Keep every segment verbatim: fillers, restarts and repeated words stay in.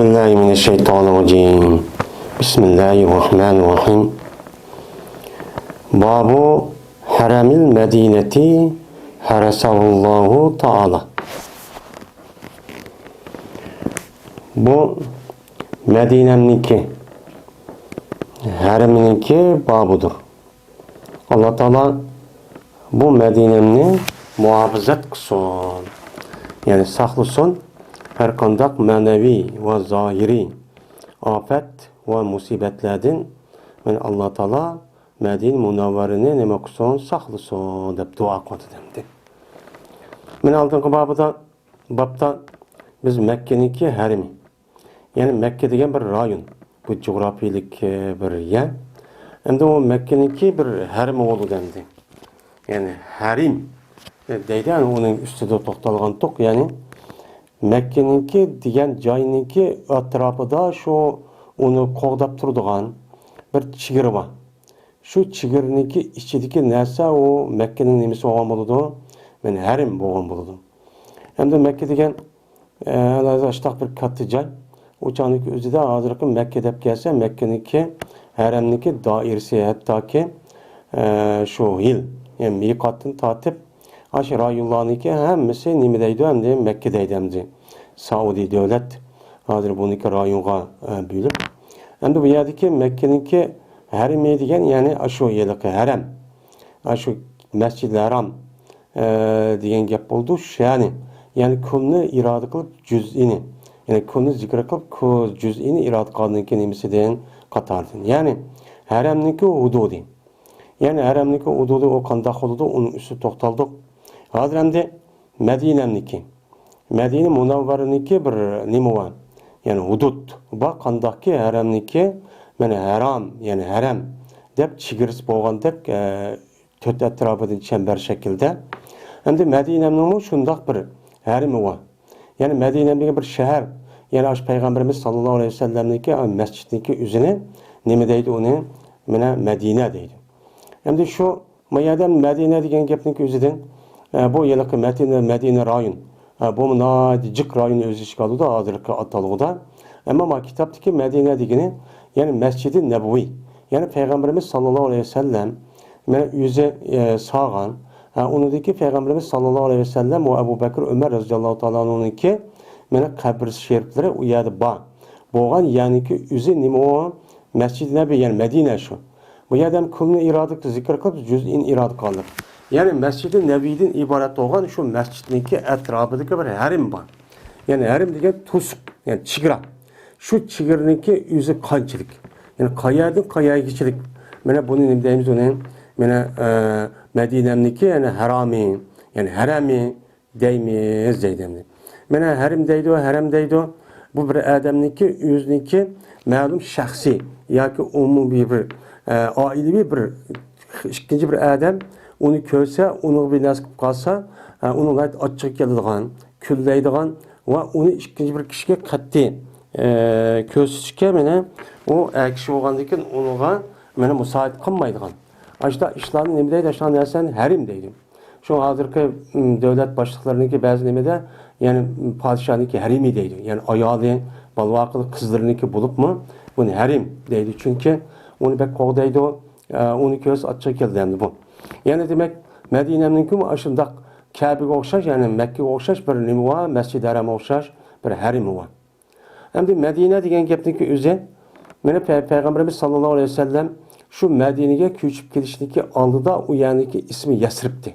بسم الله من الشيطان الرجيم. بسم الله الرحمن الرحيم. باب حرم المدينة حرسه الله تعالى. بۇ مەدىنەمنىڭكى ھەرىمىنىڭكى بابىدۇر. ئاللا تائالا بۇ مەدىنەمنى مۇھاپىزەت قىلسۇن، يەنى ساقلىسۇن ھەر قانداق مەنىۋى ۋە زاھىرىي ئاپەت ۋە مۇسىبەتلەردىن. مەن ئاللا تائالا مەدىنە مۇنەۋۋەرىنى نېمە قىلسۇن، ساقلىسۇن دەپ دۇئا قىلىۋاتىدۇ ئەمدى. مەن ئالدىنقى بابىدا، بابتا بىز مەككىنىڭكى ھەرىمى، يەنى مەككە دېگەن بىر رايون، بۇ جۇغراپىيىلىك، ئە، بىر يەر. ئەمدى ئۇ مەككىنىڭكى بىر ھەرىمى بولىدۇ ئەمدى. يەنى ھەرىم، ئە، دەيدۇ، يەنى ئۇنىڭ ئۈستىدە توختالغانتۇق. يەنى مەككىنىڭكى دېگەن جاينىڭكى ئەتراپىدا شۇ ئۇنى قوغداپ تۇرىدىغان بىر چېگرا بار. شۇ چېگرىنىڭكى ئىچىدىكى نەرسە ئۇ مەككىنىڭ نېمىسى بولغان بولىدۇ؟ مەن ھەرىم بولغان بولىدۇ. ئەمدى مەككە دېگەن ئە، ھازىر ئاشتاق بىر كاتتا جاي. ئۇ چاغنىڭكى ئۆزىدە ھازىرقى مەككە دەپ كەلسە، مەككىنىڭكى ھەرەمنىڭكى دائىرىسى ھەتتاكى، ئە، شۇ ھىل، يەنى مىقاتتىن تارتىپ، ئاشۇ رايونلارنىڭكى ھەممىسى نېمە دەيدۇ ئەمدى؟ مەككە دەيدۇ ئەمدى. سائۇدى دۆلەت ھازىر بۇنىڭكى رايونغا، ئە، بۆلۈپ. ئەمدى بۇ يەردىكى مەككىنىڭكى ھەرىمى دېگەن، يەنى ئاشۇ ھېلىقى ھەرەم. ئاشۇ مەسجىدىل ھەرام، ئە، دېگەن گەپ بولىدۇ. شۇ يەنى، يەنى كۇلنى ئىرادە قىلىپ جۈزئىنى، يەنى كۇلنى زىكىر قىلىپ كۇ-، جۈزئىنى ئىرادە قىلغاندىن كېيىن نېمىسىدىن، قاتارىدىن. يەنى ھەرەمنىڭكى ھۇدۇدى. يەنى ھەرەمنىڭكى ھۇدۇدى ئۇ قانداق بولىدۇ، ئۇنىڭ ئۈستىدە توختالدۇق. ھازىر ئەمدى مەدىنەمنىڭكى، مەدىنە مۇنەۋۋەرىنىڭكى بىر نېمە بار؟ يەنى ھۇدۇد بار، قانداقكى ھەرەمنىڭكى، مانا ھەرام، يەنى ھەرەم دەپ چېگرىسى بولغاندەك، ئە، تۆت ئەتراپىدىن چەمبەر شەكىلدە. ئەمدى مەدىنەمنىڭمۇ شۇنداق بىر ھەرىمى بار. يەنى مەدىنە دېگەن بىر شەھەر. يەنى ئاشۇ پەيغەمبىرىمىز ساللاللاھۇ ئەلەيھى ۋەسەللەمنىڭكى مەسچىتنىڭكى ئۆزىنى نېمە دەيدۇ ئۇنى؟ مانا مەدىنە دەيدۇ. ئەمدى شۇ ما يەردە مەدىنە دېگەن گەپنىڭكى ئۆزىدىن، ئە، بۇ ھېلىقى مەدىنە، مەدىنە رايون. ئە، بۇمۇ ناھايىتى جىق رايون ئۆز ئىچىگە ئالىدۇ ھازىرقى ئاتالغۇدا. ئەمما ما كىتابتىكى مەدىنە دېگىنى، يەنى مەسجىدى نەبىۋى. يەنى پەيغەمبىرىمىز ساللاللاھۇ ئەلەيھى ۋەسەللەم مانا ئۆزى، ئە، سالغان. ئە، ئۇنىڭدىكى پەيغەمبىرىمىز ساللاللاھۇ ئەلەيھى ۋەسەللەم ۋە ئەبۇ بەكرى، ئۆمەر رەزىياللاھۇ تائالا ئەنھۇنىڭكى مانا قەبرە شېرىپلىرى ئۇ يەردە بار. بولغان يەرنىڭكى ئۆزى نېمە ئۇ؟ مەسجىدى نەبىۋى، يەنى مەدىنە شۇ. بۇ يەردە ھەم كۇلنى ئىرادە زىكىر قىلىپ، جۈزئىن ئىرادە قىلىپ. يەنى مەسجىدى نەبىۋىدىن ئىبارەت بولغان شۇ مەسجىدنىڭكى ئەتراپىدىكى بىر ھەرىم بار. يەنى ھەرىم دېگەن توسۇق، يەنى چېگرا. شۇ چېگرىنىڭكى ئۆزى قانچىلىك؟ يەنى قايەردىن قايەرگىچىلىك؟ مانا بۇنى نېمە دەيمىز ئۇنى؟ مانا، ئە، مەدىنەمنىڭكى، يەنى ھەرامى، يەنى ھەرەمى دەيمىز دەيدۇ ئەمدى. مانا ھەرىم دەيدۇ، ھەرەم دەيدۇ. بۇ بىر ئادەمنىڭكى، ئۆزىنىڭكى مەلۇم شەخسىي ياكى ئومۇمىي بىر، ئە، ئائىلىۋى بىر ئىككىنچى بىر ئادەم ئۇنى كۆرسە، ئۇنىڭغا بىر نەرسە قىلىپ قالسا، ئە، ئۇنىڭ ناھايىتى ئاچچىقى كېلىدىغان، كۈنلەيدىغان ۋە ئۇنى ئىككىنچى بىر كىشىگە قەتئىي، ئە، كۆرسىتىشكە مانا ئۇ ئەر كىشى بولغاندىن كېيىن ئۇنىڭغا مانا مۇسائىدە قىلمايدىغان. ئاشۇنداق ئىشلارنى نېمە دەيدۇ؟ ئاشۇنداق نەرسىنى ھەرىم دەيدۇ. شۇڭا ھازىرقى، م، دۆلەت باشلىقلىرىنىڭكى بەزى نېمىدە، يەنى، م، پادىشاھنىڭكى ھەرىمى دەيدۇ. يەنى ئايالى، بالىۋاقلىق قىزلىرىنىڭكى بولۇپمۇ، بۇنى ھەرىم دەيدۇ. چۈنكى ئۇنى بەك قوغدايدۇ، ئە، ئۇنى كۆرسە ئاچچىقى كېلىدۇ ئەمدى بۇ. يەنى دېمەك، مەدىنەنىڭكىمۇ ئاشۇنداق كەبىگە ئوخشاش، يەنى مەككىگە ئوخشاش بىر نېمە بار، مەسجىدى ھەرەمگە ئوخشاش بىر ھەرىمى بار. ئەمدى مەدىنە دېگەن گەپنىڭكى ئۆزى، مانا پەي-، پەيغەمبىرىمىز ساللاللاھۇ ئەلەيھى ۋەسەللەم شۇ مەدىنىگە كۆچۈپ كېلىشنىڭكى ئالدىدا ئۇ يەرنىڭكى ئىسمى يەسرىبتى.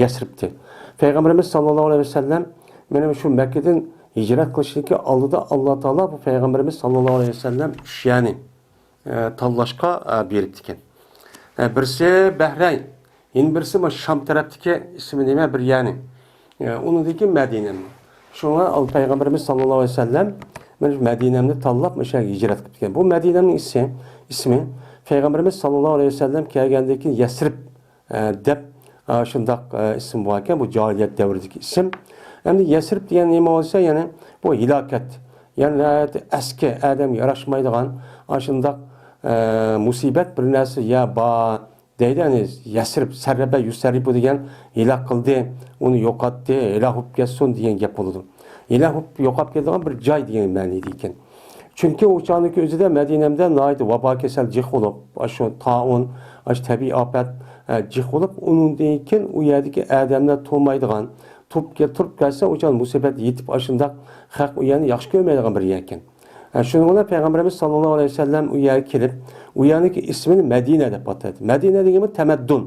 يەسرىبتى. پەيغەمبىرىمىز ساللاللاھۇ ئەلەيھى ۋەسەللەم مانا شۇ مەككىدىن ھىجرەت قىلىشنىڭكى ئالدىدا ئاللا تائالا بۇ پەيغەمبىرىمىز ساللاللاھۇ ئەلەيھى ۋەسەللەم ئۈچ يەرنى، ئە، تاللاشقا، ئە، بېرىپتىكەن. ئە، بىرسى بەھرەين، يەنە بىرسى مۇ شام تەرەپتىكى ئىسمى نېمە بىر يەرنى. ئە، ئۇنىڭدىن كېيىن مەدىنە. شۇڭا ئال پەيغەمبىرىمىز ساللاللاھۇ ئەلەيھى ۋەسەللەم مەدىنەمنى تاللاپ مۇشۇ يەرگە ھىجرەت قىلىپتىكەن. بۇ مەدىنەمنىڭ ئىسمى، ئىسمى پەيغەمبىرىمىز ساللاللاھۇ ئەلەيھى ۋەسەللەم كەلگەندىن كېيىن يەسرىب، ئە، دەپ، ئە، شۇنداق، ئە، ئىسىم باركەن، بۇ جاھىلىيەت دەۋرىدىكى ئىسىم. ئەمدى يەسرىب دېگەن نېمە بولسا، يەنى بۇ ھالاكەت، يەنى ناھايىتى ئەسكى، ئادەمگە ياراشمايدىغان، ئاشۇنداق، ئە، مۇسىبەت بىر نەرسە يا بار دەيدۇ، يەنى يەسرىب، سەررەبە يۇسەررىبۇ دېگەن ھالاك قىلدى، ئۇنى يوقاتتى، ھالاك بولۇپ كەتسۇن دېگەن گەپ بولىدۇ. ھېلاك بولۇپ يوقاپ كېتىدىغان بىر جاي دېگەن مەنىدە ئىكەن. چۈنكى ئۇ چاغنىڭكى ئۆزىدە مەدىنەمدە ناھايىتى ۋابا كېسەل جىق بولۇپ، ئاشۇ تائۇن، ئاشۇ تەبىئىي ئاپەت، ئە، جىق بولۇپ، ئۇنىڭدىن كېيىن ئۇ يەردىكى ئادەملەر تۇرمايدىغان، تۇرۇپ كەل-، تۇرۇپ كەلسە، ئۇ چاغ مۇسىبەت يېتىپ، ئاشۇنداق خەق ئۇ يەرنى ياخشى كۆرمەيدىغان بىر يەركەن. ئە، شۇنىڭ بىلەن پەيغەمبىرىمىز ساللاللاھۇ ئەلەيھى ۋەسەللەم ئۇ يەرگە كېلىپ، ئۇ يەرنىڭكى ئىسمىنى مەدىنە دەپ ئاتايدۇ. مەدىنە دېگەنمۇ تەمەددۇن.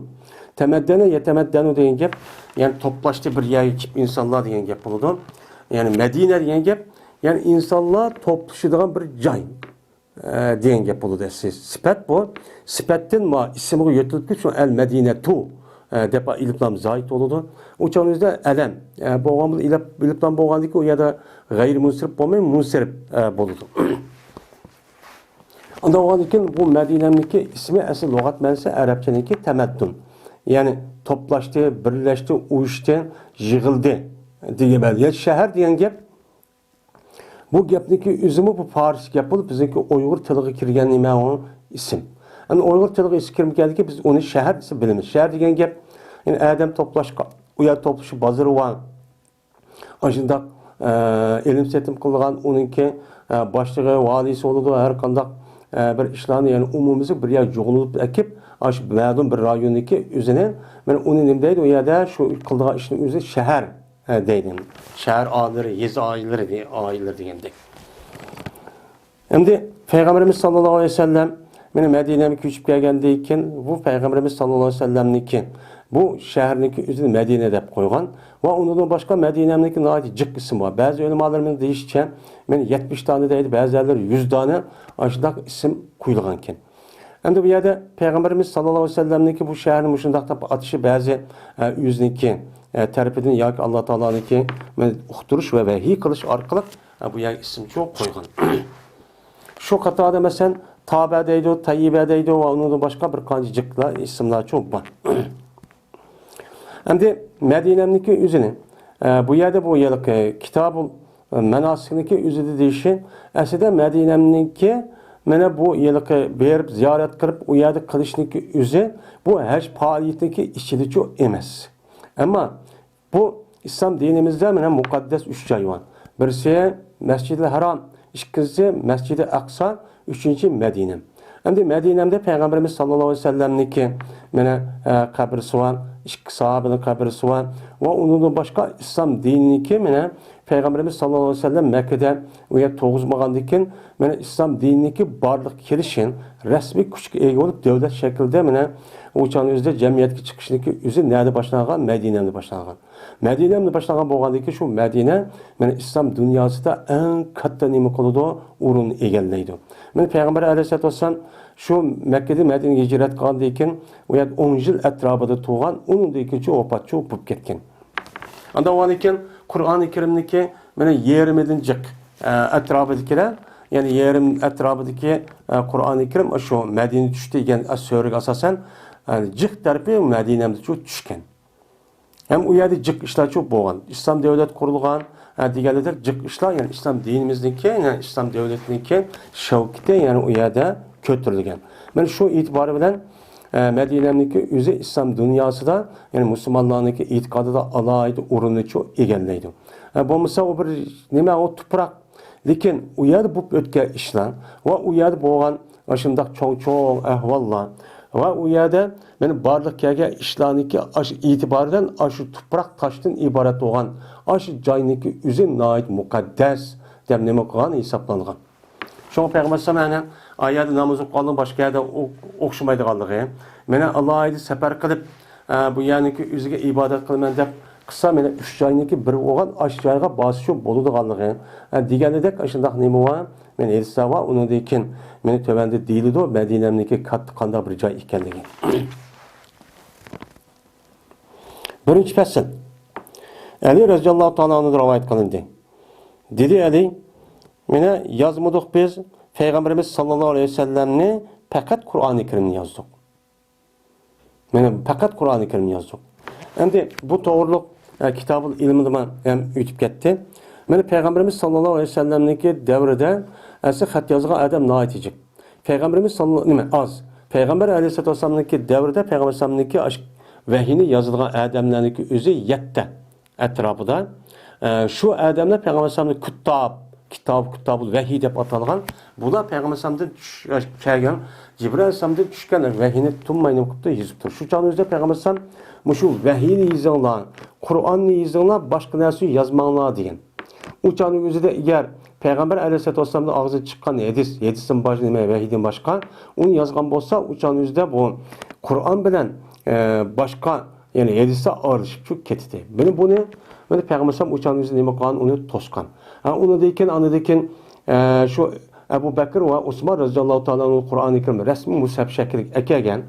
تەمەددەنە يەتەمەددەنۇ دېگەن گەپ، يەنى توپلاشتى بىر يەرگە كېلىپ ئىنسانلار دېگەن گەپ بولىدۇ. يەنى مەدىنە دېگەن گەپ، يەنى ئىنسانلار توپلىشىدىغان بىر جاي، ئە، دېگەن گەپ بولىدۇ. سى-، سۈپەت بۇ. سۈپەتتىن ما ئىسىمغا يۆتىلىپ كېلىپ، شۇ ئەل مەدىنەتۇ، ئە، دەپ ئېلىپلام زايىت بولىدۇ. ئۇ چاغنىڭ ئۆزىدە ئەلەم، ئە، بولغان بولىدۇ، ئېلىپ-، ئېلىپلام بولغاندىكىن ئۇ يەردە غەيرىي مۇنسەرىپ بولماي، مۇنسەرىپ، ئە، بولىدۇ. ئۇنداق بولغاندىكىن بۇ مەدىنەمنىڭكى ئىسمى ئەسلى لۇغەت مەنىسى ئەرەبچىنىڭكى تەمەددۇن. يەنى توپلاشتى، بىرلەشتى، ئۇيۇشتى، يىغىلدى دېگەن مەنە. يەنى شەھەر دېگەن گەپ، بۇ گەپنىڭكى ئۆزىمۇ بۇ پارسچە گەپ بولۇپ، بىزنىڭكى ئۇيغۇر تىلىغا كىرگەن نېمە ئۇ ئىسىم. ئەمدى ئۇيغۇر تىلىغا ئىسىم كىرمىگەندىكىن بىز ئۇنى شەھەر دېسە بىلىمىز. شەھەر دېگەن گەپ، يەنى ئادەم توپلاشقان، ئۇ يەر توپلىشىپ بازىرى بار. ئاشۇنداق، ئە، ئېلىم سېتىم قىلىدىغان ئۇنىڭكى، ئە، باشلىقى، ۋالىسى بولىدۇ، ھەر قانداق، ئە، بىر ئىشلارنى، يەنى ئومۇميۈزلۈك بىر يەرگە يىغىنىپ ئەكىپ، ئاشۇ مەلۇم بىر رايوننىڭكى ئۆزىنى، مانا ئۇنى نېمە دەيدۇ، ئۇ يەردە شۇ قىلىدىغان ئىشنىڭ ئۆزى شەھەر، ئە، دەيدۇ. شەھەر ئائىلىلىرى، يېزا ئائىلىلىرى دېگەن، ئائىلىلىرى دېگەندەك. ئەمدى پەيغەمبىرىمىز ساللاللاھۇ ئەلەيھى ۋەسەللەم مانا مەدىنەگە كۆچۈپ كەلگەندىن كېيىن، بۇ پەيغەمبىرىمىز ساللاللاھۇ ئەلەيھى ۋەسەللەمنىڭكى بۇ شەھەرنىڭكى ئۆزىنى مەدىنە دەپ قويغان ۋە ئۇنىڭدىن باشقا مەدىنەمنىڭكى ناھايىتى جىق ئىسمى بار. بەزى ئۆلىمالىرىمىز دېيىشىچە، مانا يەتمىش دانە دەيدۇ، بەزىلەر يۈز دانە ئاشۇنداق ئىسىم قويۇلغانكەن. ئەمدى بۇ يەردە پەيغەمبىرىمىز ساللاللاھۇ ئەلەيھى ۋەسەللەمنىڭكى بۇ شەھەرنى مۇشۇنداق دەپ ئاتىشى بەزى، ئە، ئۆزىنىڭكى، ئە، تەرىپىدىن ياكى ئاللا تائالانىڭكى، مانا، ئۇقتۇرۇش ۋە ۋەھىي قىلىش ئارقىلىق، ئە، بۇ يەرگە ئىسىمچۇ قويغان. شۇ قاتاردا، مەسىلەن، تابە دەيدۇ، تەييىبە دەيدۇ ۋە ئۇنىڭدىن باشقا بىر قانچە جىقلا ئىسىملارچۇ بار. ئەمدى مەدىنەمنىڭكى ئۆزىنى، ئە، بۇ يەردە بۇ ھېلىقى كىتابۇل مەناسىكنىڭكى ئۆزىدە دېيىشى، ئەسلىدە مەدىنەمنىڭكى مانا بۇ ھېلىقى بېرىپ زىيارەت قىلىپ، ئۇ يەردە قىلىشنىڭكى ئۆزى بۇ ھەج پائالىيىتىنىڭكى ئىچىدىچۇ ئەمەس. ئەمما بۇ ئىسلام دىنىمىزدە مانا مۇقەددەس ئۈچ جاي بار. بىرسى مەسجىدىل ھەرام، ئىككىنچىسى مەسجىدى ئەقسا، ئۈچىنچى مەدىنە. ئەمدى مەدىنەمدە پەيغەمبىرىمىز ساللاللاھۇ ئەلەيھى ۋەسەللەمنىڭكى مانا، ئە، قەبرىسى بار، ئىككى ساھابىنىڭ قەبرىسى بار ۋە ئۇنىڭدىن باشقا ئىسلام دىنىنىڭكى مانا پەيغەمبىرىمىز ساللاللاھۇ ئەلەيھى ۋەسەللەم مەككىدە ئۇ يەر تۇرغۇزمىغاندىن كېيىن، مانا ئىسلام دىنىنىڭكى بارلىققا كېلىشى، رەسمىي كۈچكە ئىگە بولۇپ، دۆلەت شەكلىدە مانا ئۇ چاغنىڭ ئۆزىدە جەمئىيەتكە چىقىشنىڭكى ئۆزى نەدە باشلانغان؟ مەدىنەمدە باشلانغان. مەدىنەمدە باشلانغان بولغاندىن كېيىن، شۇ مەدىنە مانا ئىسلام دۇنياسىدا ئەڭ كاتتا نېمە قىلىدۇ؟ ئورۇننى ئىگىلەيدۇ. مانا پەيغەمبەر ئەلەيھىسسالاتۇ ۋەسسالام شۇ مەككىدىن مەدىنىگە ھىجرەت قىلغاندىن كېيىن، ئۇ يەردە ئون يىل ئەتراپىدا تۇرغان، ئۇنىڭدىن كېيىنچە ۋاپاتچۇ بولۇپ كەتكەن. ئاندىن ئۇنىڭدىن كېيىن قۇرئانى كەرىمنىڭكى مانا يېرىمىدىن جىق، ئە، ئەتراپىدىكىلەر، يەنى يېرىم ئەتراپىدىكى، ئە، قۇرئانى كەرىم شۇ مەدىنە چۈشتى دېگەن سۈرىگە ئاساسەن، ئە، جىق تەرىپى مەدىنەمدە چۈ-، چۈشكەن. ھەم ئۇ يەردە جىق ئىشلار چوپ بولغان. ئىسلام دۆلەت قۇرۇلغان، ئە، دېگەندەك جىق ئىشلار، يەنى ئىسلام دىنىمىزنىڭكى، يەنى ئىسلام دۆلىتىنىڭكى شەۋكىتى، يەنى ئۇ يەردە كۆتۈرۈلگەن. مانا شۇ ئېتىبارى بىلەن، ئە، مەدىنەمنىڭكى ئۆزى ئىسلام دۇنياسىدا، يەنى مۇسۇلمانلارنىڭكى ئېتىقادىدا ئالاھىدە ئورۇننى چو-، ئىگىلەيدۇ. ئە، بولمىسا ئۇ بىر نېمە، ئۇ تۇپراق، لېكىن ئۇ يەردە بولۇپ ئۆتكەن ئىشلار ۋە ئۇ يەردە بولغان ئاشۇنداق چوڭ-چوڭ ئەھۋاللار ۋە ئۇ يەردە مانا بارلىققا كەلگەن ئىشلارنىڭكى ئاشۇ ئېتىبارى بىلەن ئاشۇ تۇپراق تاشتىن ئىبارەت بولغان ئاشۇ جاينىڭكى ئۆزى ناھايىتى مۇقەددەس دەپ نېمە قىلغان ھېسابلانغان. شۇڭا پەيغەمبەر ئەلەيھىسسالام ئەنە ئايەردە ناماز ئوقۇغانلىقى باشقا يەردە ئوق-، ئوخشىمايدىغانلىقى، مانا ئالاھىدە سەپەر قىلىپ، ئە، بۇ يەرنىڭكى ئۆزىگە ئىبادەت قىلىمەن دەپ قىلسا، مانا ئۈچ جاينىڭكى بىرى بولغان ئاشۇ جايغا بارسىچۇ بولىدىغانلىقى، ئە، دېگەندەك ئاشۇنداق نېمە بار؟ مانا ھەدىسلەر بار. ئۇنىڭدىن كېيىن مانا تۆۋەندە دېيىلىدۇ، مەدىنەمنىڭكى كاتتا قانداق بىر جاي ئىكەنلىكى. بىرىنچى پەسىل. ئەلى رەزىياللاھۇ تائالا ئەنھۇدىن رىۋايەت قىلىندى. دېدى ئەلى، مانا يازمىدۇق بىز پەيغەمبىرىمىز ساللاللاھۇ ئەلەيھى ۋەسەللەمنى، پەقەت قۇرئانى كەرىمنى يازدۇق. مانا پەقەت قۇرئانى كەرىمنى يازدۇق. ئەمدى بۇ توغرىلىق، ئە، كىتابۇل ئىلمىدىمۇ ھەم ئۆتۈپ كەتتى. مانا پەيغەمبىرىمىز ساللاللاھۇ ئەلەيھى ۋەسەللەمنىڭكى دەۋرىدە ئەسلى خەت يازغان ئادەم ناھايىتى جىق. پەيغەمبىرىمىز ساللا-، نېمە، ئاز. پەيغەمبەر ئەلەيھىسسالاتۇ ۋەسسالامنىڭكى دەۋرىدە پەيغەمبەر ئەلەيھىسسالامنىڭكى ئاش-، ۋەھىينى يازىدىغان ئادەملەرنىڭكى ئۆزى يەتتە ئەتراپىدا. ئە، شۇ ئادەملەر پەيغەمبەر ئەلەيھىسسالامنى كۇتتاب، كىتاب، كۇتتابۇل ۋەھىي دەپ ئاتالغان. بۇلار پەيغەمبەر ئەلەيھىسسالامدىن چۈش-، كەلگەن، جىبرىئىل ئەلەيھىسسالامدىن چۈشكەن ۋەھىينى تۇنماي نېمە قىلىپتۇ؟ يېزىپتۇ. شۇ چاغنىڭ ئۆزىدە پەيغەمبەر ئەلەيھىسسالام مۇشۇ ۋەھىينى يېزىڭلار، قۇرئاننى يېزىڭلار، باشقا نەرسىنى يازماڭلار دېگەن. ئۇ چاغنىڭ ئۆزىدە ئەگەر پەيغەمبەر ئەلەيھىسسالاتۇ ۋەسسالامنىڭ ئاغزىدىن چىققان ھەدىس، ھەدىستىن باشقا نېمە، ۋەھىيدىن باشقا، ئۇنى يازغان بولسا، ئۇ چاغنىڭ ئۆزىدە بۇ قۇرئان بىلەن، ئە، باشقا، يەنى ھەدىسلەر ئارىلىشىپ چۈشۈپ كېتىدۇ. مانا بۇنى، مانا پەيغەمبەر ئەلەيھىسسالام ئۇ چاغنىڭ ئۆزىدە نېمە قىلغان، ئۇنى توسقان. ھە، ئۇنىڭدىن كېيىن، ئاندىن كېيىن، ئە، شۇ ئەبۇ بەكىر ۋە ئوسمان رەزىياللاھۇ تائالا ئەنھۇ قۇرئانى كەرىم رەسمىي مۇسھەف شەكلىگە ئەكەلگەن.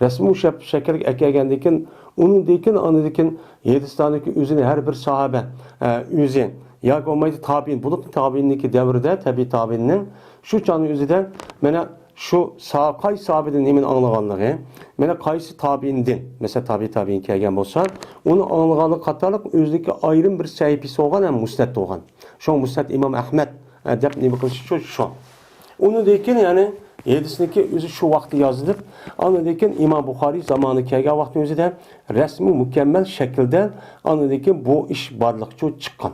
رەسمىي مۇسھەف شەكلىگە ئەكەلگەندىن كېيىن، ئۇنىڭدىن كېيىن، ئاندىن كېيىن ھەدىسلەرنىڭكى ئۆزىنى ھەر بىر ساھابە، ئە، ئۆزى ياكى بولمايدۇ تابىئىن، بولۇپمۇ تابىئىننىڭكى دەۋرىدە، تەبىئىي تابىئىننىڭ شۇ چاغنىڭ ئۆزىدە مانا شۇ سا-، قايسى ساھابىدىن نېمىنى ئاڭلىغانلىقى، مانا قايسى تابىئىندىن، مەسىلەن، تابىئىي تابىئىن كەلگەن بولسا، ئۇنى ئاڭلىغانلىقى قاتارلىق ئۆزىنىڭكى ئايرىم بىر سەھىپىسى بولغان ھەم مۇسنەد بولغان. شۇڭا مۇسنەد ئىمام ئەھمەد، ئە، دەپ نېمە قىلىش شۇ، شۇ. ئۇنىڭدىن كېيىن، يەنى، ھەدىسنىڭكى ئۆزى شۇ ۋاقىتتا يازىلىپ، ئاندىن كېيىن ئىمام بۇخارىي زامانىغا كەلگەن ۋاقىتنىڭ ئۆزىدە رەسمىي مۇكەممەل شەكىلدە ئاندىن كېيىن بۇ ئىش بارلىققا چىققان.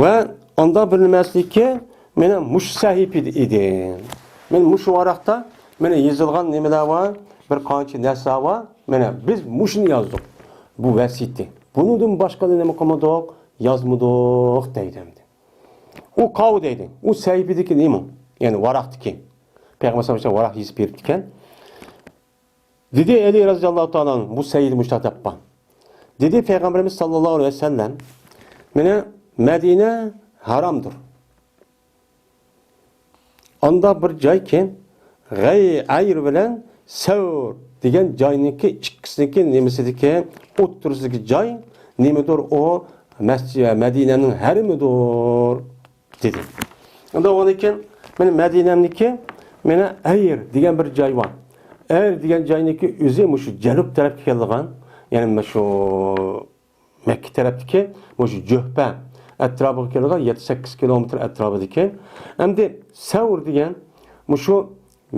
ۋە ئاندا بىر نېمىسىكى، مانا مۇشۇ سەھىپىدە ئىدى. مانا مۇشۇ ۋاراقتا مانا يېزىلغان نېمىلەر بار، بىر قانچە نەرسە بار. مانا بىز مۇشۇنى يازدۇق. بۇ ۋەسىيىتى. بۇنىڭدىن باشقىنى نېمە قىلمىدۇق؟ يازمىدۇق دەيدۇ ئەمدى. ئۇ قاۋۇ دەيدۇ. ئۇ سەھىپىدىكى نېمە؟ يەنى ۋاراقتىكى. پەيغەمبەر ساللاللاھۇ ئەلەيھى ۋەسەللەم ۋاراق يېزىپ بېرىپتىكەن. دېدى ئەلى رەزىياللاھۇ تائالا ئەنھۇ، بۇ سەھىپىدە مۇشۇنداق دەپ بار. دېدى پەيغەمبىرىمىز ساللاللاھۇ ئەلەيھى ۋەسەللەم، مانا مەدىنە ھارامدۇر. ئاندا بىر جايكى، غەي-، ئەير بىلەن سەۋر دېگەن جاينىڭكى ئىككىسىنىڭكى نېمىسىدىكى ئوتتۇرىسىدىكى جاي نېمىدۇر؟ ئۇ مەسچى-، مەدىنەنىڭ ھەرىمىدۇر. دېدى. ئۇنداق بولغاندىن كېيىن، مانا مەدىنەمنىكى، مانا ئەير دېگەن بىر جاي بار. ئەير دېگەن جاينىڭكى ئۆزى مۇشۇ جەنۇب تەرەپكە كېلىدىغان، يەنى مۇشۇ مەككە تەرەپتىكى مۇشۇ جۆھپە ئەتراپىغا كېلىدىغان يەتتە سەككىز كىلومېتىر ئەتراپىدىكى. ئەمدى سەۋر دېگەن مۇشۇ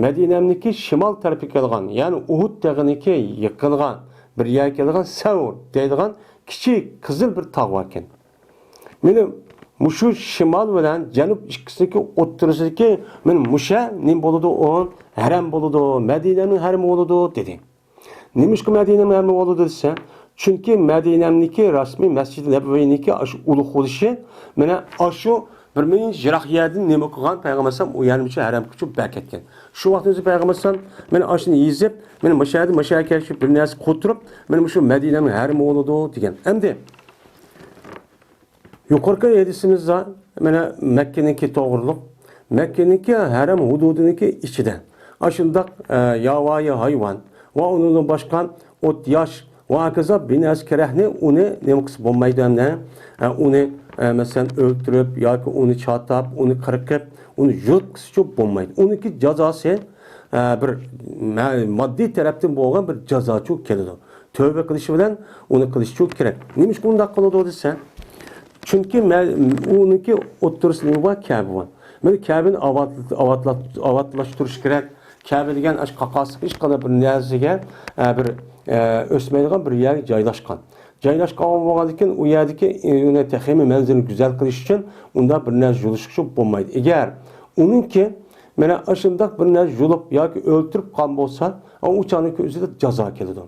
مەدىنەمنىڭكى شىمال تەرىپىگە كېلىدىغان، يەنى ئۇھۇد تېغىنىڭكى يېقىنىغا بىر يەرگە كېلىدىغان سەۋر دەيدىغان كىچىك قىزىل بىر تاغ باركەن. مانا مۇشۇ شىمال بىلەن جەنۇب ئىككىسىنىڭكى ئوتتۇرىسىدىكى مانا مۇشە نېمە بولىدۇ؟ ئۇ ھەرەم بولىدۇ، مەدىنەنىڭ ھەرىمى بولىدۇ، دېدى. نېمىشقا مەدىنەنىڭ ھەرىمى بولىدۇ دېسە، چۈنكى مەدىنەمنىڭكى رەسمىي مەسچىدى نەبەۋىنىڭكى ئاشۇ ئۇلۇغ بولۇشى، مانا ئاشۇ بىر مىڭ يىل يىراق يەردىن نېمە قىلغان پەيغەمبەر ئەلەيھىسسالام ئۇ يەرنى مۇشۇ ھەرەمگە كۆچۈرۈپ بەركەتكەن. شۇ ۋاقىتتا ئۆزى پەيغەمبەر ئەلەيھىسسالام مانا ئاشۇنى يېزىپ، مانا مۇشۇ يەردە، مۇشۇ يەرگە كېلىپ بىر نەرسە قوتۇرۇپ، مانا مۇشۇ مەدىنەنىڭ ھەرىمى بولىدۇ دېگەن. ئەمدى يۇقىرىقى ھەدىسىمىزدە مانا مەككىنىڭكى توغرىلىق، مەككىنىڭكى ھەرەم ھۇدۇدىنىڭكى ئىچىدە ئاشۇنداق، ئە، ياۋايى ھايۋان ۋە ئۇنىڭدىن باشقا ئوت ياش ۋە ھاكازا بىر نەرسە كېرەكنى ئۇنى نېمە قىلسا بولمايدۇ ئەمدى. ئە، ئۇنى، ئە، مەسىلەن، ئۆلتۈرۈپ ياكى ئۇنى چاتاپ، ئۇنى قىرقىپ، ئۇنى يۇلۇپ قىلسىچۇ بولمايدۇ. ئۇنىڭكى جازاسى، ئە، بىر مە-، ماددىي تەرەپتىن بولغان بىر جازاچۇ كېلىدۇ. تۆۋە قىلىشى بىلەن ئۇنى قىلىشچۇ كېرەك. نېمىشقا ئۇنداق قىلىدۇ دېسە، چۈنكى مە-، ئۇنىڭكى ئوتتۇرىسىدا نېمە بار؟ كەبە بار. مانا كەبىنى ئاۋات-، ئاۋاتلا-، ئاۋاتلاشتۇرۇش كېرەك. كەبە دېگەن ئاشۇ قاقاسلىق ھېچقانداق بىر نەرسىگە، ئە، بىر، ئە، ئۆسمەيدىغان بىر يەرگە جايلاشقان. جايلاشقان بولغاندىن كېيىن ئۇ يەردىكى، ئە، ئۇنى تېخىمۇ مەنزىرىنى گۈزەل قىلىش ئۈچۈن ئۇنداق بىر نەرسە يۇلۇشقا بولمايدۇ. ئەگەر ئۇنىڭكى مانا ئاشۇنداق بىر نەرسە يۇلۇپ ياكى ئۆلتۈرۈپ قالغان بولسا، ئۇ چاغنىڭكى ئۆزىدە جازا كېلىدۇ.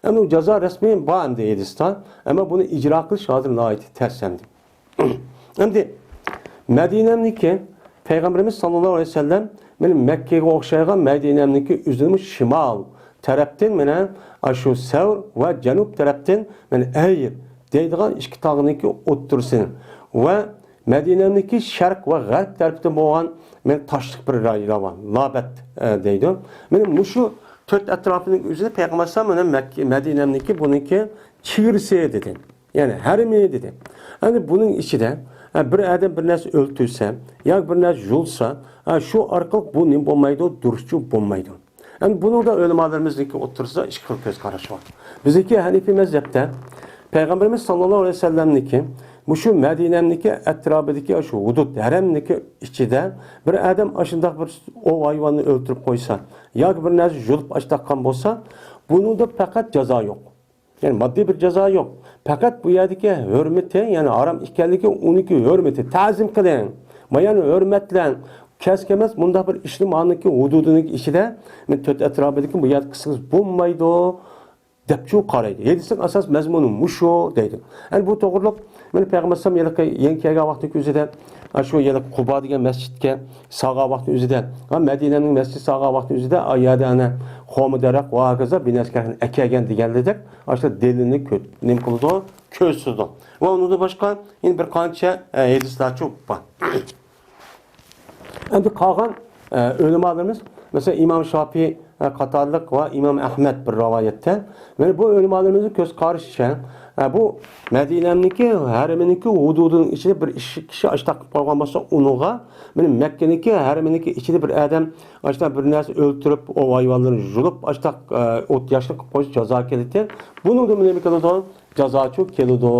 ئەمدى ئۇ جازا رەسمىي بار ئەمدى ھەدىستە، ئەمما بۇنى ئىجرا قىلىش ھازىر ناھايىتى تەس ئەمدى. ئەمدى مەدىنەمنىكى پەيغەمبىرىمىز ساللاللاھۇ ئەلەيھى ۋەسەللەم مانا مەككىگە ئوخشايدىغان مەدىنەمنىكى ئۆزىنىمۇ شىمال تەرەپتىن مانا ئاشۇ سەۋر ۋە جەنۇب تەرەپتىن مانا ئەير دەيدىغان ئىككى تاغنىڭكى ئوتتۇرىسى ۋە مەدىنەمنىكى شەرق ۋە غەرب تەرىپىدە بولغان مانا تاشلىق بىر رايونلار بار، لابەت، ئە، دەيدۇ. مانا مۇشۇ تۆت ئەتراپىنىڭ ئۆزىنى پەيغەمبەر ئەلەيھىسسالام مانا مەككە، مەدىنەمنىكى بۇنىڭكى چېگرىسى دېدى. يەنى ھەرىمى دېدى. ئەمدى بۇنىڭ ئىچىدە، ئە، بىر ئادەم بىر نەرسە ئۆلتۈرسە ياكى بىر نەرسە يۇلسا، ئە، شۇ ئارقىلىق بۇ نېمە بولمايدۇ؟ دۇرۇسچۇ بولمايدۇ. ئەمدى بۇنىڭدا ئۆلىمالىرىمىزنىڭكى ئوتتۇرىسىدا ئىككى خىل كۆز قاراش بار. بىزنىڭكى ھەنىفىي مەزھەپتە پەيغەمبىرىمىز ساللاللاھۇ ئەلەيھى ۋەسەللەمنىڭكى مۇشۇ مەدىنەمنىڭكى ئەتراپىدىكى شۇ ھۇدۇد، ھەرەمنىڭكى ئىچىدە بىر ئادەم ئاشۇنداق بىر ئوۋ ھايۋاننى ئۆلتۈرۈپ قويسا ياكى بىر نەرسە يۇلۇپ ئاشۇنداق قىلغان بولسا، بۇنىڭدا پەقەت جازا يوق. يەنى ماددىي بىر جازا يوق. پەقەت بۇ يەردىكى ھۆرمىتى، يەنى ھارام ئىكەنلىكى، ئۇنىڭكى ھۆرمىتى، تەزىم قىلىڭ. مايان ھۆرمەتلەڭ. كەسكەن ئەمەس، مۇنداق بىر ئىشنى مانىڭكى ھۇدۇدىنىڭ ئىچىدە، مەن تۆت ئەتراپىدىكى بۇ يەردە قىلسىڭىز بولمايدۇ، دەپچۇ قارايدۇ. ھەدىسنىڭ ئاساس مەزمۇنى مۇشۇ دەيدۇ. ئەنە بۇ توغرۇلۇق مانا پەيغەمبەر ئەلەيھىسسالام ھېلىقى يېڭى كەلگەن ۋاقتىنىڭ ئۆزىدە، ئاشۇ ھېلىقى قۇبا دېگەن مەسچىتكە سالغان ۋاقتىنىڭ ئۆزىدە، ھە، مەدىنەنىڭ مەسچىتى سالغان ۋاقتىنىڭ ئۆزىدە، ئا يەردە ئەنە خورما دەرەخ ۋە ھاكازا بىر نەرسىلەرنى ئەكەلگەن دېگەنلىدەك، ئاشۇ دەلىلنى كۆ-، نېمە قىلىدۇ؟ كۆرسىتىدۇ. ۋە ئۇنىڭدىن باشقا يەنە بىر قانچە، ئە، ھەدىسلەرچۇ بار. ئەمدى قالغان، ئە، ئۆلىمالىرىمىز، مەسىلەن، ئىمام شاپىي، ئە، قاتارلىق ۋە ئىمام ئەھمەد بىر رىۋايەتتە، مانا بۇ ئۆلىمالىرىمىزنىڭ كۆز قارىشىچە، ئە، بۇ مەدىنەنىڭكى ھەرىمىنىڭكى ھۇدۇدىنىڭ ئىچىدە بىر ئىش، كىشى ئاشتاق قىلىپ قويغان بولسا، ئۇنىڭغا، مانا مەككىنىڭكى ھەرىمىنىڭكى ئىچىدە بىر ئادەم ئاشتاق بىر نەرسە ئۆلتۈرۈپ، ئوۋ ھايۋانلىرىنى يۇلۇپ، ئاشتاق، ئە، ئوت ياشلىق قىلىپ قويسا جازا كېلىدىكەن. بۇنىڭدىمۇ نېمە كېلىدۇ؟ جازاچۇ كېلىدۇ،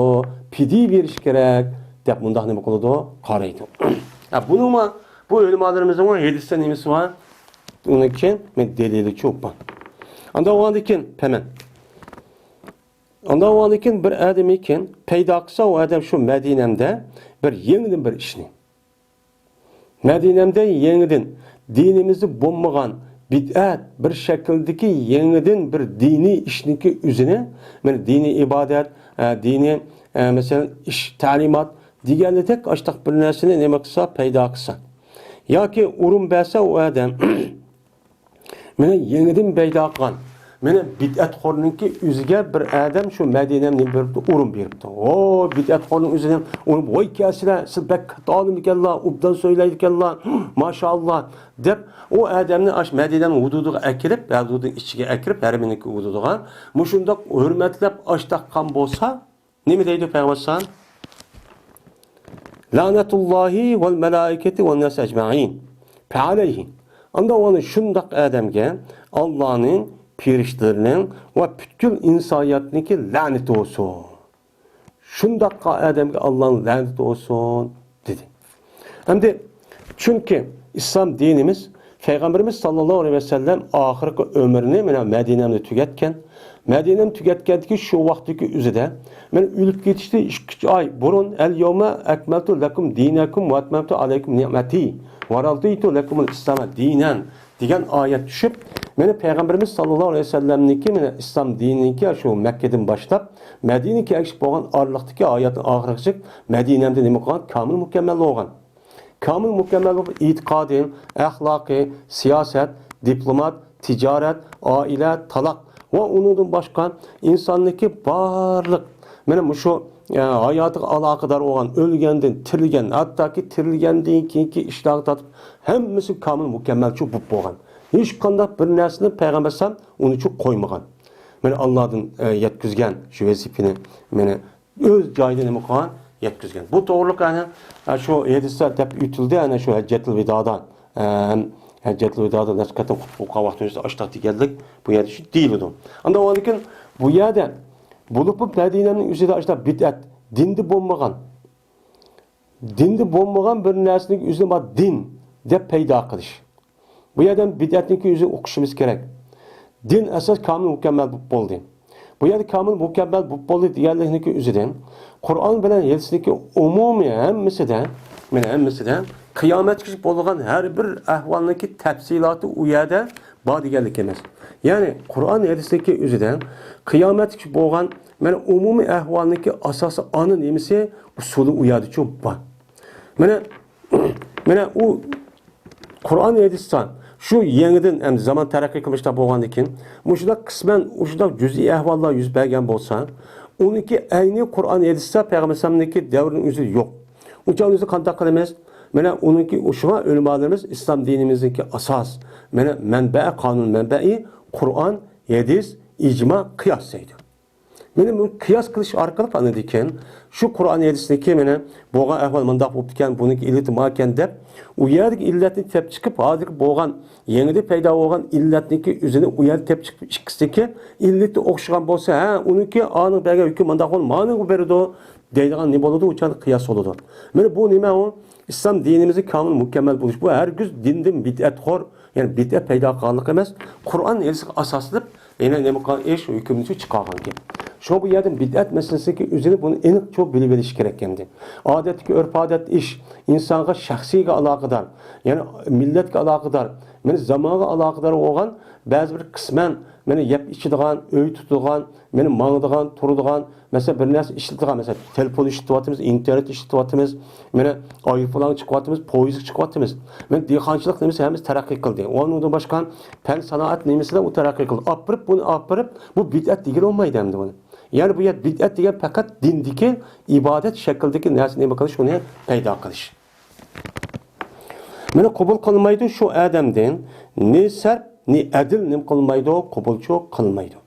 پىدىيە بېرىش كېرەك، دەپ مۇنداق نېمە قىلىدۇ؟ قارايدۇ. ھە، بۇنىڭمۇ، بۇ ئۆلىمالىرىمىزنىڭمۇ ھەدىستە نېمىسى بار؟ ئۇنىڭ كېيىن مەن دەلىلىچۇ بار. ئاندىن ئۇنىڭدىن كېيىن پەمەن. ئاندىن ئۇنىڭدىن كېيىن بىر ئادەم ئىكەن، پەيدا قىلسا ئۇ ئادەم شۇ مەدىنەمدە بىر يېڭىدىن بىر ئىشنى. مەدىنەمدە يېڭىدىن دىنىمىزدا بولمىغان بىدئەت، بىر شەكىلدىكى يېڭىدىن بىر دىنىي ئىشنىڭكى ئۆزىنى، مانا دىنىي ئىبادەت، ئە، دىنىي، ئە، مەسىلەن، ئىش، تەلىمات دېگەندەك ئاشتاق بىر نەرسىنى نېمە قىلسا، پەيدا قىلسا. ياكى ئورۇن بەرسە ئۇ ئادەم، مانا يېڭىدىن پەيدا قىلغان، مانا بىدئەتخورنىڭكى ئۆزىگە بىر ئادەم شۇ مەدىنەمنى بېرىپتۇ، ئورۇن بېرىپتۇ. ھو، بىدئەتخورنىڭ ئۆزىنى ئۇرۇپ، ۋاي كەلسىلە، سىز بەك كاتتا ئالىم ئىكەنلا، ئوبدان سۆزلەيدىكەنلا، ماشائاللا، دەپ، ئۇ ئادەمنى ئاش مەدىنەنىڭ ھۇدۇدىغا ئەكىرىپ، ھۇدۇدىنىڭ ئىچىگە ئەكىرىپ، ھەرىمىنىڭكى ھۇدۇدىغا مۇشۇنداق ھۆرمەتلەپ ئاشتاق قىلغان بولسا، نېمە دەيدۇ پەيغەمبەر ئەلەيھىسسالام؟ لەنەتۇللاھى ۋەل مەلائىكەتى ۋەن ناس ئەجمەئىن. فەئەلەيھى. ئاندىن ئۇنى شۇنداق ئادەمگە ئاللانىڭ، پېرىشتىلىرىنىڭ ۋە پۈتكۈل ئىنسانىيەتنىڭكى لەنىتى بولسۇن. شۇنداق ئادەمگە ئاللانىڭ لەنىتى بولسۇن، دېدى. ئەمدى، چۈنكى ئىسلام دىنىمىز، پەيغەمبىرىمىز ساللاللاھۇ ئەلەيھى ۋەسەللەم ئاخىرقى ئۆمرىنى مانا مەدىنەمدە تۈگەتكەن. مەدىنەمدە تۈگەتكەندىكى شۇ ۋاقىتتىكى ئۆزىدە، مانا ئۆلۈپ كېتىشتىن ئىككى، ئۈچ ئاي بۇرۇن، ئەل يەۋمە ئەكمەلتۇ لەكۇم دىنەكۇم ۋە ئەتمەمتۇ ئەلەيكۇم نىئمەتى ۋە رەزىيتۇ لەكۇمۇل ئىسلامە دىنەن دېگەن ئايەت چۈشۈپ، مانا پەيغەمبىرىمىز ساللاللاھۇ ئەلەيھى ۋەسەللەمنىڭكى، مانا ئىسلام دىنىنىڭكى شۇ مەككىدىن باشلاپ مەدىنىگە كەلگۈچە بولغان ئارىلىقتىكى ھاياتنىڭ ئاخىرىغىچە مەدىنەمدە نېمە قىلغان؟ كامىل مۇكەممەل بولغان. كامىل مۇكەممەل بولۇپ، ئېتىقادى، ئەخلاقى، سىياسەت، دىپلومات، تىجارەت، ئائىلە، تالاق ۋە ئۇنىڭدىن باشقا ئىنساننىڭكى بارلىق، مانا مۇشۇ، ئە، ھاياتىغا ئالاقىدار بولغان، ئۆلگەندىن تىرىلگەن، ھەتتاكى تىرىلگەندىن كېيىنكى ئىشلارغا تارتىپ ھەممىسى كامىل مۇكەممەلچۇ بولۇپ بولغان. ھېچقانداق بىر نەرسىنى پەيغەمبەر ئەلەيھىسسالام ئۇنى چۈ قويمىغان. مانا ئاللادىن، ئە، يەتكۈزگەن شۇ ۋەزىپىنى، مانا ئۆز جايىدا نېمە قىلغان؟ يەتكۈزگەن. بۇ توغرۇلۇق ئەنە، ئە، شۇ ھەدىستە دەپ ئۆتۈلدى، ئەنە شۇ ھەججەتۇل ۋىدادا، ئە، ھەججەتۇل ۋىدادا نەچچە قېتىم خۇتبە ئوقۇغان ۋاقتىمىزدا ئاشتاق دېگەنلىك بۇ يەردە شۇ دېيىلىدۇ. ئاندىن ئاندىن كېيىن بۇ يەردە بولۇپمۇ مەدىنەنىڭ ئۆزىدە ئاشتاق بىدئەت، دىندا بولمىغان، دىندا بولمىغان بىر نەرسىنىڭ ئۆزىنى بار دىن دەپ پەيدا قىلىش. بۇ يەردە بىدئەتنىڭكى ئۆزىنى ئوقۇشىمىز كېرەك. دىن ئاساس كامىل مۇكەممەل بولۇپ بولدى. بۇ يەردە كامىل مۇكەممەل بولۇپ بولدى دېگەنلىكنىڭكى ئۆزىدىن قۇرئان بىلەن ھەدىسنىڭكى ئومۇمىي ھەممىسىدە، مانا ھەممىسىدە قىيامەتكىچە بولغان ھەر بىر ئەھۋالنىڭكى تەپسىلاتى ئۇ يەردە بار دېگەنلىك ئەمەس. يەنى قۇرئان ھەدىستىكى ئۆزىدە قىيامەتكىچە بولغان، مانا، ئومۇمىي ئەھۋالنىڭكى ئاساسىي ئانا نېمىسى، ئۇسۇلى ئۇ يەردىچۇ بار. مانا، مانا ئۇ قۇرئان ھەدىستە شۇ يېڭىدىن ئەمدى زامان تەرەققىي قىلمىشتا بولغاندىن كېيىن مۇشۇنداق قىسمەن مۇشۇنداق جۈزئىي ئەھۋاللار يۈز بەرگەن بولسا، ئۇنىڭكى ئەينى قۇرئان ھەدىستە پەيغەمبەر ئەلەيھىسسالامنىڭكى دەۋرىنىڭ ئۆزىدە يوق. ئۇنچە ئۆزى قانداق قىلىمىز؟ مانا ئۇنىڭكى، شۇڭا ئۆلىمالىرىمىز ئىسلام دىنىمىزنىڭكى ئاساس، مانا مەنبە، قانۇن مەنبەئى قۇرئان، ھەدىس، ئىجما، قىياس دەيدۇ. مانا بۇ قىياس قىلىش ئارقىلىق ئاندىن كېيىن شۇ قۇرئان ھەدىسنىڭكى مانا بولغان ئەھۋال مۇنداق بوپتىكەن، بۇنىڭكى ئىللىتى ماكەن دەپ، ئۇ يەردىكى ئىللەتنى تېپىپ چىقىپ، ھازىرقى بولغان يېڭىدىن پەيدا بولغان ئىللەتنىڭكى ئۆزىنى ئۇ يەردە تېپىپ چىقىپ، ئىككىسىنىڭكى ئىللىتى ئوخشىغان بولسا، ھە، ئۇنىڭكى ئانىڭ بەرگەن ھۆكمى مانداق بولىدۇ، مانىڭغا بېرىدۇ دەيدىغان نېمە بولىدۇ؟ ئۇ چاغدا قىياس بولىدۇ. مانا بۇ نېمە ئۇ؟ ئىسلام دىنىمىزنىڭ كامىل مۇكەممەل بولۇشى. بۇ ھەرگىز دىندىن بىدئەتخور، يەنى بىدئەت پەيدا قىلغانلىق ئەمەس. قۇرئان ھەدىسكە ئاساسلىنىپ، يەنە نېمە قىلغان ئىش، ھۆكۈمنى چىقارغان گەپ. شۇڭا بۇ يەردە بىدئەت مەسىلىسىدىكى ئۆزىنى بۇنى ئېنىق چوڭ بىلىۋېلىش كېرەك ئەمدى. ئادەتتىكى ئۆرپ-ئادەت ئىش ئىنسانغا، شەخسىيگە ئالاقىدار، يەنى مىللەتكە ئالاقىدار، مەنە زامانغا ئالاقىدار بولغان بەزى بىر قىسمەن مەنە يەپ ئىچىدىغان، ئۆي تۇتىدىغان، مەنە ماڭىدىغان، تۇرىدىغان، مەسىلەن، بىر نەرسە ئىشلىتىدىغان، مەسىلەن، تېلېفون ئىشلىتىۋاتىمىز، ئىنتېرنېت ئىشلىتىۋاتىمىز، مەنە ئايروپىلانغا چىقىۋاتىمىز، پويىزغا چىقىۋاتىمىز. مەنە دېھقانچىلىق نېمىسى ھەممىسى تەرەققىي قىلدى. ئۇنىڭدىن باشقا پەن سانائەت نېمىسىدە ئۇ تەرەققىي قىلدى. ئاپىرىپ، بۇنى ئاپىرىپ، بۇ بىدئەت دېگىلى بولمايدۇ ئەمدى بۇنى. يەنى بۇ يەر بىدئەت دېگەن پەقەت دىندىكى ئىبادەت شەكلىدىكى نەرسە نېمە قىلىش، ئۇنى پەيدا قىلىش. مەنە قوبۇل قىلمايدۇ شۇ ئادەمدىن نى سەرپ، نى ئەدىل نېمە قىلمايدۇ، قوبۇلچۇ قىلمايدۇ.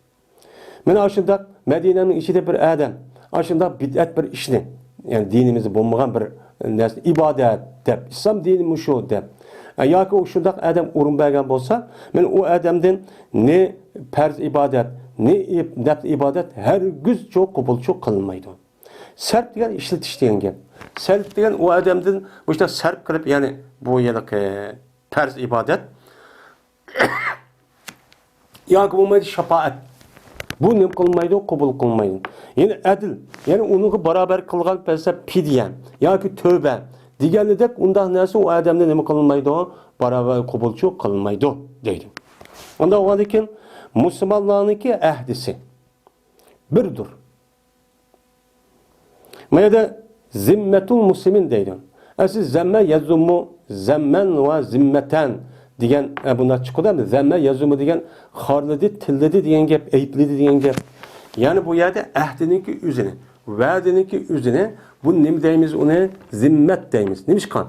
مانا ئاشۇنداق مەدىنەنىڭ ئىچىدە بىر ئادەم ئاشۇنداق بىدئەت بىر ئىشنى، يەنى دىنىمىزدا بولمىغان بىر نەرسە، ئىبادەت دەپ، ئىسلام دىنى مۇشۇ دەپ، ياكى ئۇ شۇنداق ئادەم ئورۇن بەرگەن بولسا، مەن ئۇ ئادەمدىن نى پەرز ئىبادەت، نى ئىب-، نەپلى ئىبادەت ھەرگىزچۇ قوبۇلچۇ قىلىنمايدۇ. سەرپ دېگەن ئىشلىتىش دېگەن گەپ. سەرپ دېگەن ئۇ ئادەمدىن مۇشۇنداق سەرپ قىلىپ، يەنى بۇ ھېلىقى پەرز ئىبادەت، ياكى بولمايدۇ شاپائەت. بۇ نېمە قىلمايدۇ؟ قوبۇل قىلمايدۇ. يەنى ئەدىل، يەنى ئۇنىڭغا باراۋەر قىلغان مەسىلەن پىدىيە ياكى تۆبە دېگەنلىدەك ئۇنداق نەرسە ئۇ ئادەمدە نېمە قىلمايدۇ؟ باراۋەر قوبۇلچۇ قىلمايدۇ دەيدۇ. ئۇنداق بولغاندىن كېيىن مۇسۇلمانلارنىڭكى ئەھدىسى بىردۇر. ما يەردە زىممەتۇل مۇسلىمىن دەيدۇ. ئەسلى زەممە يەزۇممۇ، زەممەن ۋە زىممەتەن دېگەن، ئە، بۇنداق چىقىدۇ. زەممە يەزۇممۇ دېگەن خارلىدى، تىللىدى دېگەن گەپ، ئەيىبلىدى دېگەن گەپ. يەنى بۇ يەردە ئەھدىنىڭكى ئۆزىنى، ۋەدىنىڭكى ئۆزىنى، بۇ نېمە دەيمىز ئۇنى؟ زىممەت دەيمىز. نېمىشقا؟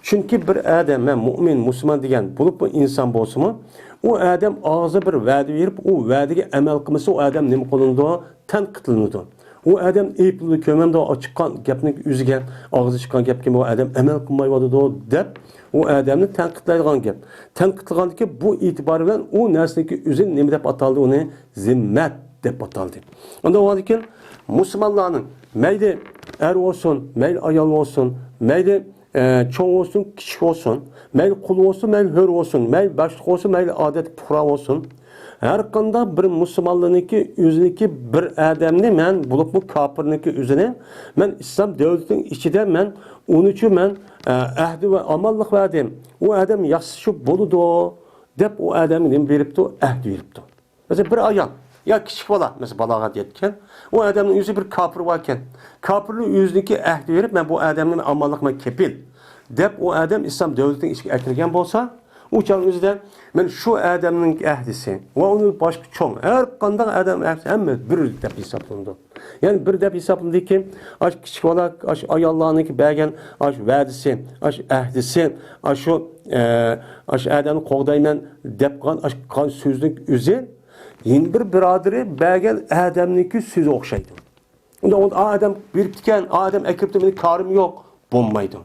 چۈنكى بىر ئادەم، مەن مۇئمىن، مۇسۇلمان دېگەن بولۇپمۇ ئىنسان بولسىمۇ، ئۇ ئادەم ئاغزى بىر ۋەدە بېرىپ، ئۇ ۋەدىگە ئەمەل قىلمىسا، ئۇ ئادەم نېمە قىلىنىدۇ؟ تەنقىدلىنىدۇ. ئۇ ئادەم ئەيىبلىنىدۇ، كۆرمەمدۇ، ئاچىققان گەپنىڭ ئۆزىگە، ئاغزى چىققان گەپكە بۇ ئادەم ئەمەل قىلمايۋاتىدۇ دەپ، ئۇ ئادەمنى تەنقىدلەيدىغان گەپ. تەنقىدلىغاندىكى بۇ ئېتىبار بىلەن ئۇ نەرسىنىڭكى ئۆزىنى نېمە دەپ ئاتالدى؟ ئۇنى زىممەت دەپ ئاتالدى. ئۇنداق بولغاندىن كېيىن مۇسۇلمانلارنىڭ مەيلى ئەر بولسۇن، مەيلى ئايال بولسۇن، مەيلى ئە، چوڭ بولسۇن، كىچىك بولسۇن، مەيلى قۇل بولسۇن، مەيلى ھۆر بولسۇن، مەيلى باشلىق بولسۇن، مەيلى ئادەتتىكى پۇقرا بولسۇن، ھەر قانداق بىر مۇسۇلمانلارنىڭكى ئۆزىنىڭكى بىر ئادەمنى مەن، بولۇپمۇ كاپىرنىڭكى ئۆزىنى مەن ئىسلام دۆلىتىنىڭ ئىچىدە مەن ئۇنىڭچۇ مەن، ئە، ئەھدى ۋە ئامانلىق بەردىم. ئۇ ئادەم ياخشى بولىدۇ دەپ ئۇ ئادەمگە نېمە بېرىپتۇ؟ ئەھدى بېرىپتۇ. مەسىلەن، بىر ئايال يا كىچىك بالا، مەسىلەن، بالاغەت يەتكەن، ئۇ ئادەمنىڭ ئۆزى بىر كاپىر باركەن. كاپىرنىڭ ئۆزىنىڭكى ئەھدى بېرىپ، مەن بۇ ئادەمنى ئامانلىقىمغا كېپىل دەپ، ئۇ ئادەم ئىسلام دۆلىتىنىڭ ئىچىگە ئەكىرگەن بولسا، ئۇ چاغنىڭ ئۆزىدە مەن شۇ ئادەمنىڭ ئەھدىسى ۋە ئۇنىڭ باشقا چوڭ، ھەر قانداق ئادەم ئەھدىسى ھەممە بىر دەپ ھېسابلىنىدۇ. يەنى بىر دەپ ھېسابلىنىدىكى، ئاش كىچىك بالا، ئاش ئاياللارنىڭكى بەرگەن ئاش ۋەدىسى، ئاش ئەھدىسى، ئاشۇ، ئە، ئاش ئادەمنى قوغدايمەن دەپ قىلغان ئاش قىلغان سۆزنىڭ ئۆزى يەنە بىر بۇرادىرى بەرگەن ئادەمنىڭكى سۆزى ئوخشايدۇ. ئۇندا ئۇ ئادەم بېرىپتىكەن، ئادەم ئەكىرىپتۇ، مېنىڭ كارىم يوق، بولمايدۇ.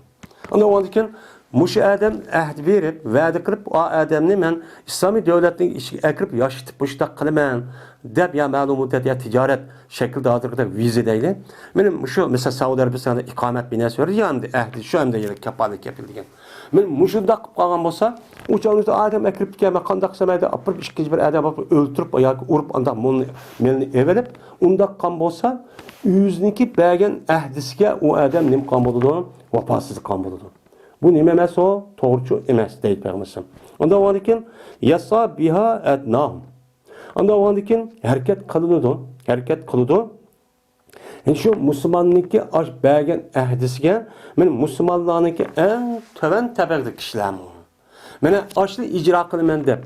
ئۇندا ئۇنىڭدىن كېيىن مۇشۇ ئادەم ئەھدى بېرىپ، ۋەدە قىلىپ، ئا ئادەمنى مەن ئىسلامىي دۆلەتنىڭ ئىچىگە ئەكىرىپ ياشىتىپ مۇشۇنداق قىلىمەن دەپ، يا مەلۇم مۇددەت يا تىجارەت شەكلىدە ھازىرقىدەك ۋىزا دەيلى. مېنىڭ مۇشۇ، مىسال، ساۋۇدى ئەرەبىستاندا ئىقامەت بىناسى بەردى، يا ئەمدى ئەھدى، شۇ ئەمدى كاپالەت كېپىل دېگەن. مېنىڭ مۇشۇنداق قىلىپ قالغان بولسا، ئۇ چاغدا ئادەم ئەكىرىپ كەلمەي، قانداق قىلسام ئەيدى، ئاپىرىپ ئىككىنچى بىر ئادەم ئاپىرىپ ئۆلتۈرۈپ ياكى ئۇرۇپ، ئانداق مېلىنى، مېلىنى ئېلىپ، ئۇنداق قىلغان بولسا، ئۆزىنىڭكى بەرگەن ئەھدىسىگە ئۇ ئادەم نېمە قىلغان بولىدۇ؟ ۋاپاسىز قىلغان بولىدۇ. بۇ نېمە ئەمەس ئۇ؟ توغرىچۇ ئەمەس، دەيدۇ پەيغەمبەر ئەلەيھىسسالام. ئۇنداق بولغاندىن كېيىن، يەسئا بىھا ئەدناھۇم. ئۇنداق بولغاندىن كېيىن ھەرىكەت قىلىنىدۇ، ھەرىكەت قىلىدۇ. شۇ مۇسۇلماننىڭكى ئاش بەرگەن ئەھدىسىگە، مەن مۇسۇلمانلارنىڭكى ئەڭ تۆۋەن تەبەقىدىكى كىشىلەرمۇ. مانا ئاشۇنى ئىجرا قىلىمەن دەپ،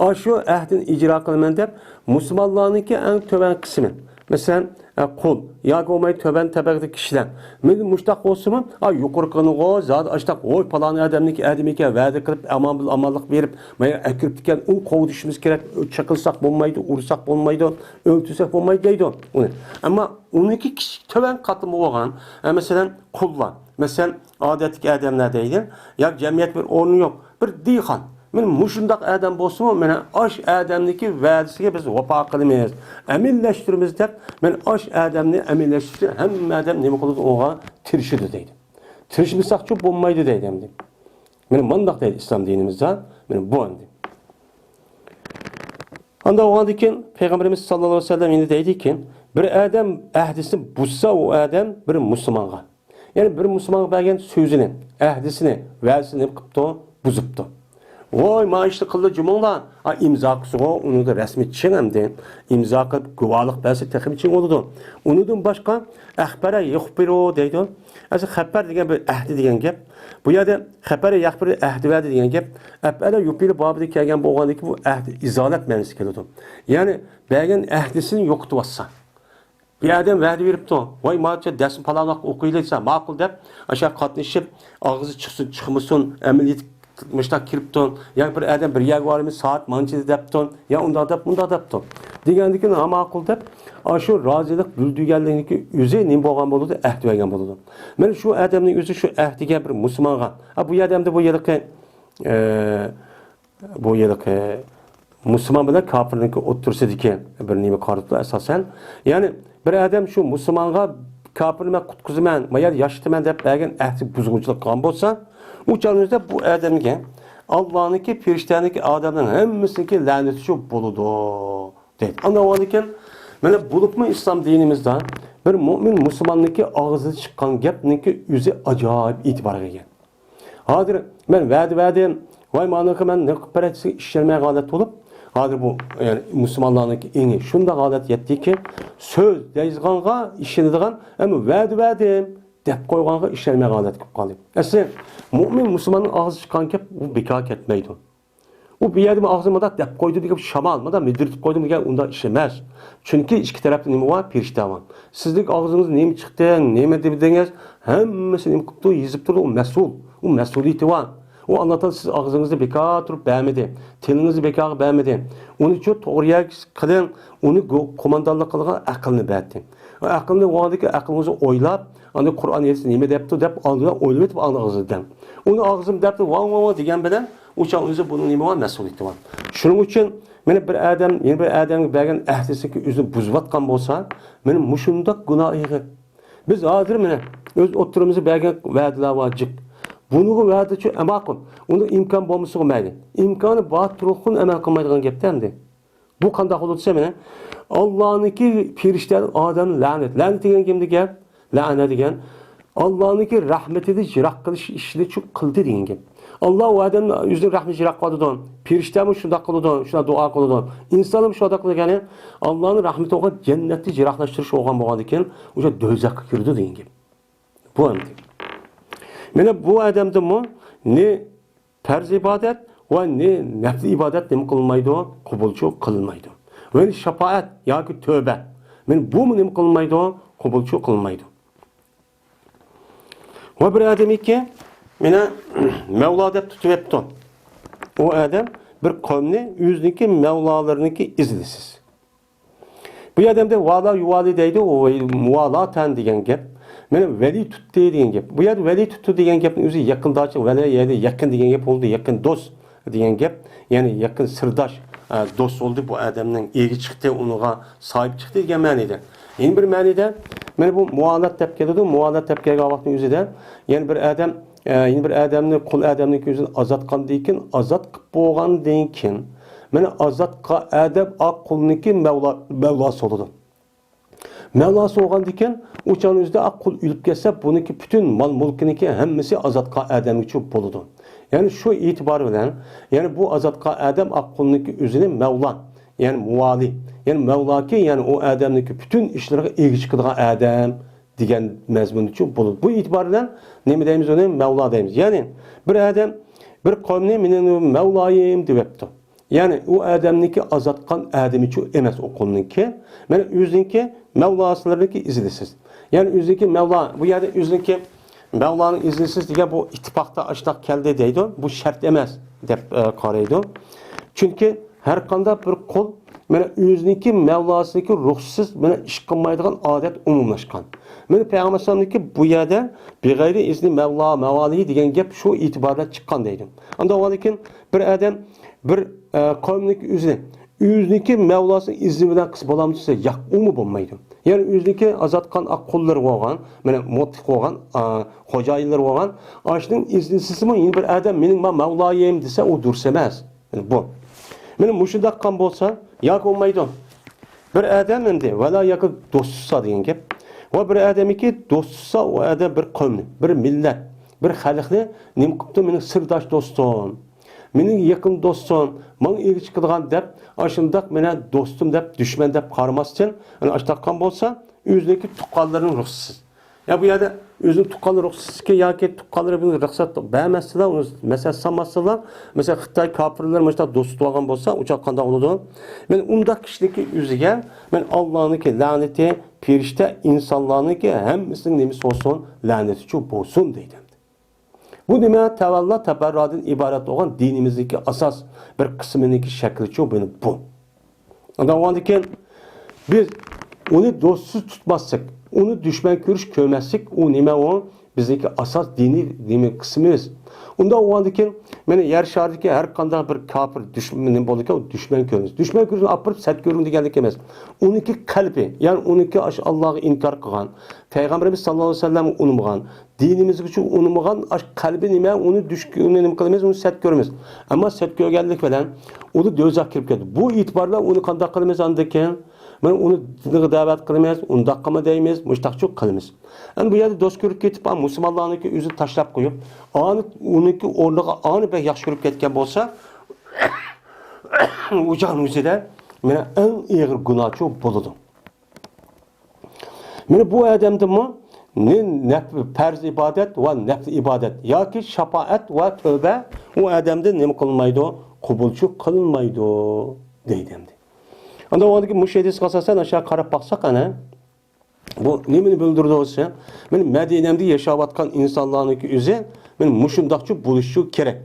ئاشۇ ئەھدىنى ئىجرا قىلىمەن دەپ، مۇسۇلمانلارنىڭكى ئەڭ تۆۋەن قىسمى، مەسىلەن، ئە، قۇل ياكى بولماي تۆۋەن تەبەقىدىكى كىشىلەر. مەن مۇشتاق بولسىمۇ، ئا، يۇقىرىقىنىغۇ، زادى ئاشتاق، ۋوي، پالانى ئادەمنىڭكى ئادىمى ئىكەن، ۋەدە قىلىپ، ئامان بىلەن ئامانلىق بېرىپ، مانا ئەكىرىپتىكەن، ئۇنى قوغدىشىمىز كېرەك، چېقىلساق بولمايدۇ، ئۇرساق بولمايدۇ، ئۆلتۈرسەك بولمايدۇ دەيدۇ ئۇنى. ئەمما ئۇنىڭكى كىچىك تۆۋەن قاتلىمى بولغان، ئە، مەسىلەن، قۇللار، مەسىلەن، ئادەتتىكى ئادەملەر دەيلى، ياكى جەمئىيەت بىر ئورنى يوق، بىر دېھقان. مانا مۇشۇنداق ئادەم بولسىمۇ، مانا ئاش ئادەمنىڭكى ۋەدىسىگە بىز ۋاپا قىلىمىز، ئەمەلىيلەشتۈرىمىز دەپ، مانا ئاش ئادەمنى ئەمەلىيلەشتۈرۈش ئۈچۈن ھەممە ئادەم نېمە قىلىدۇ؟ ئۇنىڭغا تىرىشىدۇ دەيدۇ. تىرىشمىساقچۇ بولمايدۇ دەيدۇ ئەمدى. مانا مۇنداق دەيدۇ ئىسلام دىنىمىزدا، مانا بۇ ئەمدى. ئاندىن بولغاندىن كېيىن پەيغەمبىرىمىز ساللاللاھۇ ئەلەيھى ۋەسەللەم يەنە دەيدىكى، بىر ئادەم ئەھدىسىنى بۇزسا، ئۇ ئادەم بىر مۇسۇلمانغا، يەنى بىر مۇسۇلمانغا بەرگەن سۆزىنى، ئەھدىسىنى، ۋەدىسىنى نېمە قىپتۇ؟ بۇزۇپتۇ. ۋاي، ما ئىشنى قىلدى جۇمۇڭلار. ئا، ئىمزا قىلسىغۇ، ئۇنىڭدا رەسمىي چىڭ ئەمدى. ئىمزا قىلىپ گۇۋاھلىق بەرسە تېخىمۇ چىڭ بولىدۇ. ئۇنىڭدىن باشقا، ئەخبەرە يۇخبىرۇ دەيدۇ. ئەسلى خەبەر دېگەن بىر ئەھدى دېگەن گەپ. بۇ يەردە خەبەرە يەخبىرى ئەھدى ۋەدە دېگەن گەپ. ئەپئەلە يۇپىلى بابىدا كەلگەن بولغاندىكىن بۇ ئەھدى ئىزالەت مەنىسى كېلىدۇ. يەنى بەرگەن ئەھدىسىنى يوقىتىۋاتسا. بىر ئادەم ۋەدە بېرىپتۇ، ۋاي، ماچە دەرسنى پالان ۋاقىتتا ئوقۇيلى دېسە، ماقۇل دەپ، ئاشۇ قاتنىشىپ، ئاغزى چىقسۇن، چىقمىسۇن، ئەمەلىيەت مۇشۇنداق كىرىپتۇ. يا بىر ئادەم بىر يەرگە بارىمىز، سائەت مانچىدا دەپتۇ، يا ئۇنداق دەپ، مۇنداق دەپتۇ دېگەندىكىن، ھا، ماقۇل دەپ، ئاشۇ رازىلىق بىلدۈرگەنلىكنىڭكى ئۆزى نېمە بولغان بولىدۇ؟ ئەھدە بەرگەن بولىدۇ. مانا شۇ ئادەمنىڭ ئۆزى شۇ ئەھدىگە بىر مۇسۇلمانغا، ھا، بۇ يەردە ئەمدى بۇ ھېلىقى، ئە، بۇ ھېلىقى مۇسۇلمان بىلەن كاپىرنىڭكى ئوتتۇرىسىدىكى بىر نېمە قارىتىدۇ ئاساسەن. يەنى بىر ئادەم شۇ مۇسۇلمانغا كاپىرنى مەن قۇتقۇزىمەن، ما يەردە ياشىتىمەن دەپ بەرگەن ئەھدى بۇزغۇنچىلىق قىلغان بولسا، ئۇ چاغنىڭ ئۆزىدە بۇ ئادەمگە ئاللانىڭكى، پېرىشتەنىڭكى، ئادەمنىڭ ھەممىسىنىڭكى لەنىتى شۇ بولىدۇ دەيدۇ. ئاندىن بولغاندىكىن، مانا بولۇپمۇ ئىسلام دىنىمىزدا بىر مۆمىن مۇسۇلماننىڭكى ئاغزىدىن چىققان گەپنىڭكى ئۆزى ئاجايىپ ئېتىبارغا ئىگە. ھازىر مەن ۋەدە بەردىم، ۋاي، مانىڭغا مەن نېمە قىلىپ بېرەي دېسە، ئىشەنمەي ھالەت بولۇپ، ھازىر بۇ، يەنى مۇسۇلمانلارنىڭكى ئېڭى شۇنداق ھالەت يەتتىكى، سۆز دەيدىغانغا ئىشىنىدىغان، ئەمما ۋەدە بەردىم دەپ قويغانغا ئىشەنمەي ھالەت كېلىپ قالدى. ئەسلى مۆمىن مۇسۇلماننىڭ ئاغزىدىن چىققان گەپ ئۇ بىكار كەتمەيدۇ. ئۇ بۇ يەردە مەن ئاغزىمنى مۇنداق دەپ قويدۇم دېگەن شامال، مۇنداق مىدىرىتىپ قويدۇم دېگەن ئۇنداق ئىش ئەمەس. چۈنكى ئىككى تەرەپتە نېمە بار؟ پېرىشتە بار. سىزنىڭ ئاغزىڭىزدا نېمە چىقتى، نېمە دېدىڭىز، ھەممىسىنى نېمە قىپتۇ؟ يېزىپ تۇرىدۇ. ئۇ مەسئۇل. ئۇ مەسئۇلىيىتى بار. ئۇ ئاللا تائالا سىز ئاغزىڭىزنى بىكار تۇرۇپ بەرمىدى. تىلىڭىزنى بىكارغا بەرمىدى. ئۇنى شۇ توغرا يەرگە قىلىڭ. ئۇنى گو-، قوماندانلىق قىلىدىغان ئەقىلنى بەردى. ئەقىلنى بولغاندىكىن ئەقىلىڭىزنى ئويلاپ، ئاندىن قۇرئان ھەدىس نېمە دەپتۇ دەپ ئالدىدا ئويلاۋېتىپ ئاغزىڭىزدىن. ئۇنى ئاغزىم دەپتۇ، ۋاڭ، ۋاڭ، ۋاڭ دېگەن بىلەن ئۇ چاغ ئۆزى بۇنىڭ نېمە بار؟ مەسئۇلىيىتى بار. شۇنىڭ ئۈچۈن مانا بىر ئادەم يەنە بىر ئادەمگە بەرگەن ئەھدىسىنى ئۆزىنى بۇزۇۋاتقان بولسا، مانا مۇشۇنداق گۇناھ ئېغىر. بىز ھازىر مانا ئۆز ئوتتۇرىمىزدا بەرگەن ۋەدىلەر بار جىق. بۇنىڭغا ۋەدىچۇ ئەماقۇل. ئۇنىڭ ئىمكان بولمىسىغۇ مەيلى. ئىمكانى بار تۇرۇققۇن ئەمەل قىلمايدىغان گەپتە ئەمدى. بۇ قانداق بولىدۇ دېسە، مانا ئاللانىڭكى، پېرىشتە، ئادەم لەنەت. لەنەت دېگەن كىم دېگەن؟ لەنە دېگەن ئاللانىڭكى رەھمىتىنى يىراق قىلىش ئىشىنى شۇ قىلدى دېگەن گەپ. ئاللا ئۇ ئادەمنى ئۆزىنىڭ رەھمىتىنى يىراق قىلىۋاتىدۇ. پېرىشتەمۇ شۇنداق قىلىدۇ، شۇنداق دۇئا قىلىدۇ. ئىنسانمۇ شۇنداق قىلىدۇ. يەنى ئاللانىڭ رەھمىتى بولغان جەننەتنى يىراقلاشتۇرۇش بولغان بولغاندىكىن ئۇ دوزاخقا كىرىدۇ دېگەن گەپ. بۇ ئەمدى. مانا بۇ ئادەمدىمۇ نى پەرز ئىبادەت ۋە نى نەپلى ئىبادەت نېمە قىلىنمايدۇ؟ قوبۇلچۇ قىلىنمايدۇ. ۋە نى شاپائەت ياكى تۆبە. مانا بۇمۇ نېمە قىلىنمايدۇ؟ قوبۇلچۇ قىلىنمايدۇ. ۋە بىر ئادەمكى مانا مەۋلا دەپ تۇتۇۋېپتۇ. ئۇ ئادەم بىر قەۋمنى ئۆزىنىڭكى مەۋلالىرىنىڭكى ئىزنىسىز. بۇ يەردە ئەمدى ۋالا يۇۋالى دەيدۇ، ئۇ مۇۋالاتەن دېگەن گەپ. مانا ۋەلى تۇتتى دېگەن گەپ. بۇ يەردە ۋەلى تۇتتى دېگەن گەپنىڭ ئۆزى يېقىنداشلىق، ۋەلى يەنى يېقىن دېگەن گەپ بولدى، يېقىن دوست دېگەن گەپ. يەنى يېقىن سىرداش، ئە، دوست بولدى، بۇ ئادەمنىڭ ئېگى چىقتى، ئۇنىڭغا ساھىب چىقتى دېگەن مەنىدە. يەنە بىر مەنىدە، مانا بۇ مۇۋالات دەپ كېلىدۇ، مۇۋالات دەپ كەلگەن ۋاقىتنىڭ ئۆزىدە يەنە بىر ئادەم ئە، يەنە بىر ئادەمنى، قۇل ئادەمنىڭكى ئۆزىنى ئازاد قىلغاندىن كېيىن، ئازاد قىلىپ بولغاندىن كېيىن، مانا ئازاد قىلغان ئادەم ئا قۇلنىڭكى مەۋلا-، مەۋلاسى بولىدۇ. مەۋلاسى بولغاندىن كېيىن، ئۇ چاغنىڭ ئۆزىدە ئا قۇل ئۆلۈپ كەتسە، بۇنىڭكى پۈتۈن مال-مۈلكىنىڭكى ھەممىسى ئازاد قىلغان ئادەمگىچە بولىدۇ. يەنى شۇ ئېتىبار بىلەن، يەنى بۇ ئازاد قىلغان ئادەم ئا قۇلنىڭكى ئۆزىنى مەۋلا، يەنى مۇۋالى، يەنى مەۋلاكى، يەنى ئۇ ئادەمنىڭكى پۈتۈن ئىشلىرىغا ئىگە چىقىدىغان ئادەم. دېگەن مەزمۇنچۇ بولىدۇ. بۇ ئېتىبار بىلەن نېمە دەيمىز ئۇنى؟ مەۋلا دەيمىز. يەنى بىر ئادەم بىر قەۋمنى مېنىڭ مەۋلايىم دەۋەپتۇ. يەنى ئۇ ئادەمنىڭكى ئازاد قىلغان ئادىمىچۇ ئەمەس ئۇ قۇلنىڭكى. مانا ئۆزىنىڭكى مەۋلاسىلىرىنىڭكى ئىزنىسىز. يەنى ئۆزىنىڭكى مەۋلا، بۇ يەردە ئۆزىنىڭكى مەۋلانىڭ ئىزنىسىز دېگەن بۇ ئىتتىپاقتا ئاشۇنداق كەلدى دەيدۇ. بۇ شەرت ئەمەس دەپ، ئە، قارايدۇ. چۈنكى ھەر قانداق بىر قۇل مانا ئۆزىنىڭكى مەۋلاسىنىڭكى رۇخسىتىسىز مانا ئىش قىلمايدىغان ئادەت ئومۇملاشقان. مانا پەيغەمبەر ئەلەيھىسسالامنىڭكى بۇ يەردە بىغەيرى ئىزنى مەۋلا، مەۋالىھى دېگەن گەپ شۇ ئېتىباردا چىققان دەيدۇ. ئاندىن بولغاندىن كېيىن بىر ئادەم بىر، ئە، قەۋمنىڭكى ئۆزىنى، ئۆزىنىڭكى مەۋلاسىنىڭ ئىزنى بىلەن قىلسا بولامدۇ دېسە، ياق، ئۇمۇ بولمايدۇ. يەنى ئۆزىنىڭكى ئازاد قىلغان قۇللىرى بولغان، مانا مۇتىق بولغان، ئە، خوجايىنلىرى بولغان، ئاشۇنىڭ ئىزنىسىزمۇ يەنە بىر ئادەم مېنىڭ ما مەۋلايىم دېسە، ئۇ دۇرۇس ئەمەس. بۇ. مانا مۇشۇنداق قىلغان بولسا، ياكى بولمايدۇ. بىر ئادەم ئەمدى، ۋەلا ياكى دوست تۇتسا دېگەن گەپ. ۋە بىر ئادەمكى دوست تۇتسا، ئۇ ئادەم بىر قەۋمنى، بىر مىللەت، بىر خەلقنى نېمە قىپتۇ، مېنىڭ سىرداش دوستۇم، مېنىڭ يېقىن دوستۇم، ماڭا ئىگە چىقىدىغان دەپ، ئاشۇنداق مېنى دوستۇم دەپ، دۈشمەن دەپ قارىماستىن، ئەنە ئاشتاققان بولسا، ئۆزىنىڭكى تۇغقانلىرىنىڭ رۇخسىتىسى. يا بۇ يەردە ئۆزىنىڭ تۇغقانلىرى رۇخسىتىكى ياكى تۇغقانلىرى بۇنى رۇخسەت بەرمەسسىلا، ئۇنى مەسىلە سالماسسىلا، مەسىلەن، خىتاي كاپىرلىرى مۇشۇنداق دوست تۇتۇۋالغان بولسا، ئۇ چاغ قانداق بولىدۇ؟ مەن ئۇنداق كىشىنىڭكى ئۆزىگە مەن ئاللانىڭكى لەنىتى، پېرىشتە، ئىنسانلارنىڭكى ھەممىسىنىڭ نېمىسى بولسۇن، لەنىتىچۇ بولسۇن دەيدۇ. بۇ نېمە؟ تەۋەللا تەبەررۇدىن ئىبارەت بولغان دىنىمىزدىكى ئاساس بىر قىسمىنىڭكى شەكلىچۇ بۇ. ئۇنداق بولغاندىكىن بىز ئۇنى دوستسىز تۇتماسلىق، ئۇنى دۈشمەن كۆرۈش كۆرمەسلىك، ئۇ نېمە ئۇ؟ بىزنىڭكى ئاساس دىنىي نېمە قىسمىمىز. ئۇنداق بولغاندىكىن مانا يەر شارىدىكى ھەر قانداق بىر كاپىر دۈشمەن نېمە بولىدىكەن، ئۇ دۈشمەن كۆرىمىز. دۈشمەن كۆرۈشنى ئاپىرىپ سەت كۆرۈڭ دېگەنلىك ئەمەس. ئۇنىڭكى قەلبى، يەنى ئۇنىڭكى ئاشۇ ئاللاغا ئىنكار قىلغان، پەيغەمبىرىمىز ساللاللاھۇ ئەلەيھى ۋەسەللەمگە ئۇنىمىغان، دىنىمىزگىچە ئۇنىمىغان ئاش قەلبى نېمە؟ ئۇنى دۈش-، ئۇنى نېمە قىلىمىز؟ ئۇنى سەت كۆرىمىز. ئەمما سەت كۆرگەنلىك بىلەن ئۇنى دوزاخقا كىرىپ كەتتى. بۇ ئېتىبار بىلەن ئۇنى قانداق قىلىمىز ئاندىن كېيىن؟ مانا ئۇنى دىنغا دەۋەت قىلىمىز، ئۇنداق قىلما دەيمىز، مۇشتاقچۇ قىلىمىز. ئەمدى بۇ يەردە دوست كۆرۈپ كېتىپ، مۇسۇلمانلارنىڭكى ئۆزىنى تاشلاپ قويۇپ، ئانى ئۇنىڭكى ئورنىغا ئانى بەك ياخشى كۆرۈپ كەتكەن بولسا، ئۇ چاغنىڭ ئۆزىدە مانا ئەڭ ئېغىر گۇناھچۇ بولىدۇ. مانا بۇ ئادەمدىنمۇ نى-، نەپ-، پەرز ئىبادەت ۋە نەپلى ئىبادەت ياكى شاپائەت ۋە تۆبە ئۇ ئادەمدىن نېمە قىلمايدۇ؟ قوبۇلچۇ قىلمايدۇ دەيدۇ ئەمدى. ئاندا ئۇنىڭدىكى مۇشۇ ھەدىسكە ئاساسەن ئاشۇ قاراپ باقساق ئەنە، بۇ نېمىنى بىلدۈرىدۇ دېسە، مانا مەدىنەمدە ياشاۋاتقان ئىنسانلارنىڭكى ئۆزى مانا مۇشۇنداقچۇ بولۇشى كېرەك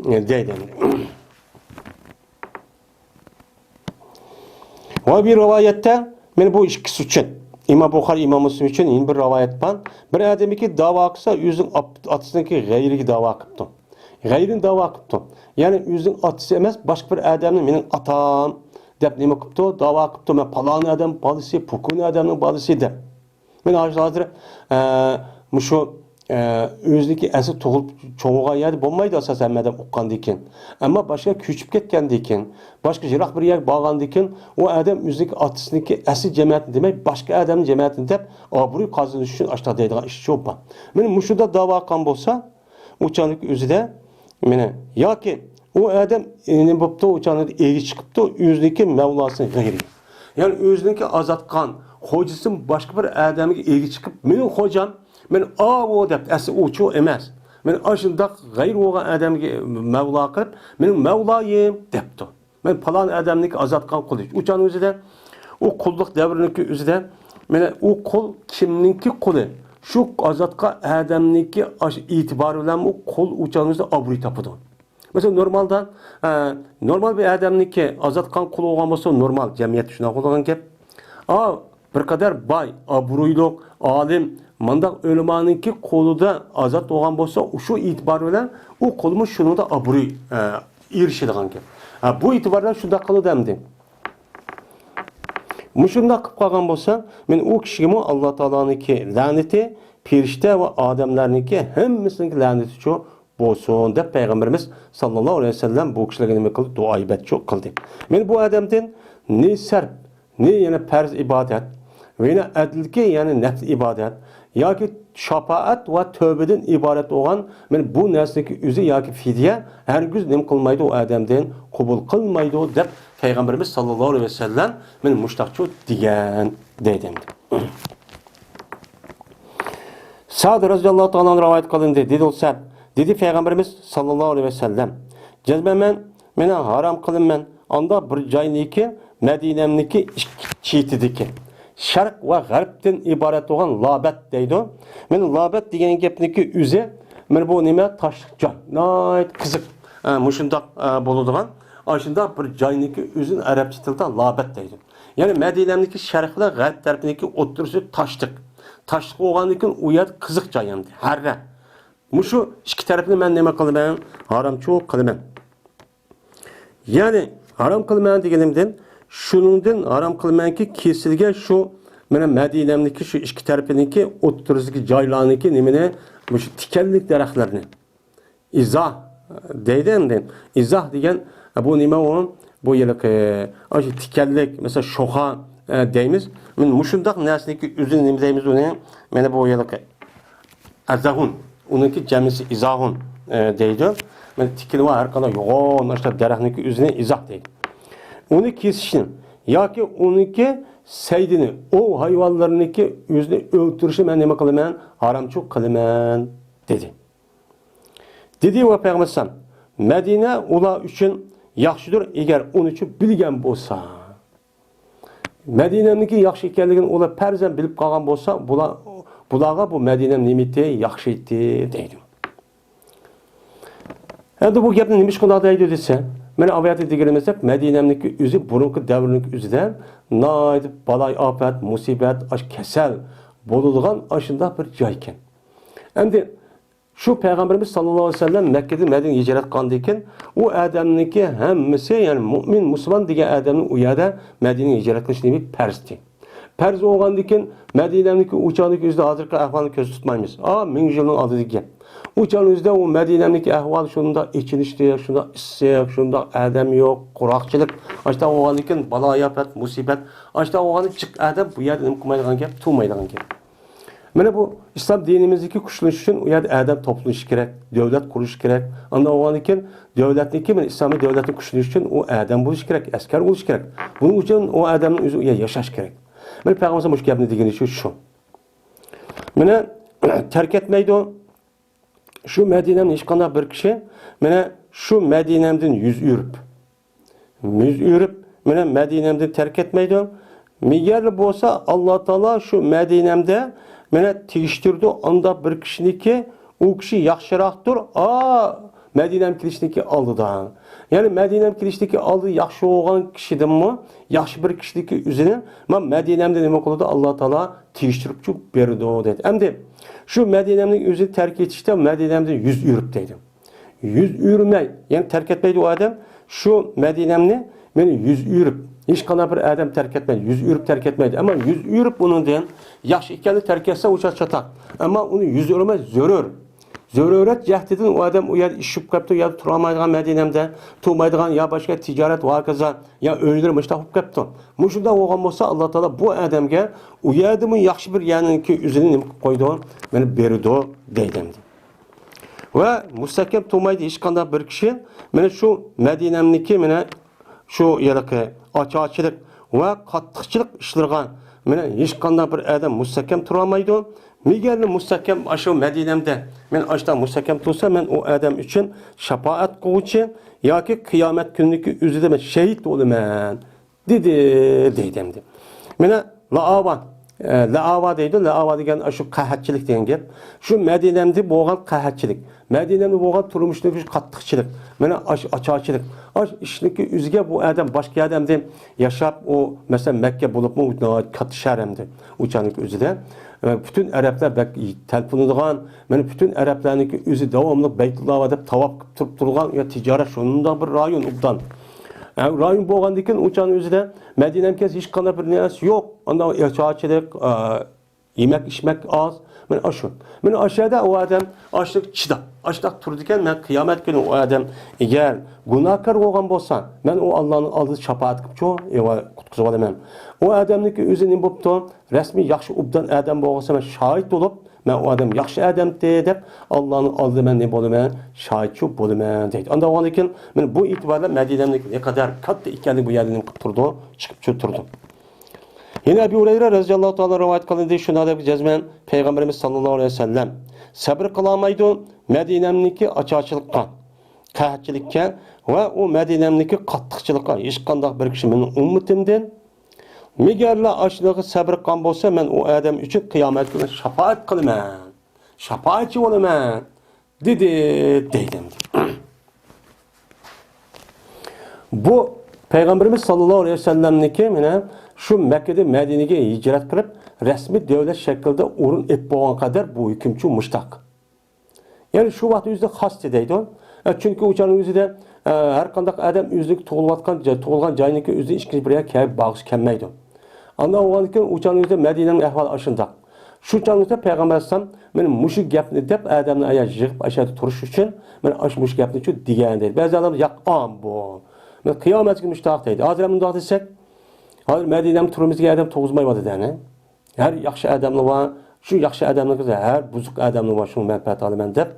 دەيدۇ. ۋە بىر رىۋايەتتە، مانا بۇ ئىككىسى ئۈچۈن، ئىمام بۇخارى، ئىمام مۇسلىم ئۈچۈن يەنە بىر رىۋايەت بار. بىر ئادەمكى داۋا قىلسا، ئۆزىنىڭ ئاپ-، ئاتىسىنىڭكى غەيرىگە داۋا قىپتۇ. غەيرىنى داۋا قىپتۇ. يەنى ئۆزىنىڭ ئاتىسى ئەمەس، باشقا بىر ئادەمنى مېنىڭ ئاتام دەپ نېمە قىپتۇ؟ داۋا قىپتۇ. مەن پالان ئادەم بالىسى، پۇكۇن ئادەمنىڭ بالىسى دەپ. مانا ھازىر، ھازىر، ئە، مۇشۇ، ئە، ئۆزىنىڭكى ئەسلى تۇغۇلۇپ چوڭ بولغان يەردە بولمايدۇ ئاساسەن ھەممە ئادەم ئۇققاندىن كېيىن. ئەمما باشقا كۆچۈپ كەتكەندىن كېيىن، باشقا يىراق بىر يەرگە بارغاندىن كېيىن، ئۇ ئادەم ئۆزىنىڭكى ئاتىسىنىڭكى ئەسلى جەمەتىنى دېمەي، باشقا ئادەمنىڭ جەمەتىنى دەپ، ئابرۇي قازىنىش ئۈچۈن ئاشۇنداق دەيدىغان ئىش يوق بار. مانا مۇشۇنداق داۋا قىلغان بولسا، ئۇ چاغنىڭ ئۆزىدە، مانا، ياكى ئۇ ئادەم نېمە بوپتۇ، ئۇ چاغنىڭ ئىگە چىقىپتۇ، ئۆزىنىڭكى مەۋلاسى غەيرى. يەنى ئۆزىنىڭكى ئازاتقان خوجىسى باشقا بىر ئادەمگە ئىگە چىقىپ، مېنىڭ خوجام، مەن ئاۋۇ دەپ، ئەسلى ئۇچۇ ئەمەس. مەن ئاشۇنداق غەيرى بولغان ئادەمگە مەۋلا قىلىپ، مېنىڭ مەۋلايىم دەپتۇ. مەن پالان ئادەمنىڭكى ئازاتقان قۇلى. ئۇ چاغنىڭ ئۆزىدە ئۇ قۇللۇق دەۋرىنىڭكى ئۆزىدە، مانا ئۇ قۇل كىمنىڭكى قۇلى؟ شۇ ئازاتقان ئادەمنىڭكى ئاش-، ئېتىبارى بىلەن ئۇ قۇل ئۇ چاغنىڭ ئۆزىدە ئابرۇي تاپىدۇ. مەسىلەن، نورمالدا، ئە، نورمال بىر ئادەمنىڭكى ئازاتقان قۇلى بولغان بولسا، نورمال جەمئىيەتتە شۇنداق بولىدىغان گەپ. ئا، بىر قەدەر باي، ئابرۇيلۇق، ئالىم، مۇنداق ئۆلىمانىڭكى قولىدا ئازاد بولغان بولسا، شۇ ئېتىبار بىلەن ئۇ قۇلمۇ شۇنىڭدا ئابرۇي، ئە، ئېرىشىدىغان گەپ. ھە، بۇ ئېتىبار بىلەن شۇنداق قىلىدۇ ئەمدى. مۇشۇنداق قىلىپ قالغان بولسا، مەن ئۇ كىشىگىمۇ ئاللا تائالانىڭكى لەنىتى، پېرىشتە ۋە ئادەملەرنىڭكى ھەممىسىنىڭكى لەنىتى شۇ بولسۇن دەپ پەيغەمبىرىمىز ساللاللاھۇ ئەلەيھى ۋەسەللەم بۇ كىشىلەرگە نېمە قىلدى؟ دۇئا ئىبادەتچۇ قىلدى. مەن بۇ ئادەمدىن نى سەرپ، نى يەنى پەرز ئىبادەت، ۋە يەنە ئەدلىكى يەنى نەپلى ئىبادەت ياكى شاپائەت ۋە تۆبىدىن ئىبارەت بولغان مەن بۇ نەرسىنىڭكى ئۆزى ياكى فىدىيە ھەرگىز نېمە قىلمايدۇ، ئۇ ئادەمدىن قوبۇل قىلمايدۇ دەپ پەيغەمبىرىمىز ساللاللاھۇ ئەلەيھى ۋەسەللەم مەن مۇشتاقچۇ دېگەن دەيدۇ. سەد رەزىياللاھۇ تائالا ئەنھۇ رىۋايەت قىلىندى. دېدى ئۇ سەد، دېدى پەيغەمبىرىمىز ساللاللاھۇ ئەلەيھى ۋەسەللەم، جەزمەن مەن، مېنى ھارام قىلىمەن. ئاندا بىر جاينىكى، مەدىنەمنىكى ئىككى چېتىدىكى، شەرق ۋە غەربتىن ئىبارەت بولغان لابەت دەيدۇ. مېنى لابەت دېگەن گەپنىكى ئۆزى، مېنى بۇ نېمە؟ تاشلىق جاي، ناھايىتى قىزىق، ئە، مۇشۇنداق، ئە، بولىدىغان، ئاشۇنداق بىر جاينىكى ئۆزىنى ئەرەبچە تىلدا لابەت دەيدۇ. يەنى مەدىنەمنىكى شەرق بىلەن غەرب تەرىپىنىڭكى ئوتتۇرىسى تاشلىق. تاشلىق بولغاندىن كېيىن ئۇ يەر قىزىق جاي ئەمدى، ھەررە. مۇشۇ ئىككى تەرەپنى مەن نېمە قىلىمەن؟ ھارامچۇ قىلىمەن. يەنى ھارام قىلىمەن دېگىنىمدىن، شۇنىڭدىن ھارام قىلىمەنكى، كېسىلگە شۇ، مانا مەدىنەمنىكى شۇ ئىككى تەرىپىنىڭكى ئوتتۇرىسىدىكى جايلارنىڭكى نېمىنى؟ مۇشۇ تىكەنلىك دەرەخلەرنى. ئىزاھ دەيدۇ ئەمدى. ئىزاھ دېگەن، بۇ نېمە ئۇ؟ بۇ ھېلىقى، ئاشۇ تىكەنلىك، مەسىلەن، شوخا، ئە، دەيمىز. مانا مۇشۇنداق نەرسىنىڭكى ئۆزىنى نېمە دەيمىز ئۇنى؟ مانا بۇ ھېلىقى ئەزەھۇن. ئۇنىڭكى جەمئىسى ئىزاھۇن، ئە، دەيدۇ. مانا تىكىنى بار ھەر قانداق يوغان، ئاشۇنداق دەرەخنىڭكى ئۆزىنى ئىزاھ دەيدۇ. ئۇنى كېسىشنى ياكى ئۇنىڭكى سەيدىنى، ئوۋ ھايۋانلىرىنىڭكى ئۆزىنى ئۆلتۈرۈشنى مەن نېمە قىلىمەن؟ ھارامچىلىق قىلىمەن، دېدى. دېدى ۋە پەيغەمبەر ئەلەيھىسسالام، مەدىنە ئۇلار ئۈچۈن ياخشىدۇر، ئەگەر ئۇنى چۈ بىلگەن بولسا. مەدىنەمنىڭكى ياخشى ئىكەنلىكىنى ئۇلار پەرزەن بىلىپ قالغان بولسا، بۇلار، بۇلارغا بۇ مەدىنەم نېمىتى؟ ياخشى ئىدى، دەيدۇ. ئەمدى بۇ گەپنى نېمە ئۈچۈن شۇنداق دەيدۇ دېسە، مانا ئاۋۇ يەردە دېگىنىمىزدەك، مەدىنەمنىڭكى ئۆزى بۇرۇنقى دەۋرنىڭكى ئۆزىدە ناھايىتى بالايىئاپەت، مۇسىبەت، ئاش كېسەل بولىدىغان ئاشۇنداق بىر جاي ئىكەن. ئەمدى شۇ پەيغەمبىرىمىز ساللاللاھۇ ئەلەيھى ۋەسەللەم مەككىدىن مەدىنىگە ھىجرەت قىلغاندىن كېيىن، ئۇ ئادەمنىڭكى ھەممىسى، يەنى مۇئمىن، مۇسۇلمان دېگەن ئادەمنىڭ ئۇ يەردە مەدىنىگە ھىجرەت قىلىشى نېمە پەرز ئىدى. پەرز بولغاندىن كېيىن، مەدىنەمنىكى ئۇ چاغدىكى ئۆزىدە ھازىرقى ئەھۋالنى كۆزدە تۇتمايمىز. ئا، مىڭ يىلنىڭ ئالدىدىكى گەپ. ئۇ چاغنىڭ ئۆزىدە ئۇ مەدىنەمنىكى ئەھۋالى شۇنداق ئېچىنىشلىق، شۇنداق ئىسسىق، شۇنداق ئادەم يوق، قۇراقچىلىق. ئاشۇنداق بولغاندىن كېيىن، بالايىئاپەت، مۇسىبەت. ئاشۇنداق بولغاندىن جىق ئادەم بۇ يەردە نېمە قىلمايدىغان گەپ؟ تۇرمايدىغان گەپ. مانا بۇ ئىسلام دىنىمىزدىكى كۈچلىنىش ئۈچۈن ئۇ يەردە ئادەم توپلىنىشى كېرەك، دۆلەت قۇرۇلۇشى كېرەك. ئاندىن بولغاندىن كېيىن دۆلەتنىڭكى، مانا ئىسلامىي دۆلەتنىڭ كۈچلىنىشى ئۈچۈن ئۇ ئادەم بولۇشى كېرەك، ئەسكەر بولۇشى كېرەك. بۇنىڭ ئۈچۈن ئۇ ئادەمنىڭ ئۆزى ئۇ يەردە ياشاش كېرەك. مانا پەيغەمبەر مۇشۇ گەپنى دېگىنى شۇ، شۇ. مانا تەرك ئەتمەيدۇ. شۇ مەدىنەمنى ھېچقانداق بىر كىشى، مانا شۇ مەدىنەمدىن يۈز ئۆرۈپ، يۈز ئۆرۈپ، مانا مەدىنەمدىن تەرك ئەتمەيدۇ. مېگەرلا بولسا، ئاللا تائالا شۇ مەدىنەمدە، مانا تېگىشتۈرىدۇ ئانداق بىر كىشىنىكى، ئۇ كىشى ياخشىراقتۇر، ئا، مەدىنەم كېلىشنىكى ئالدىدا. يەنى مەدىنەم كېلىشنىكى ئالدىدا ياخشى بولغان كىشىدىنمۇ ياخشى بىر كىشىنىكى ئۆزىنى، مانا مەدىنەمدە نېمە قىلىدۇ؟ ئاللا تائالا تېگىشتۈرۈپچۇ بېرىدۇ، دەيدۇ. ئەمدى شۇ مەدىنەمنىڭ ئۆزىنى تەرك ئېتىشتە مەدىنەمدىن يۈز ئۆرۈپ دەيدۇ. يۈز ئۆرمەي، يەنى تەرك ئەتمەيدۇ ئۇ ئادەم. شۇ مەدىنەمنى مانا يۈز ئۆرۈپ، ھېچقانداق بىر ئادەم تەرك ئەتمەيدۇ، يۈز ئۆرۈپ تەرك ئەتمەيدۇ. ئەمما يۈز ئۆرۈپ ئۇنىڭدىن ياخشى ئىكەننى تەرك ئەتسە، ئۇ چاغ چاتاق. ئەمما ئۇنى يۈز ئۆرمەي، زۆرۈر. زۆرۈرەت جەھىتىدىن ئۇ ئادەم ئۇ يەردە ئىششىپ قېپتۇ، يا تۇرالمايدىغان مەدىنەمدە، تۇرمايدىغان يا باشقا تىجارەت ۋە ھاكازا، يا ئۆيلىرى مۇشۇنداق بولۇپ قېپتۇ. مۇشۇنداق بولغان بولسا، ئاللا تائالا بۇ ئادەمگە ئۇ يەردىمۇ ياخشى بىر يەرنىڭكى ئۆزىنى نېمە قىلىپ قويىدۇ؟ مانا بېرىدۇ، دەيدۇ ئەمدى. ۋە مۇستەھكەم تۇرمايدۇ ھېچقانداق بىر كىشى، مانا شۇ مەدىنەمنىكى، مانا شۇ ھېلىقى ئاچارچىلىق ۋە قاتتىقچىلىق ئىشلىرىغا، مانا ھېچقانداق بىر ئادەم مۇستەھكەم تۇرالمايدۇ. مېگەرلا مۇستەھكەم ئاشۇ مەدىنەمدە مەن ئاشۇنداق مۇستەھكەم تۇرسام، مەن ئۇ ئادەم ئۈچۈن شاپائەت قىلغۇچى ياكى قىيامەت كۈنىدىكى ئۆزىدە مەن شېھىت بولىمەن، دېدى، دەيدۇ ئەمدى. مانا لائاۋا، ئە، لائاۋا دەيدۇ، لائاۋا دېگەن ئاشۇ قەھەتچىلىك دېگەن گەپ. شۇ مەدىنەمدە بولغان قەھەتچىلىك، مەدىنەمدە بولغان تۇرمۇشتىكى شۇ قاتتىقچىلىق، مانا ئاش-، ئاچارچىلىق، ئاش ئىشنىكى ئۆزىگە بۇ ئادەم باشقا يەردە ئەمدى ياشاپ، ئۇ مەسىلەن مەككە بولۇپمۇ ناھايىتى كاتتا شەھەر ئەمدى ئۇ چاغنىڭكى ئۆزىدە. ئە، پۈتۈن ئەرەبلەر بەك تەلپۈنىدىغان، مانا پۈتۈن ئەرەبلەرنىڭكى ئۆزى داۋاملىق بەيتۇللاھا دەپ تاۋاپ قىلىپ تۇرۇپ تۇرغان، يا تىجارەت شۇنداق بىر رايون ئوبدان. ئە، رايون بولغاندىن كېيىن ئۇ چاغنىڭ ئۆزىدە مەدىنەم كەلسە ھېچقانداق بىر نەرسە يوق. ئانداق ئاچارچىلىق، ئە، يېمەك ئىچمەك ئاز. مانا ئاشۇ. مانا ئاشۇ يەردە ئۇ ئادەم ئاشۇ چىداپ، ئاشۇنداق تۇرىدىكەن، مەن قىيامەت كۈنى ئۇ ئادەم ئەگەر گۇناھكار بولغان بولسا، مەن ئۇ ئاللانىڭ ئالدىدا شاپائەت قىلىپچۇ، ئېۋە، قۇتقۇزۇۋالىمەن. ئۇ ئادەمنىڭكى ئۆزى نېمە بوپتۇ؟ رەسمىي ياخشى ئوبدان ئادەم بولغان بولسا، مەن شاھىت بولۇپ، مەن ئۇ ئادەم ياخشى ئادەمتى دەپ، ئاللانىڭ ئالدىدا مەن نېمە بولىمەن؟ شاھىتچۇ بولىمەن، دەيدۇ. ئانداق بولغاندىن كېيىن، مانا بۇ ئېتىباردا مەدىنەمنىڭ نەقەدەر كاتتا ئىكەنلىكى بۇ يەردىن نېمە قىلىپ تۇرىدۇ؟ چىقىپچۇ تۇرىدۇ. يەنە ئەبۇ ھۇرەيرە رەزىياللاھۇ تائالا رىۋايەت قىلىندى، شۇنداق دەپ جەزمەن پەيغەمبىرىمىز ساللاللاھۇ ئەلەيھى ۋەسەللەم سەبرى قىلالمايدۇ، مەدىنەمنىڭكى ئاچارچىلىققا، قەھەتچىلىككە ۋە ئۇ مەدىنەمنىڭكى قاتتىقچىلىققا ھېچقانداق بىر كىشى مېنىڭ ئۈممىتىمدىن. مېگەرلا ئاشۇنىڭغا سەبرى قىلغان بولسا، مەن ئۇ ئادەم ئۈچۈن قىيامەت كۈنى شاپائەت قىلىمەن، شاپائەتچى بولىمەن، دېدى، دەيدۇ ئەمدى. بۇ پەيغەمبىرىمىز ساللاللاھۇ ئەلەيھى ۋەسەللەمنىڭكى مانا شۇ مەككىدىن مەدىنىگە ھىجرەت قىلىپ، رەسمىي دۆلەت شەكلىدە ئورۇن ئېلىپ بولغان قەدەر بۇ ھۆكۈمچۇ مۇشتاق. يەنى شۇ ۋاقىت ئۆزىدە خاستى دەيدۇ. ئە، چۈنكى ئۇ چاغنىڭ ئۆزىدە، ئە، ھەر قانداق ئادەم ئۆزىنىڭ تۇغۇلۇۋاتقان جاي، تۇغۇلغان جاينىڭكى ئۆزىدە ئىككىنچى بىر يەرگە كەلىپ باغىسى كەلمەيدۇ. ئاندىن بولغاندىن كېيىن ئۇ چاغنىڭ ئۆزىدە مەدىنەنىڭ ئەھۋالى ئاشۇنداق. شۇ چاغنىڭ ئۆزىدە پەيغەمبەر ئەلەيھىسسالام مانا مۇشۇ گەپنى دەپ ئادەمنى ئايا يىغىپ ئاشۇ يەردە تۇرۇش ئۈچۈن مانا ئاشۇ مۇشۇ گەپنى شۇ دېگەن دەيدۇ. بەزى ئادەملەر ياق ئام بۇ. مەن قىيامەتكە مۇشتاق دەيدۇ. ھازىر مۇنداق دېسەك، ھازىر مەدىنەمدە تۇرىمىز دېگەن ئادەم تۇرغۇزمايۋاتىدۇ، يەنى. ھەر ياخشى ئادەملەر بار، شۇ ياخشى ئادەملەرگە ھەر بۇزۇق ئادەملەر بار، شۇ مەنپەئەت ئالىمەن دەپ.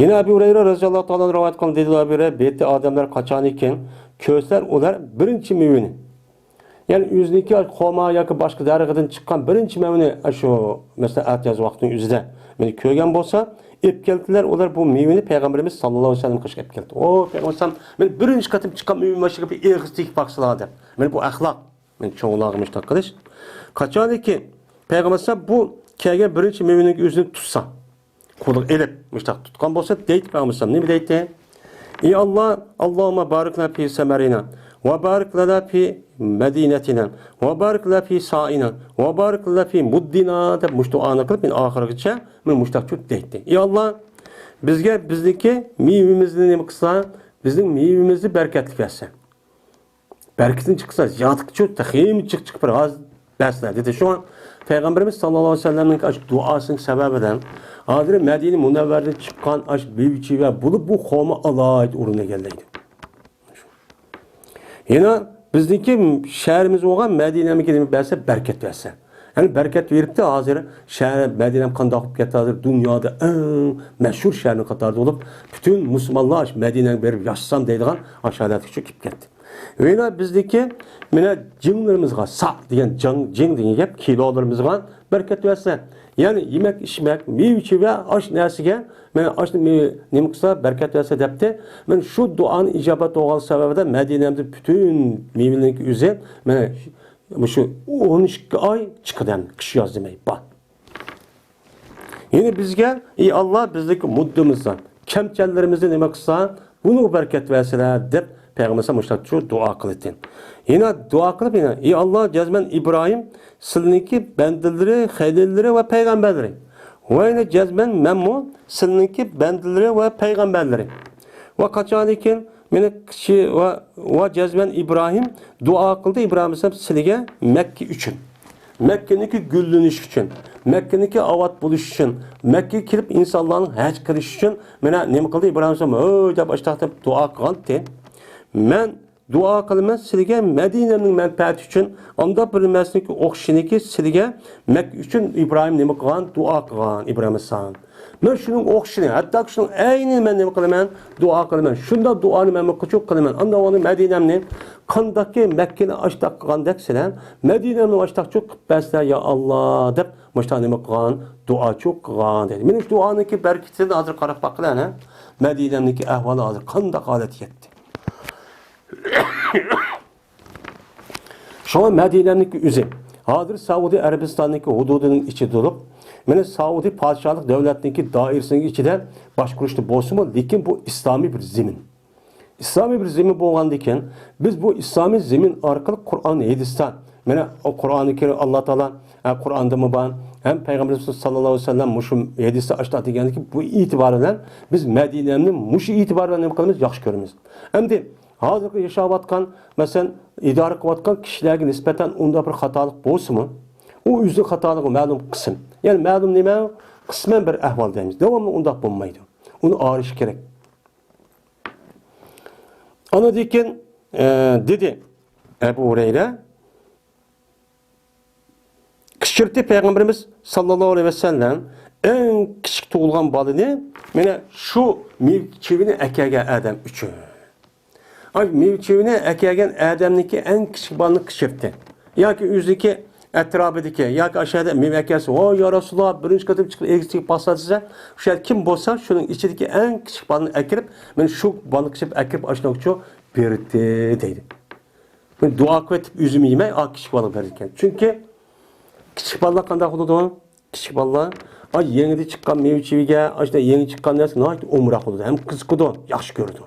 يەنە ئەبۇ ھۇرەيرە رەزىياللاھۇ تائالا ئەنھۇ رىۋايەت قىلغان، دېدى ئەبۇ ھۇرەيرە، بېيىتتە ئادەملەر قاچانكى كۆرسىلەر، ئۇلار بىرىنچى مېۋىنى، يەنى ئۆزىنىڭكى خورما ياكى باشقا دەرىخىدىن چىققان بىرىنچى مېۋىنى، شۇ، مەسىلەن، ئەتىياز ۋاقتىنىڭ ئۆزىدە مېنى كۆرگەن بولسا، ئېلىپ كەلدىلەر، ئۇلار بۇ مېۋىنى پەيغەمبىرىمىز ساللاللاھۇ ئەلەيھى ۋەسەللەمگە قىلىپ كەلدى. ئو، پەيغەمبەر ئەلەيھىسسالام، مەن بىرىنچى قېتىم چىققان مېۋىنى ماشىنىغا بىر ئېغىز تېگىپ باقسىلا دەپ. مەن بۇ ئەخلاق. مەن چوڭلارغا مۇشۇنداق قىلىش. قاچانكى پەيغەمبەر ئەلەيھىسسالام بۇ كەلگەن بىرىنچى مېۋىنىڭ ئۆزىنى تۇتسا، قولىغا ئېلىپ، مۇشۇنداق تۇتقان بولسا، دەيتتى پەيغەمبەر ئەلەيھىسسالام. نېمە دەيتتى؟ ئى ئاللا، اللهم بارك لنا في ثمرنا، وبارك لنا في مدينتنا، وبارك لنا في صاعنا، وبارك لنا في مدنا دەپ مۇشۇ دۇئانى قىلىپ، مەن ئاخىرغىچە مەن مۇشۇنداق چۆپ دەيتتى. ئى ئاللا، بىزگە بىزنىڭكى مېۋىمىزنى نېمە قىلسا، بىزنىڭ مېۋىمىزنى بەرىكەتلىك بەرسە. بەرىكىتىنى چىقسا، زىيادەتكە چىق، تېخىمۇ جىق چىقىپ بىر ھازىر بەسلەر دېدى. شۇڭا پەيغەمبىرىمىز ساللاللاھۇ ئەلەيھى ۋەسەللەمنىڭ ئاشۇ دۇئاسىنىڭ سەۋەبىدىن ھازىر مەدىنە مۇنەۋۋەردىن چىققان ئاشۇ مېۋە-چېۋە بولۇپ، بۇ خورما ئالاھىدە ئورۇن ئىگىلەيدۇ. يەنە بىزنىڭكى شەھىرىمىز بولغان مەدىنەمگە نېمە بەرسە، بەرىكەت بەرسە. يەنى بەرىكەت بېرىپتۇ ھازىر. شەھەر، مەدىنەم قانداق بولۇپ كەتتى ھازىر؟ دۇنيادا ئەڭ مەشھۇر شەھەرنىڭ قاتارىدا بولۇپ، پۈتۈن مۇسۇلمانلار ئاشۇ مەدىنەگە بېرىپ ياشىسام دەيدىغان ئاشۇ ھالەتكە چۈشۈپ كەتتى. ۋەيلا بىزدىكى مانا جىڭلىرىمىزغا، سا دېگەن جىڭ، جىڭ دېگەن گەپ، كىلولىرىمىزغا بەرىكەت بەرسە. يەنى يېمەك، ئىچمەك، مېۋە-چېۋە، ئاش نەرسىگە، مانا ئاشنى مېۋە نېمە قىلسا، بەرىكەت بەرسە دەپتى. مانا شۇ دۇئانىڭ ئىجابەت بولغان سەۋەبىدىن مەدىنەمدە پۈتۈن مېۋىلەرنىڭ ئۆزى، مانا مۇشۇ ئون ئىككى ئاي چىقىدۇ، قىش ياز دېمەي، بار. يەنى بىزگە، ئى ئاللا، بىزدىكى مۇددىمىزدا، كەمچەللىرىمىزنى نېمە قىلسا، بۇنىڭغا بەرىكەت بەرسىلە، دەپ پەيغەمبەر مۇشۇنداق دۇئا قىلىدىكەن. يەنە دۇئا قىلىپ، يەنە، ئى ئاللا، جەزمەن ئىبراھىم سىلىنىڭكى بەندىلىرى، خەلىللىرى ۋە پەيغەمبەرلىرى. ۋە يەنە جەزمەن مەنمۇ سىلىنىڭكى بەندىلىرى ۋە پەيغەمبەرلىرى. ۋە قاچانكى مېنى كىشى ۋە، ۋە جەزمەن ئىبراھىم دۇئا قىلدى، ئىبراھىم ئەلەيھىسسالام سىلىگە مەككە ئۈچۈن. مەككىنىڭكى گۈللىنىش ئۈچۈن، مەككىنىڭكى ئاۋات بولۇش ئۈچۈن، مەككىگە كېلىپ ئىنسانلارنىڭ ھەج قىلىش ئۈچۈن، مانا نېمە قىلدى ئىبراھىم ئەلەيھىسسالام؟ ھۆي دەپ ئاشتاق دەپ دۇئا قىلغانتى. مەن دۇئا قىلىمەن سىلىگە مەدىنەمنىڭ مەنپەئەتى ئۈچۈن، ئانداق بىر نېمىسىنىڭكى ئوخشىشىنىكى سىلىگە مەككە ئۈچۈن ئىبراھىم نېمە قىلغان؟ دۇئا قىلغان ئىبراھىم ئەلەيھىسسالام. مەن شۇنىڭ ئوخشىشىنى، ھەتتاكى شۇنىڭ ئەينىنى مەن نېمە قىلىمەن؟ دۇئا قىلىمەن. شۇنداق دۇئانى مەنمۇ قىلچۇق قىلىمەن. ئانداق ۋاقىتتا مەدىنەمنى قانداقكى مەككىنى ئاشتاق قىلغاندەك سىلەر مەدىنەمنى ئاشتاقچۇ قىلىپ بەرسىلەر يا ئاللا دەپ مۇشۇنداق نېمە قىلغان؟ دۇئاچۇ قىلغان دەيدۇ. مېنىڭ شۇ دۇئانىڭكى بەرىكىتىدىن ھازىر قاراپ باققىلى ئەنە. مەدىنەمنىڭكى ئەھۋالى ھازىر قانداق ھالەتكە يەتتى؟ شۇڭا مەدىنەنىڭكى ئۆزى ھازىر سەئۇدى ئەرەبىستاننىڭكى ھۇدۇدىنىڭ ئىچىدە تۇرۇپ، مانا سەئۇدى پادىشاھلىق دۆلەتنىڭكى دائىرىسىنىڭ ئىچىدە باشقۇرۇشتا بولسىمۇ، لېكىن بۇ ئىسلامىي بىر زېمىن. ئىسلامىي بىر زېمىن بولغاندىكىن، بىز بۇ ئىسلامىي زېمىن ئارقىلىق قۇرئان، ھەدىستە، مانا قۇرئانى كەرىم، ئاللا تائالا، ھە، قۇرئاندىمۇ بار، ھەم پەيغەمبىرىمىز ساللاللاھۇ ئەلەيھى ۋەسەللەم مۇشۇ ھەدىستە ئاشتاق دېگەندىكى، بۇ ئېتىبار بىلەن بىز مەدىنەمنى مۇشۇ ئېتىبار بىلەن نېمە قىلىمىز؟ ياخشى كۆرىمىز. ئەمدى ھازىرقى ياشاۋاتقان، مەسىلەن، ئىدارە قىلىۋاتقان كىشىلەرگە نىسبەتەن ئۇنداق بىر خاتالىق بولسىمۇ، ئۇ ئۆزىنىڭ خاتالىقى مەلۇم قىسىم. يەنى مەلۇم نېمە؟ قىسمەن بىر ئەھۋال دەيمىز. داۋاملىق ئۇنداق بولمايدۇ. ئۇنى ئايرىش كېرەك. ئاندىن كېيىن، ئە، دېدى ئەبۇ ھۇرەيرە، قىچقىرتى پەيغەمبىرىمىز ساللاللاھۇ ئەلەيھى ۋەسەللەم ئەڭ كىچىك تۇغۇلغان بالىنى، مانا شۇ مېۋە-چېۋىنى ئەكەلگەن ئادەم ئۈچۈن. ئاي، مېۋە-چېۋىنى ئەكەلگەن ئادەمنىڭكى ئەڭ كىچىك بالىنى قىچقىرتتى. ياكى ئۆزىنىڭكى ئەتراپىدىكى، ياكى ئاشۇ يەردە مېۋە ئەكەلسە، ۋاي يا رەسۇلاللا، بىرىنچى قېتىم چىقىپ ئېگىز چىقىپ باقسا دېسە، شۇ يەردە كىم بولسا، شۇنىڭ ئىچىدىكى ئەڭ كىچىك بالىنى ئەكىرىپ، مانا شۇ بالىنى قىچىپ ئەكىرىپ، ئاشۇنىڭ ئۈچۈن بېرىتتى دەيدۇ. مەن دۇئا قىلىۋېتىپ ئۆزۈم يېمەي، ئا، كىچىك بالىغا بېرىدىكەن. چۈنكى كىچىك بالىلار قانداق بولىدۇ؟ كىچىك بالىلار، ئا، يېڭىدە چىققان مېۋە-چېۋىگە، ئاشۇنداق يېڭى چىققان نەرسە ناھايىتى ئومراق بولىدۇ. ھەم قىزىقىدۇ، ياخشى كۆرىدۇ.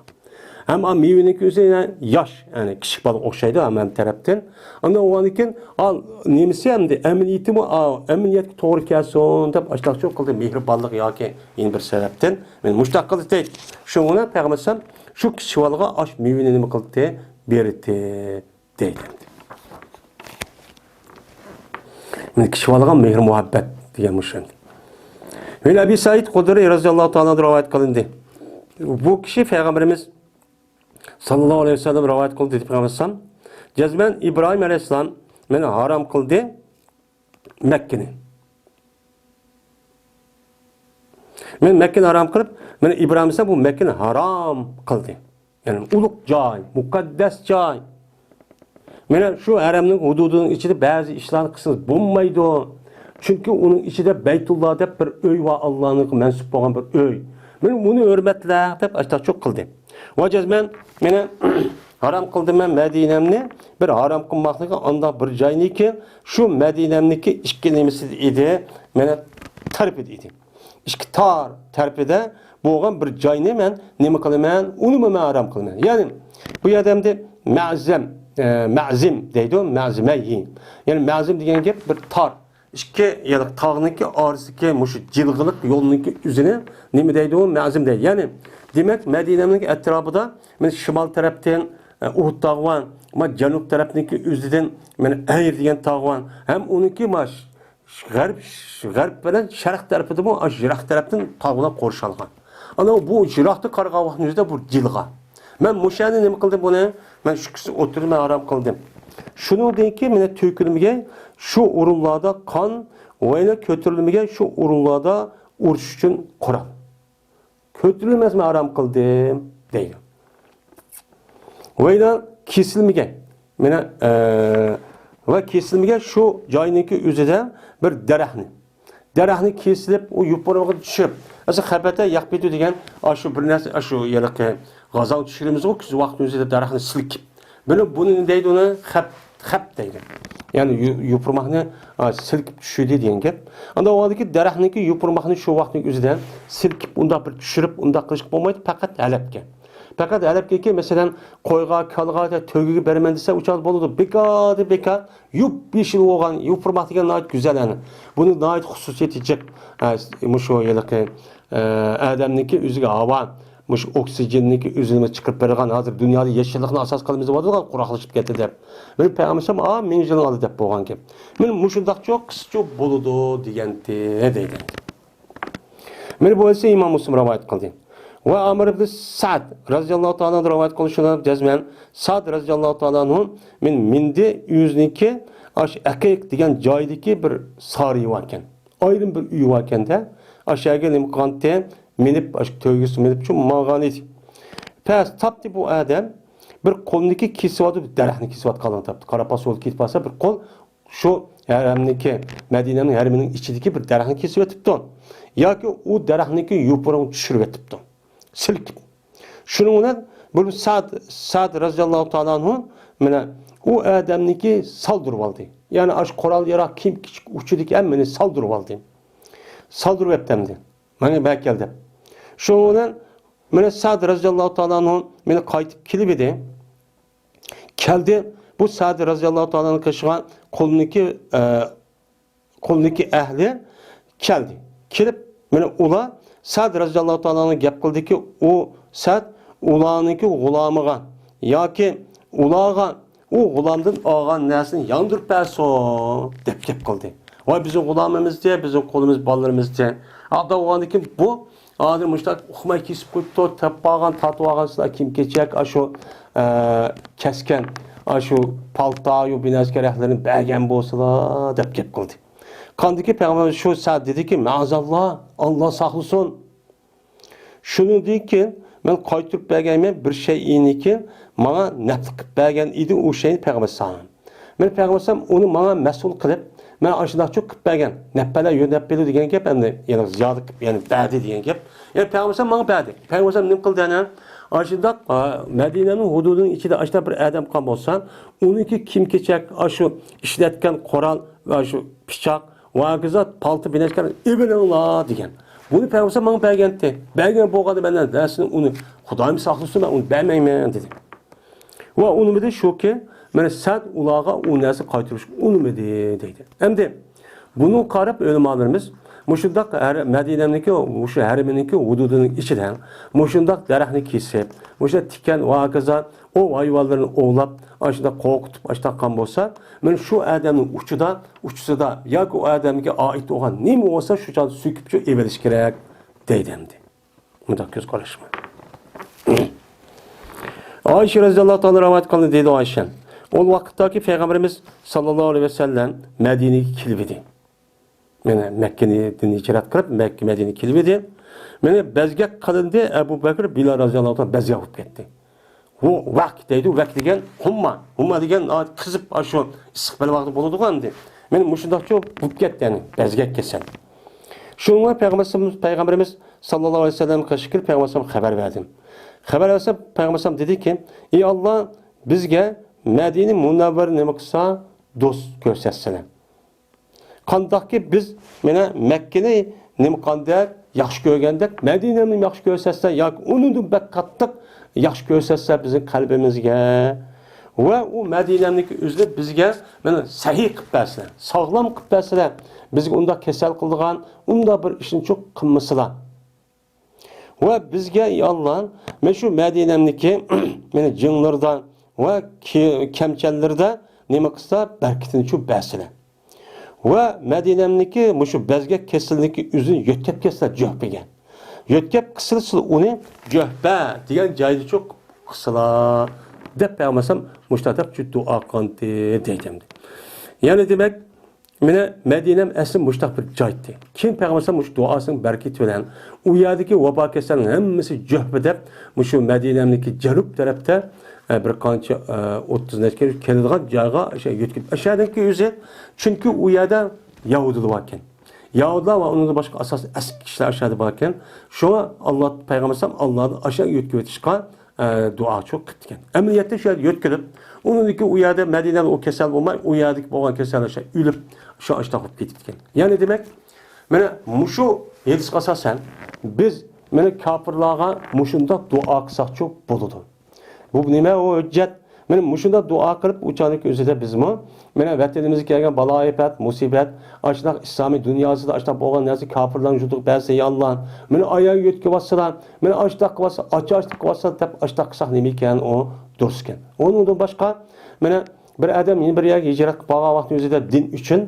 ھەم ئا مېۋىنىڭكى ئۆزى يەنە ياش، يەنى كىچىك بالىغا ئوخشايدۇ ھەم، ھەم تەرەپتىن. ئاندىن ئۇنىڭدىن كېيىن، ئا، نېمىسى ئەمدى ئەمەلىيىتىمۇ، ئا، ئەمەلىيەتكە توغرا كەلسۇن دەپ ئاشۇنداق چوڭ قىلدى، مېھرىبانلىق ياكى يەنە بىر سەۋەبتىن. مەن مۇشۇنداق قىلدى دەيدۇ. شۇڭا پەيغەمبەر ئەلەيھىسسالام شۇ كىچىك بالىغا ئاشۇ مېۋىنى نېمە قىلدى؟ بېرىتتى. دەيدۇ. مانا كىشىگە بولغان مېھىر-مۇھەببەت دېگەن مۇشۇ ئەمدى. مەن ئەبى سەئىد خۇدرىي رەزىياللاھۇ تائالا ئەنھۇ رىۋايەت قىلىندى. بۇ كىشى پەيغەمبىرىمىز ساللاللاھۇ ئەلەيھى ۋەسەللەم رىۋايەت قىلدى دېدى پەيغەمبەر ئەلەيھىسسالام. جەزمەن ئىبراھىم ئەلەيھىسسالام مېنى ھارام قىلدى مەككىنى. مەن مەككىنى ھارام قىلىپ، مېنى ئىبراھىم ئەلەيھىسسالام بۇ مەككىنى ھارام قىلدى. يەنى ئۇلۇغ جاي، مۇقەددەس جاي. مانا شۇ ھەرەمنىڭ ھۇدۇدىنىڭ ئىچىدە بەزى ئىشلارنى قىلسىڭىز بولمايدۇ. چۈنكى ئۇنىڭ ئىچىدە بەيتۇللا دەپ بىر ئۆي بار، ئاللانىڭغا مەنسۇپ بولغان بىر ئۆي. مانا ئۇنى ھۆرمەتلە دەپ ئاشتاچۇق قىلدى. ۋە جەزمەن مانا ھارام قىلدىم مەن مەدىنەمنى، بىر ھارام قىلماقلىقى ئانداق بىر جاينىكى، شۇ مەدىنەمنىكى ئىككى نېمىسى ئىدى، مانا تەرىپى ئىدى. ئىككى تار تەرىپىدە بولغان بىر جاينى مەن نېمە قىلىمەن؟ ئۇنىمۇ مەن ھارام قىلىمەن. يەنى بۇ يەردە ئەمدى مەزەم، ئە، مەزىم دەيدۇ، مەزىمەيھى. يەنى مەزىم دېگەن گەپ بىر تار، ئىككى، يەنى تاغنىڭكى ئارىسىدىكى مۇشۇ جىلغىلىق يولنىڭكى ئۆزىنى نېمە دەيدۇ؟ مەزىم دەيدۇ. يەنى دېمەك، مەدىنەنىڭ ئەتراپىدا مانا شىمال تەرەپتىن، ئە، ئۇھۇد تاغى بار، مانا جەنۇب تەرەپنىڭكى ئۆزىدىن مانا ئەير دېگەن تاغ بار. ھەم ئۇنىڭكى مانا غەرب، غەرب بىلەن شەرق تەرىپىدىمۇ ئاشۇ يىراق تەرەپتىن تاغ بىلەن قورشالغان. ئانا بۇ يىراقتا قارىغان ۋاقتىمىزدا بۇ جىلغا. مەن مۇشۇ يەرنى نېمە قىلدىم بۇنى؟ مەن شۇ ئىككىسى ئوتتۇرىدا مەن ھارام قىلدىم. شۇنىڭدىن كېيىن مانا تۆكۈلمىگەي شۇ ئورۇنلاردا قان، ۋەينە كۆتۈرۈلمىگەي شۇ ئورۇنلاردا ئۇرۇش ئۈچۈن قورال. كۆتۈرۈلمەسمۇ ھارام قىلدىم دەيدۇ. ۋەيلا كېسىلمىگەن. مانا، ئە، ۋە كېسىلمىگەن شۇ جاينىڭكى ئۆزىدە بىر دەرەخنى. دەرەخنى كېسىلىپ، ئۇ يوپۇرمىقى چۈشۈپ، ئەسلى خەپەتە يەخپىتۇ دېگەن، ئاشۇ بىر نەرسە، ئاشۇ ھېلىقى غازاڭ چۈشۈرىمىزغۇ، كۈز ۋاقتىمىزدا دەرەخنى سىلكىپ. بۇنى، بۇنى دەيدۇ، ئۇنى خەپ، خەپ دەيدۇ. يەنى يۇ-، يوپۇرماقنى، ئا، سىلكىپ چۈشۈردى دېگەن گەپ. ئاندا ئۇ ھالدىكى دەرەخنىڭكى يوپۇرماقنى شۇ ۋاقىتنىڭ ئۆزىدە سىلكىپ، ئۇنداق بىر چۈشۈرۈپ، ئۇنداق قىلىشقا بولمايدۇ، پەقەت ھەلەپكە. پەقەت ھەلەپكىكى، مەسىلەن، قويغا، كالىغا، تۆگىگە بېرىمەن دېسە، ئۇ چاغدا بولىدۇ. بىكاردىن بىكار، يۇپ يېشىل بولغان يوپۇرماق دېگەن ناھايىتى گۈزەل ئەنە. بۇنىڭ ناھايىتى خۇسۇسىيىتى جىق. ئە، مۇشۇ ھېلىقى، ئە، ئادەمنىڭكى ئۆزىگە ھاۋا، مۇشۇ ئوكسىگېننىڭكى ئۆزىنى چىقىرىپ بېرىدىغان، ھازىر دۇنيادا يېشىللىقنى ئاساس قىلىمىز دەۋاتىدىغان، قۇراقلىشىپ كەتتى دەپ. مەن پەيغەمبەر ئەلەيھىسسالام، «ئا، مىڭ يىلىڭ ئالدى» دەپ بولغان گەپ. مەن مۇشۇنداقچۇ قىسچۇ بولىدۇ دېگەنتى دەيدۇ. مانا بۇ ھەدىسنى ئىمام مۇسلىم رىۋايەت قىلدى. ۋە ئامىر ئىبن سەئد رەزىياللاھۇ تائالا ئەنھۇ رىۋايەت قىلىشىدا جەزمەن سەئد رەزىياللاھۇ تائالا ئەنھۇ مەن مىندى ئۆزىنىڭكى ئاشۇ ئەقىق دېگەن جايدىكى بىر سارىيى باركەن. ئايرىم بىر ئۆيى باركەن-دە. ئاشۇ يەرگە نېمە قىلغانتى؟ مىنىپ، ئاشۇ تۆگىسى مىنىپ شۇ ماڭغان ئىدى. پەس تاپتى بۇ ئادەم بىر قولىنىڭكى كېسىۋاتىدۇ، دەرەخنى كېسىۋاتقانلىقىنى تاپتى. قارا پاسول كېتىپ بارسا بىر قول شۇ ھەرەمنىڭكى، مەدىنەنىڭ ھەرىمىنىڭ ئىچىدىكى بىر دەرەخنى كېسىۋېتىپتۇ. ياكى ئۇ دەرەخنىڭكى يوپۇرۇقىنى چۈشۈرۈۋېتىپتۇ. سىلكىپ. شۇنىڭ بىلەن بۇ سەئد، سەئد رەزىياللاھۇ تائالا ئەنھۇ مانا ئۇ ئادەمنىڭكى سالدۇرۇۋالدى. يەنى ئاشۇ قورال ياراق كىيىم كېچەك ئۇچىدىكى ھەممىنى سالدۇرۇۋالدى. سالدۇرۇۋەتتى ئەمدى. مانا بەر كەل دەپ. شۇنىڭ بىلەن مانا سەئد رەزىياللاھۇ تائالا ئەنھۇ مانا قايتىپ كېلىپ ئىدى. كەلدى. بۇ سەئد رەزىياللاھۇ تائالا ئەنھۇ قېشىغا قولىنىڭكى، ئە، قولىنىڭكى ئەھلى كەلدى. كېلىپ، مانا ئۇلار سەئد رەزىياللاھۇ تائالا ئەنھۇ گەپ قىلدىكى، ئۇ سەئد ئۇلارنىڭكى غۇلامىغا ياكى ئۇلارغا ئۇ غۇلامدىن ئالغان نەرسىنى ياندۇرۇپ بەرسۇن دەپ گەپ قىلدى. ۋاي، بىزنىڭ غۇلامىمىزدى، بىزنىڭ قۇلىمىز، بالىلىرىمىزدى. ئاتا بولغاندىن كېيىن بۇ ھازىر مۇشۇنداق ئۇقماي كېسىپ قويۇپتۇ، تېپىپ قالغان، تارتىۋالغان سىلەر كىيىم-كېچەك، ئاشۇ، ئە، كەسكەن، ئاشۇ پالتا، يۇ بىنەسكە رەخلىرىنى بەرگەن بولسىلا دەپ گەپ قىلدى. قاندىكى پەيغەمبەر شۇ سەئد دېدىكى، مەئازاللا، ئاللا ساقلىسۇن. شۇنىڭدىن كېيىن مەن قايتۇرۇپ بەرگەيمەن بىر شەيئىنى كېيىن ماڭا نەپلىك قىلىپ بەرگەن ئىدى ئۇ شەيئىنى پەيغەمبەر ئەلەيھىسسالام. مەن پەيغەمبەر ئەلەيھىسسالام ئۇنى ماڭا مەسئۇل قىلىپ، مەن ئاشۇنداقچۇ قىلىپ بەرگەن، نەپ بەرلە يۆنەپ بېرىدۇ دېگەن گەپ، ئەمدى يەنى زىيادە قىلىپ، يەنى بەردى دېگەن گەپ. يەنى پەيغەمبەر ئەلەيھىسسالام ماڭا بەردى. پەيغەمبەر ئەلەيھىسسالام نېمە قىلدى يەنە؟ ئاشۇنداق، ئا، مەدىنەنىڭ ھۇدۇدىنىڭ ئىچىدە ئاشۇنداق بىر ئادەم قالغان بولسا، ئۇنىڭكى كىيىم-كېچەك، ئاشۇ ئىشلەتكەن قورال ۋە شۇ پىچاق، ۋە ھاكازا پالتا بىنەشكەر ئېلىۋېلىڭلار دېگەن. بۇنى پەيغەمبەر ماڭا بەرگەنتى. بەرگەن بولغاندا مەندىن نەرسىنى ئۇنى خۇدايىم ساقلىسۇن، مەن ئۇنى بەرمەيمەن دېدى. ۋە ئۇنىمىدى شۇكى، مانا سەئد ئۇلارغا ئۇ نەرسە قايتۇرۇشقا ئۇنىمىدى دەيدۇ. ئەمدى بۇنىڭغا قاراپ ئۆلىمالىرىمىز مۇشۇنداق ھەر-، مەدىنەنىڭكى، مۇشۇ ھەرىمىنىڭكى ھۇدۇدىنىڭ ئىچىدە مۇشۇنداق دەرەخنى كېسىپ، مۇشۇنداق تىكەن ۋە ھاكازا ئوۋ ھايۋانلىرىنى ئوۋلاپ، ئاشۇنداق قورقۇتۇپ، ئاشۇنداق قىلغان بولسا، مانا شۇ ئادەمنىڭ ئۇچىدا، ئۇچىسىدا ياكى ئۇ ئادەمگە ئائىت بولغان نېمە بولسا، شۇ چاغدا سۆكۈپچۇ ئېلىۋېلىش كېرەك دەيدۇ ئەمدى. مۇنداق كۆز قاراشمۇ؟ ئائىشە رەزىياللاھۇ تائالا رىۋايەت قىلدى، دەيدۇ ئائىشە. ئۇ ۋاقىتتاكى پەيغەمبىرىمىز ساللاللاھۇ ئەلەيھى ۋەسەللەم مەدىنىگە كېلىۋىدى. مانا مەككىدىن ھىجرەت قىلىپ، مەككە، مەدىنىگە كېلىۋىدى. مانا بەزگەك قىلىندى، ئەبۇ بەكرى، بىلال رەزىياللاھۇ تائالا بەزگەك بولۇپ كەتتى. بۇ ۋەك دەيدۇ، ۋەك دېگەن ھۇمما. ھۇمما دېگەن قىزىپ، ئاشۇ ئىسسىق بەلباغدا بولىدىغۇ ئەمدى. مانا مۇشۇنداقچۇ بولۇپ كەتتى، يەنى بەزگەك كېسەل. شۇنىڭغا پەيغەمبىرىمىز، پەيغەمبىرىمىز ساللاللاھۇ ئەلەيھى ۋەسەللەم قېشىغا كېلىپ، پەيغەمبىرىمىزگە خەۋەر بەردىم. خەۋەر بەرسە، پەيغەمبىرىمىز دېدىكى، ئى ئاللا، بىزگە مەدىنە مۇنەۋۋەر نېمە قىلسا، دوست كۆرسەتسىلە. قانداقكى بىز مانا مەككىنى نېمە قاندەك ياخشى كۆرگەندەك، مەدىنەمنى ياخشى كۆرسەتسە ياكى ئۇنىڭدىن بەك قاتتىق ياخشى كۆرسەتسە بىزنىڭ قەلبىمىزگە ۋە ئۇ مەدىنەمنىڭكى ئۆزىنى بىزگە مانا سەھىي قىلىپ بەرسىلە، ساغلام قىلىپ بەرسىلە، بىزگە ئۇنداق كېسەل قىلىدىغان ئۇنداق بىر ئىشنى چوق قىلمىسىلا. ۋە بىزگە، يا ئاللا، مەن شۇ مەدىنەمنىكى مانا جىڭلىرىدا ۋە كى-، كەمچەللىرىدە نېمە قىلسا، بەرىكىتىنى چوق بەرسىلە. ۋە مەدىنەمنىكى مۇشۇ بەزگەك كېسىلىنىڭكى ئۆزىنى يۆتكەپ كەتسىلە جۆھپىگە. يۆتكەپ قىسىلسىلا ئۇنى جۆھپە دېگەن جايدا چوق قىسىلا دەپ پەيغەمبەر مۇشۇنداق دەپ دۇئا قىلغانتى دەيدۇ. يەنى دېمەك، مانا مەدىنەم ئەسلى مۇشۇنداق بىر جايتى. كېيىن پەيغەمبەر مۇشۇ دۇئاسىنىڭ بەرىكىتى بىلەن ئۇ يەردىكى ۋابا كېسەلنىڭ ھەممىسى جۆھپە دەپ، مۇشۇ مەدىنەمنىڭكى جەنۇب تەرەپتە، ئە، بىر قانچە، ئە، ئوتتۇز نەچچە كىلو كېلىدىغان جايغا ئاشۇ يۆتكىلىپ، ئاشۇدىكى ئۆزى، چۈنكى ئۇ يەردە يەھۇدىيلار باركەن. يەھۇدىيلار ۋە ئۇنىڭدىن باشقا ئاساسىي ئەسكى كىشىلەر ئاشۇ يەردە باركەن. شۇڭا ئاللا، پەيغەمبەر ئاللادىن ئاشۇ يۆتكىۋېتىشقا، ئە، دۇئا چوق قىپتىكەن. ئەمەلىيەتتە شۇ يەردە يۆتكىلىپ، ئۇنىڭدىكى ئۇ يەردە مەدىنەدە ئۇ كېسەل بولماي، ئۇ يەردىكى بولغان كېسەللەر شۇ ئۆلۈپ، شۇ ئاشۇنداق بولۇپ كېتىپتىكەن. يەنى دېمەك، مانا مۇشۇ ھەدىسكە ئاساسەن، بىز مانا كاپىرلارغا مۇشۇنداق دۇئا قىلساقچۇ بولىدۇ. بۇ نېمە ئۇ ھۆججەت؟ مانا مۇشۇنداق دۇئا قىلىپ، ئۇ چاغنىڭكى ئۆزىدە بىزمۇ، مانا ۋەتىنىمىزگە كەلگەن بالايىئاپەت، مۇسىبەت، ئاشۇنداق ئىسلامىي دۇنياسىدا ئاشۇنداق بولغان نەرسە كاپىرلارنىڭ ۋۇجۇدىغا بەرسە، يا ئاللا، مانا ئاياغ يۆتكىۋاتسىلا، مانا ئاشۇنداق قىلىۋاتسا، ئاچا ئاشۇنداق قىلىۋاتسا دەپ ئاشۇنداق قىلساق نېمە ئىكەن، ئۇ دۇرۇس ئىكەن. ئۇنىڭدىن باشقا، مانا بىر ئادەم يەنە بىر يەرگە ھىجرەت قىلىپ بارغان ۋاقتىنىڭ ئۆزىدە دىن ئۈچۈن،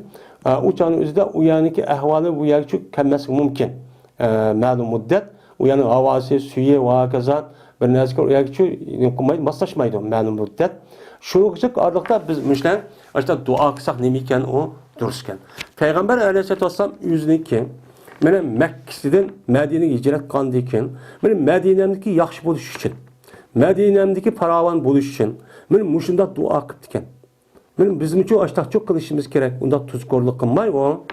ئە، ئۇ چاغنىڭ ئۆزىدە ئۇ يەرنىڭكى ئەھۋالى بۇ يەرگىچۇ كەلمەسلىكى مۇمكىن. ئە، مەلۇم مۇددەت، ئۇ يەرنىڭ ھاۋاسى، سۈيى ۋە ھاكازا بىر نەرسىگە ئۇ يەرگىچۇ نېمە قىلمايدۇ، ماسلاشمايدۇ مەلۇم مۇددەت. شۇنىڭ ئۈچۈن ئارىلىقتا بىز مۇشۇلار ئاشۇنداق دۇئا قىلساق نېمە ئىكەن، ئۇ دۇرۇس ئىكەن. پەيغەمبەر ئەلەيھىسسالاتۇ ۋەسسالام ئۆزىنىڭكى مانا مەككىسىدىن مەدىنىگە ھىجرەت قىلغاندىن كېيىن، مانا مەدىنەمدىكى ياخشى بولۇش ئۈچۈن، مەدىنەمدىكى پاراۋان بولۇش ئۈچۈن، مانا مۇشۇنداق دۇئا قىپتىكەن. مانا بىزمۇچۇ ئاشتاقچۇ قىلىشىمىز كېرەك، ئۇنداق تۇزكورلۇق قىلماي ئۇ.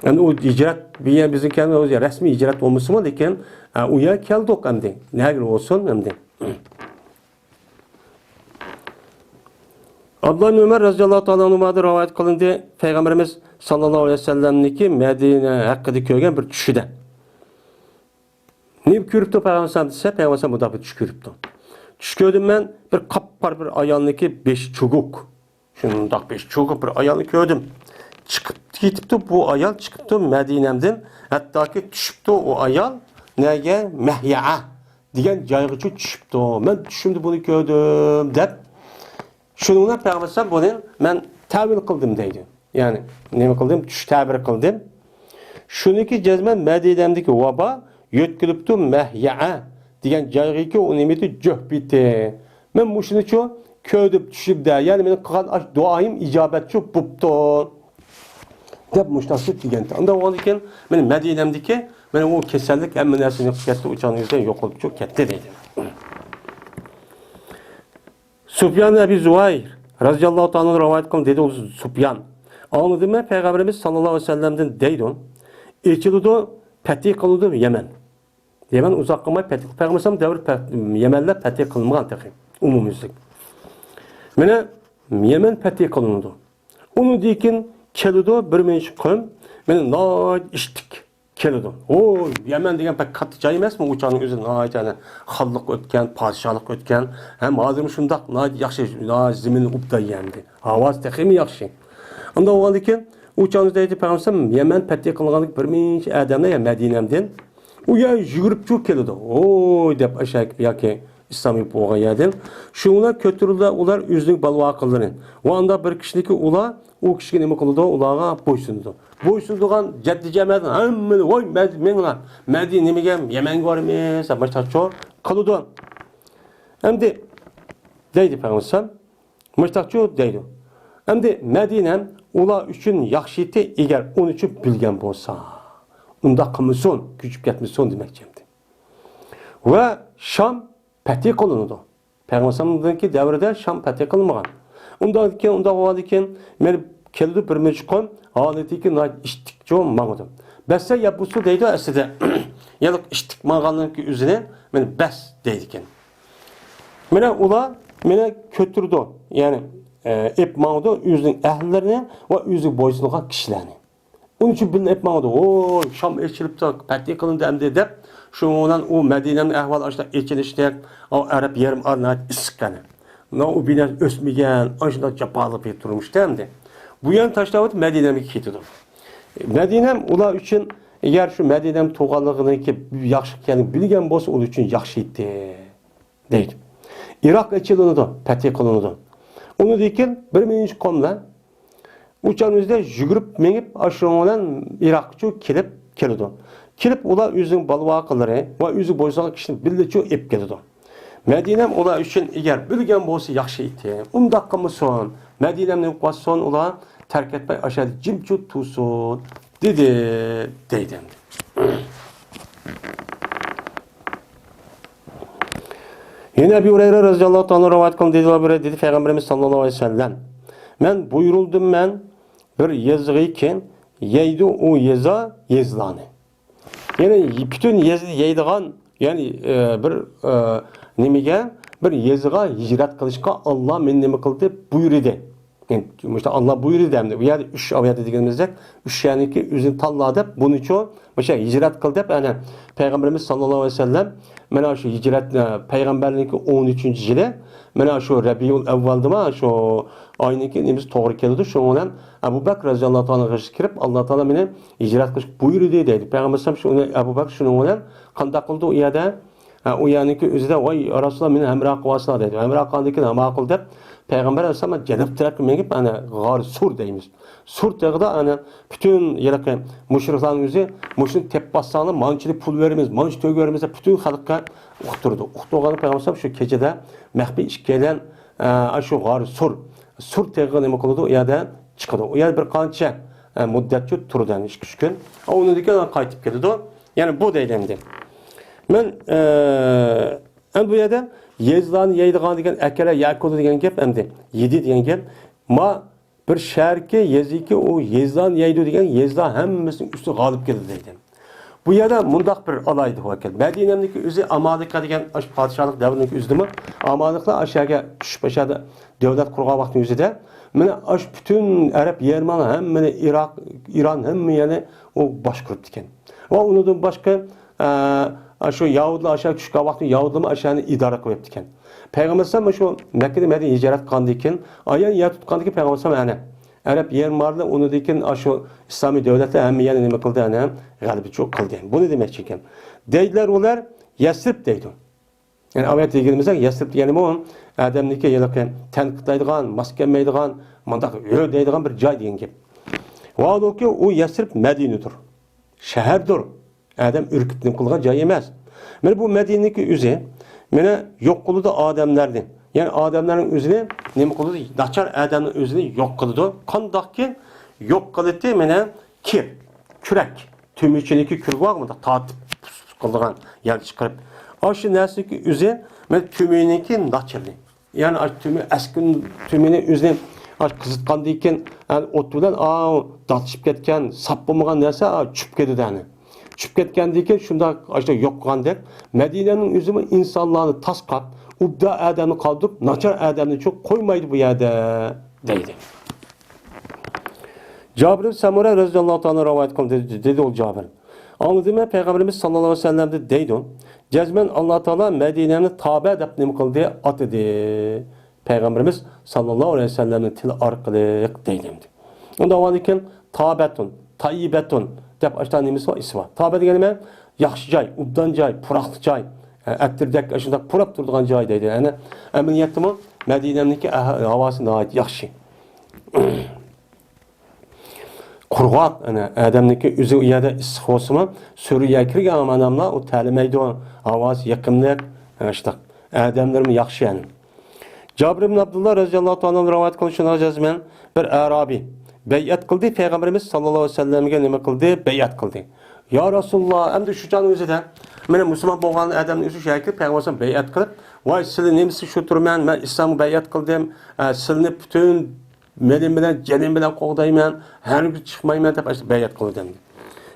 ئەمدى ئۇ ھىجرەت، بۇ يەر بىزنىڭ كەلگەن ئۆزى رەسمىي ھىجرەت بولمىسىمۇ، لېكىن، ئە، ئۇ يەرگە كەلدۇق ئەمدى. نەگىلا بولسۇن ئەمدى. ئابدۇللا ئىبن ئۆمەر رەزىياللاھۇ تائالا ئەنھۇمادىن رىۋايەت قىلىندى، پەيغەمبىرىمىز ساللاللاھۇ ئەلەيھى ۋەسەللەمنىڭكى مەدىنە ھەققىدە كۆرگەن بىر چۈشىدە. نېمە كۆرۈپتۇ پەيغەمبەر دېسە، پەيغەمبەر مۇنداق بىر چۈش كۆرۈپتۇ. چۈش كۆردۈم مەن، بىر قاپقارا بىر ئايالنىڭكى بېشى چوغۇق. شۇنداق بېشى چوغۇق بىر ئايالنى كۆردۈم. چىقىپ كېتىپتۇ، بۇ ئايال چىقىپتۇ مەدىنەمدىن، ھەتتاكى چۈشۈپتۇ ئۇ ئايال نەگە؟ مەھيەئە دېگەن جايغىچۇ چۈشۈپتۇ. مەن چۈشۈمدە بۇنى كۆردۈم دەپ، شۇنىڭ بىلەن پەيغەمبەر بۇنى مەن تەۋىل قىلدىم دەيدۇ. يەنى نېمە قىلدىم؟ چۈش تەبىر قىلدىم. شۇنىڭكى جەزمەن مەدىنەمدىكى ۋابا يۆتكىلىپتۇ مەھيەئە دېگەن جايغىكى ئۇ نېمىتى جۆھپىتى. مەن مۇشۇنىچۇ كۆردۈم چۈشۈمدە، يەنى مېنىڭ قىلغان ئاش دۇئايىم ئىجابەتچۇ بوپتۇ دەپ مۇشۇنداق دېگەنتى. ئانداق بولغاندىن كېيىن مېنىڭ مەدىنەمدىكى مېنىڭ ئۇ كېسەللىك ھەممە نەرسىنى يوقىتىپ كەتتى، ئۇ چاغنىڭ ئۆزىدە يوقىلىپچۇ كەتتى دەيدۇ. سۇفيان ئەبى زۇۋاير رەزىياللاھۇ تائالا ئەنھۇ رىۋايەت قىلغان دېدى ئۇ سۇفيان. ئاڭلىدىممەن پەيغەمبىرىمىز ساللاللاھۇ ئەلەيھى ۋەسەللەمدىن دەيدۇ، ئېچىلىدۇ، پەتھى قىلىنىدۇ يەمەن. يەمەن ئۇزاق قىلماي پەتھى، پەيغەمبەر دەۋرى پەت-، يەمەنلەر پەتھى قىلمىغان تېخى ئومۇميۈزلۈك. مانا يەمەن پەتھى قىلىنىدۇ. ئۇنىڭدىن كېيىن كېلىدۇ بىر مۇنچە قوم، مانا ناھايىتى ئىشتىك كېلىدۇ. ئۇ يەمەن دېگەن بەك كاتتا جاي ئەمەسمۇ؟ ئۇ چاغنىڭ ئۆزى ناھايىتى يەنى خانلىق ئۆتكەن، پادىشاھلىق ئۆتكەن، ھەم ھازىرمۇ شۇنداق ناھايىتى ياخشى، ناھايىتى زېمىنى ئوبدان يەمدى. ھاۋاسى تېخىمۇ ياخشى. ئۇنداق بولغاندىن كېيىن ئۇ چاغنى دەيدۇ پەيغەمبەر، يەمەن پەتھى قىلغاندىكى بىر مۇنچە ئادەملەر يا مەدىنەمدىن ئۇ يەر يۈگۈرۈپچۇ كېلىدۇ. ھوي دەپ ئاشاق ياكى ئىسلام يوق بولغان يەردىن. شۇنىڭ بىلەن كۆتۈرۈلدى ئۇلار ئۆزىنىڭ بالىۋاقىلىرى. ۋە ئاندا بىر كىشىنىڭكى ئۇلار ئۇ كىشىگە نېمە قىلىدۇ؟ ئۇلارغا بويسۇنىدۇ. بويسۇنىدىغان جەددىي جەمەتنىڭ ھەممىنى، ۋاي، مەد-، مېڭىڭلار، مەدىنە نېمىگە، يەمەنگە بارىمىز، دەپ مۇشۇنداق قىلىدۇ. ئەمدى دەيدۇ پەيغەمبەر، مۇشۇنداقچۇ دەيدۇ. ئەمدى مەدىنەم ئۇلار ئۈچۈن ياخشى ئىدى، ئەگەر ئۇنى ئۈچۈن بىلگەن بولسا. ئۇنداق قىلمىسۇن، كۆچۈپ كەتمىسۇن دېمەكچى ئەمدى. ۋە شام پەتھى قىلىنىدۇ. پەيغەمبەر ئەلەيھىسسالامنىڭكى دەۋرىدە شام پەتھى قىلىنمىغان. ئۇنداق كېيىن، ئۇنداق بولغاندىن كېيىن، مېنى كېلىدۇ بىر مۇنچە قوم، ھالىتىكى ناھايىتى ئىتتىكچۇ ماڭىدۇ. بەسسە يەبۇسۇ دەيدۇ ئەسلىدە. يەنى ئىتتىك ماڭغانلىقى ئۆزىنى مېنى بەس دەيدىكەن. مانا ئۇلار مېنى كۆتۈرىدۇ، يەنى، ئە، ئېپ ماڭىدۇ ئۆزىنىڭ ئەھلىلىرىنى ۋە ئۆزىگە بويسۇنغان كىشىلەرنى. ئۇنىڭ ئۈچۈن بىلىنىپ ماڭىدۇ. ۋوي، شام ئېچىلىپتۇ، پەتھى قىلىندى ئەمدى دەپ، شۇنىڭ بىلەن ئۇ مەدىنەنىڭ ئەھۋالى ئاشۇنداق ئېچىلىشتەك، ئۇ ئەرەب يېرىم ئارىلى ناھايىتى ئىسسىق قېنى. مانا ئۇ بىنا ئۆسمىگەن، ئاشۇنداق جاپالىق بىر تۇرمۇشتا ئەمدى. بۇ يەرنى تاشلاۋېتىپ مەدىنەگە كېتىدۇ. مەدىنەم ئۇلار ئۈچۈن، ئەگەر شۇ مەدىنەم تۇغانلىقىنىڭكى ياخشى ئىكەنلىكىنى بىلگەن بولسا، ئۇلار ئۈچۈن ياخشى ئىدى، دەيدۇ. ئىراق ئېچىلىنىدۇ، پەتھى قىلىنىدۇ. ئۇنىڭدىن كېيىن بىر مىڭىنچى قوملار ئۇچان ئۆزىدە يۈگۈرۈپ مېڭىپ، ئاشۇنىڭ بىلەن ئىراققىچۇ كېلىپ كېلىدۇ. كېلىپ ئۇلار ئۆزىنىڭ بالىۋاقىلىرى ۋە ئۆزىگە بويسۇنغان كىشىنى بىللىچۇ ئېلىپ كېلىدۇ. مەدىنەم ئۇلار ئۈچۈن ئەگەر بىلگەن بولسا ياخشى ئىدى. ئۇنداق قىلمىسۇن. مەدىنەمنى يوقاتسۇن ئۇلار، تەرك ئەتمەي ئاشۇ يەردە جىمجىت تۇرسۇن، دېدى، دەيدۇ ئەمدى. يەنە ئەبۇ ھۇرەيرە رەزىياللاھۇ تائالا رىۋايەت قىلدى، دېدى، دېدى پەيغەمبىرىمىز ساللاللاھۇ ئەلەيھى ۋەسەللەم، مەن بۇيرۇلدۇم، مەن بىر يېزىغىكى يەيدۇ ئۇ يېزا، يېزىلارنى. يەنى پۈتۈن يېزىنى يەيدىغان، يەنى، ئە، بىر، ئە، نېمىگە، بىر يېزىغا ھىجرەت قىلىشقا ئاللا مېنى نېمە قىلدى، بۇيرۇدى. يەنى مۇشۇ ئاللا بۇيرۇدى ئەمدى. ئۇ يەردە ئۈچ، ئۇ يەردە دېگىنىمىزدەك، ئۈچ يەرنىكى ئۆزىنى تاللا دەپ، بۇنىچۇ مۇشۇ ھىجرەت قىل دەپ، ئەنە، پەيغەمبىرىمىز ساللاللاھۇ ئەلەيھى ۋەسەللەم، مانا شۇ ھىجرەت، ئە، پەيغەمبەرلىكى ئون ئۈچىنچى يىلى، مانا شۇ رەبىئۇل ئەۋۋەلدىما شۇ ئاينىڭكى نېمىسى توغرا كېلىدۇ. شۇنىڭ بىلەن ئەبۇ بەكىر رەزىياللاھۇ تائالا غېشىگە كىرىپ، ئاللا تائالا مېنى ھىجرەت قىلىشقا بۇيرۇدى، دەيدۇ. پەيغەمبەر ئەلەيھىسسالام شۇنى، ئەبۇ بەكىر شۇنىڭ بىلەن قانداق قىلدى ئۇ يەردە؟ ھە، ئۇ يەرنىڭكى ئۆزىدە، ۋاي، يا رەسۇلاللا، مېنى ھەمراھ قىلىۋالسىلا، دەيدۇ. ھەمراھ قىلغاندىن كېيىن، ھە، ماقۇل دەپ، پەيغەمبەر ئەلەيھىسسالام جەنۇب تەرەپكە مېڭىپ، ئەنە، غار سۇر دەيمىز. سۇر تېغىدا، ئەنە، پۈتۈن ھېلىقى مۇشرىكلارنىڭ ئۆزى، مۇشۇنى تېپىپ باسساڭلار، مانچىلىك پۇل بېرىمىز، مانچە تۆگە بېرىمىز دەپ، پۈتۈن خەلققە ئۇقتۇرىدۇ. ئۇقتۇرغاندا پەيغەمبەر ئەلەيھىسسالام شۇ كېچىدە مەخپىي ئىككىيلەن، ئە، شۇ غار سۇر، سۇر تېغىغا نېمە قىلىدۇ؟ ئۇ يەردە چىقىدۇ. ئۇ يەردە بىر قانچە، ئە، مۇددەتچۇ تۇرىدۇ، يەنى ئىككى، ئۈچ كۈن. ئۇنىڭدىن كېيىن قايتىپ كېلىدۇ. يەنى بۇ دەيدۇ ئەمدى. مەن، ئە، ئەمدى بۇ يەردە يېزىلارنى يەيدىغان دېگەن، ئەكەلە يەكۇلۇ دېگەن گەپ ئەمدى. يېدى دېگەن گەپ. ما بىر شەھەركى، يېزىكى، ئۇ يېزىلارنى يەيدۇ دېگەن، يېزىلار ھەممىسىنىڭ ئۈستىگە غالىب كېلىدۇ دەيدۇ. بۇ يەردە مۇنداق بىر ئالاھىدە ۋەكىل. مەدىنەمدىكى ئۆزى ئامالىقە دېگەن ئاشۇ پادىشاھلىق دەۋرىنىڭ ئۆزىدىمۇ ئامالىقلار ئاشۇ يەرگە چۈشۈپ، ئاشۇ يەردە دۆلەت قۇرغان ۋاقتىنىڭ ئۆزىدە، مانا ئاشۇ پۈتۈن ئەرەب يېرىمىنى ھەممىنى، ئىراق، ئىران ھەممە يەرنى ئۇ باشقۇرۇپتىكەن. ۋە ئۇنىڭدىن باشقا، ئە، ئاشۇ يەھۇدىيلار ئاشۇ يەرگە چۈشكەن ۋاقتىدا يەھۇدىيلارمۇ ئاشۇ يەرنى ئىدارە قىلىپتىكەن. پەيغەمبەر ئەلەيھىسسالام شۇ مەككىدىن مەدىنىگە ھىجرەت قىلغاندىن كېيىن، ئايان يەر تۇتقاندىن كېيىن پەيغەمبەر ئەلەيھىسسالام ئەنە ئەرەب يېرىم ئارىلى، ئۇنىڭدىن كېيىن ئاشۇ ئىسلامىي دۆلەتلەر ھەممە يەرنى نېمە قىلدى؟ ئەنە غەلىبىچۇ قىلدى. بۇنى دېمەكچى ئىكەن. دەيدىلەر ئۇلار، يەسرىب دەيدۇ. يەنى ئاۋەت دېگىنىمىزدە يەسرىب دېگەنمۇ ئادەمنىكى ھېلىقى تەنقىدلەيدىغان، ماس كەلمەيدىغان، مۇنداق ھۆ دەيدىغان بىر جاي دېگەن گەپ. ۋاھالۇكى، ئۇ يەسرىب مەدىنىدۇر. شەھەردۇر. ئادەم ئۈركۈپ نېمە قىلغان جاي ئەمەس. مانا بۇ مەدىنىنىڭكى ئۆزى، مانا يوق قىلىدۇ ئادەملەرنى. يەنى ئادەملەرنىڭ ئۆزىنى نېمە قىلىدۇ؟ ناچار ئادەمنىڭ ئۆزىنى يوق قىلىدۇ. قانداقكى يوق قىلىدۇ؟ مانا كىر، كۈرەك. تۆمۈرچىنىڭكى كۈرىكى بار، مۇنداق تارتىپ قىلىدىغان يەر چىقىرىپ. ئاشۇ نەرسىنىڭكى ئۆزى، مانا تۆمۈرنىڭكى ناچىرى. يەنى ئاشۇ تۆمۈر، ئەسكى تۆمۈرنى ئۆزىنى ئاشۇ قىزىتقاندىن كېيىن، يەنى ئوت بىلەن، ئاۋۇ داتلىشىپ كەتكەن، ساپ بولمىغان نەرسە، ئاۋۇ چۈشۈپ كېتىدۇ، يەنى. چۈشۈپ كەتكەندىن كېيىن شۇنداق ئاشۇ يوق قىلغاندەك، مەدىنەنىڭ ئۆزىمۇ ئىنسانلارنى تاسقاپ، ئوبدان ئادەمنى قالدۇرۇپ، ناچار ئادەمنى چوق قويمايدۇ بۇ يەردە، دەيدۇ. جابىر ئىبن سەمۇرە رەزىياللاھۇ تائالا رىۋايەت قىلدى، دېدى ئۇ جابىر. ئاڭلىدىم مەن پەيغەمبىرىمىز ساللاللاھۇ ئەلەيھى ۋەسەللەمدىن دەيدۇ، جەزمەن ئاللا تائالا مەدىنەمنى تابە دەپ نېمە قىلدى؟ ئاتىدى. پەيغەمبىرىمىز ساللاللاھۇ ئەلەيھى ۋەسەللەمنىڭ تىلى ئارقىلىق دەيدۇ ئەمدى. ئۇنداق بولغاندىكىن تابەتۇن، تايىبەتۇن دەپ ئاشۇنداق نېمىسى بار، ئىسمى بار. تابە دېگەن نېمە؟ ياخشى جاي، ئوبدان جاي، پۇراقلىق جاي، ئەتىردەك ئاشۇنداق پۇراپ تۇرىدىغان جاي دەيدۇ. يەنى ئەمەلىيەتتىمۇ مەدىنەمنىڭكى ئەھ-، ھاۋاسى ناھايىتى ياخشى. قۇرغاق، ئەنە، ئادەمنىڭكى ئۆزى ئۇ يەردە ئىسسىق بولسىمۇ، سۈرىگە كىرگەن ئادەملەر ئۇ تەرلىمەيدۇ، ھاۋاسى يېقىملىق، ئەنە شۇنداق. ئادەملىرىمۇ ياخشى، يەنى. جابىر ئىبن ئابدۇللا رەزىياللاھۇ تائالا ئانھۇ رىۋايەت قىلىشىنى جەزمەن بىر ئەرابىي بەيئەت قىلدى، پەيغەمبىرىمىز ساللاللاھۇ ئەلەيھى ۋەسەللەمگە نېمە قىلدى؟ بەيئەت قىلدى. يا رەسۇلاللا، ئەمدى شۇ چاغنىڭ ئۆزىدە مانا مۇسۇلمان بولغان ئادەمنىڭ ئۆزى شۇ يەرگە كىرىپ، پەيغەمبەر ئەلەيھىسسالام بەيئەت قىلىپ، ۋاي، سىلى نېمىسى شۇ تۇرىمەن، مەن ئىسلامغا بەيئەت قىلدىم، ئە، سىلىنى پۈتۈن بەدىنىم بىلەن، جېنىم بىلەن قوغدايمەن، ھەرگىز چىقمايمەن دەپ ئاشۇ بەيئەت قىلدى ئەمدى.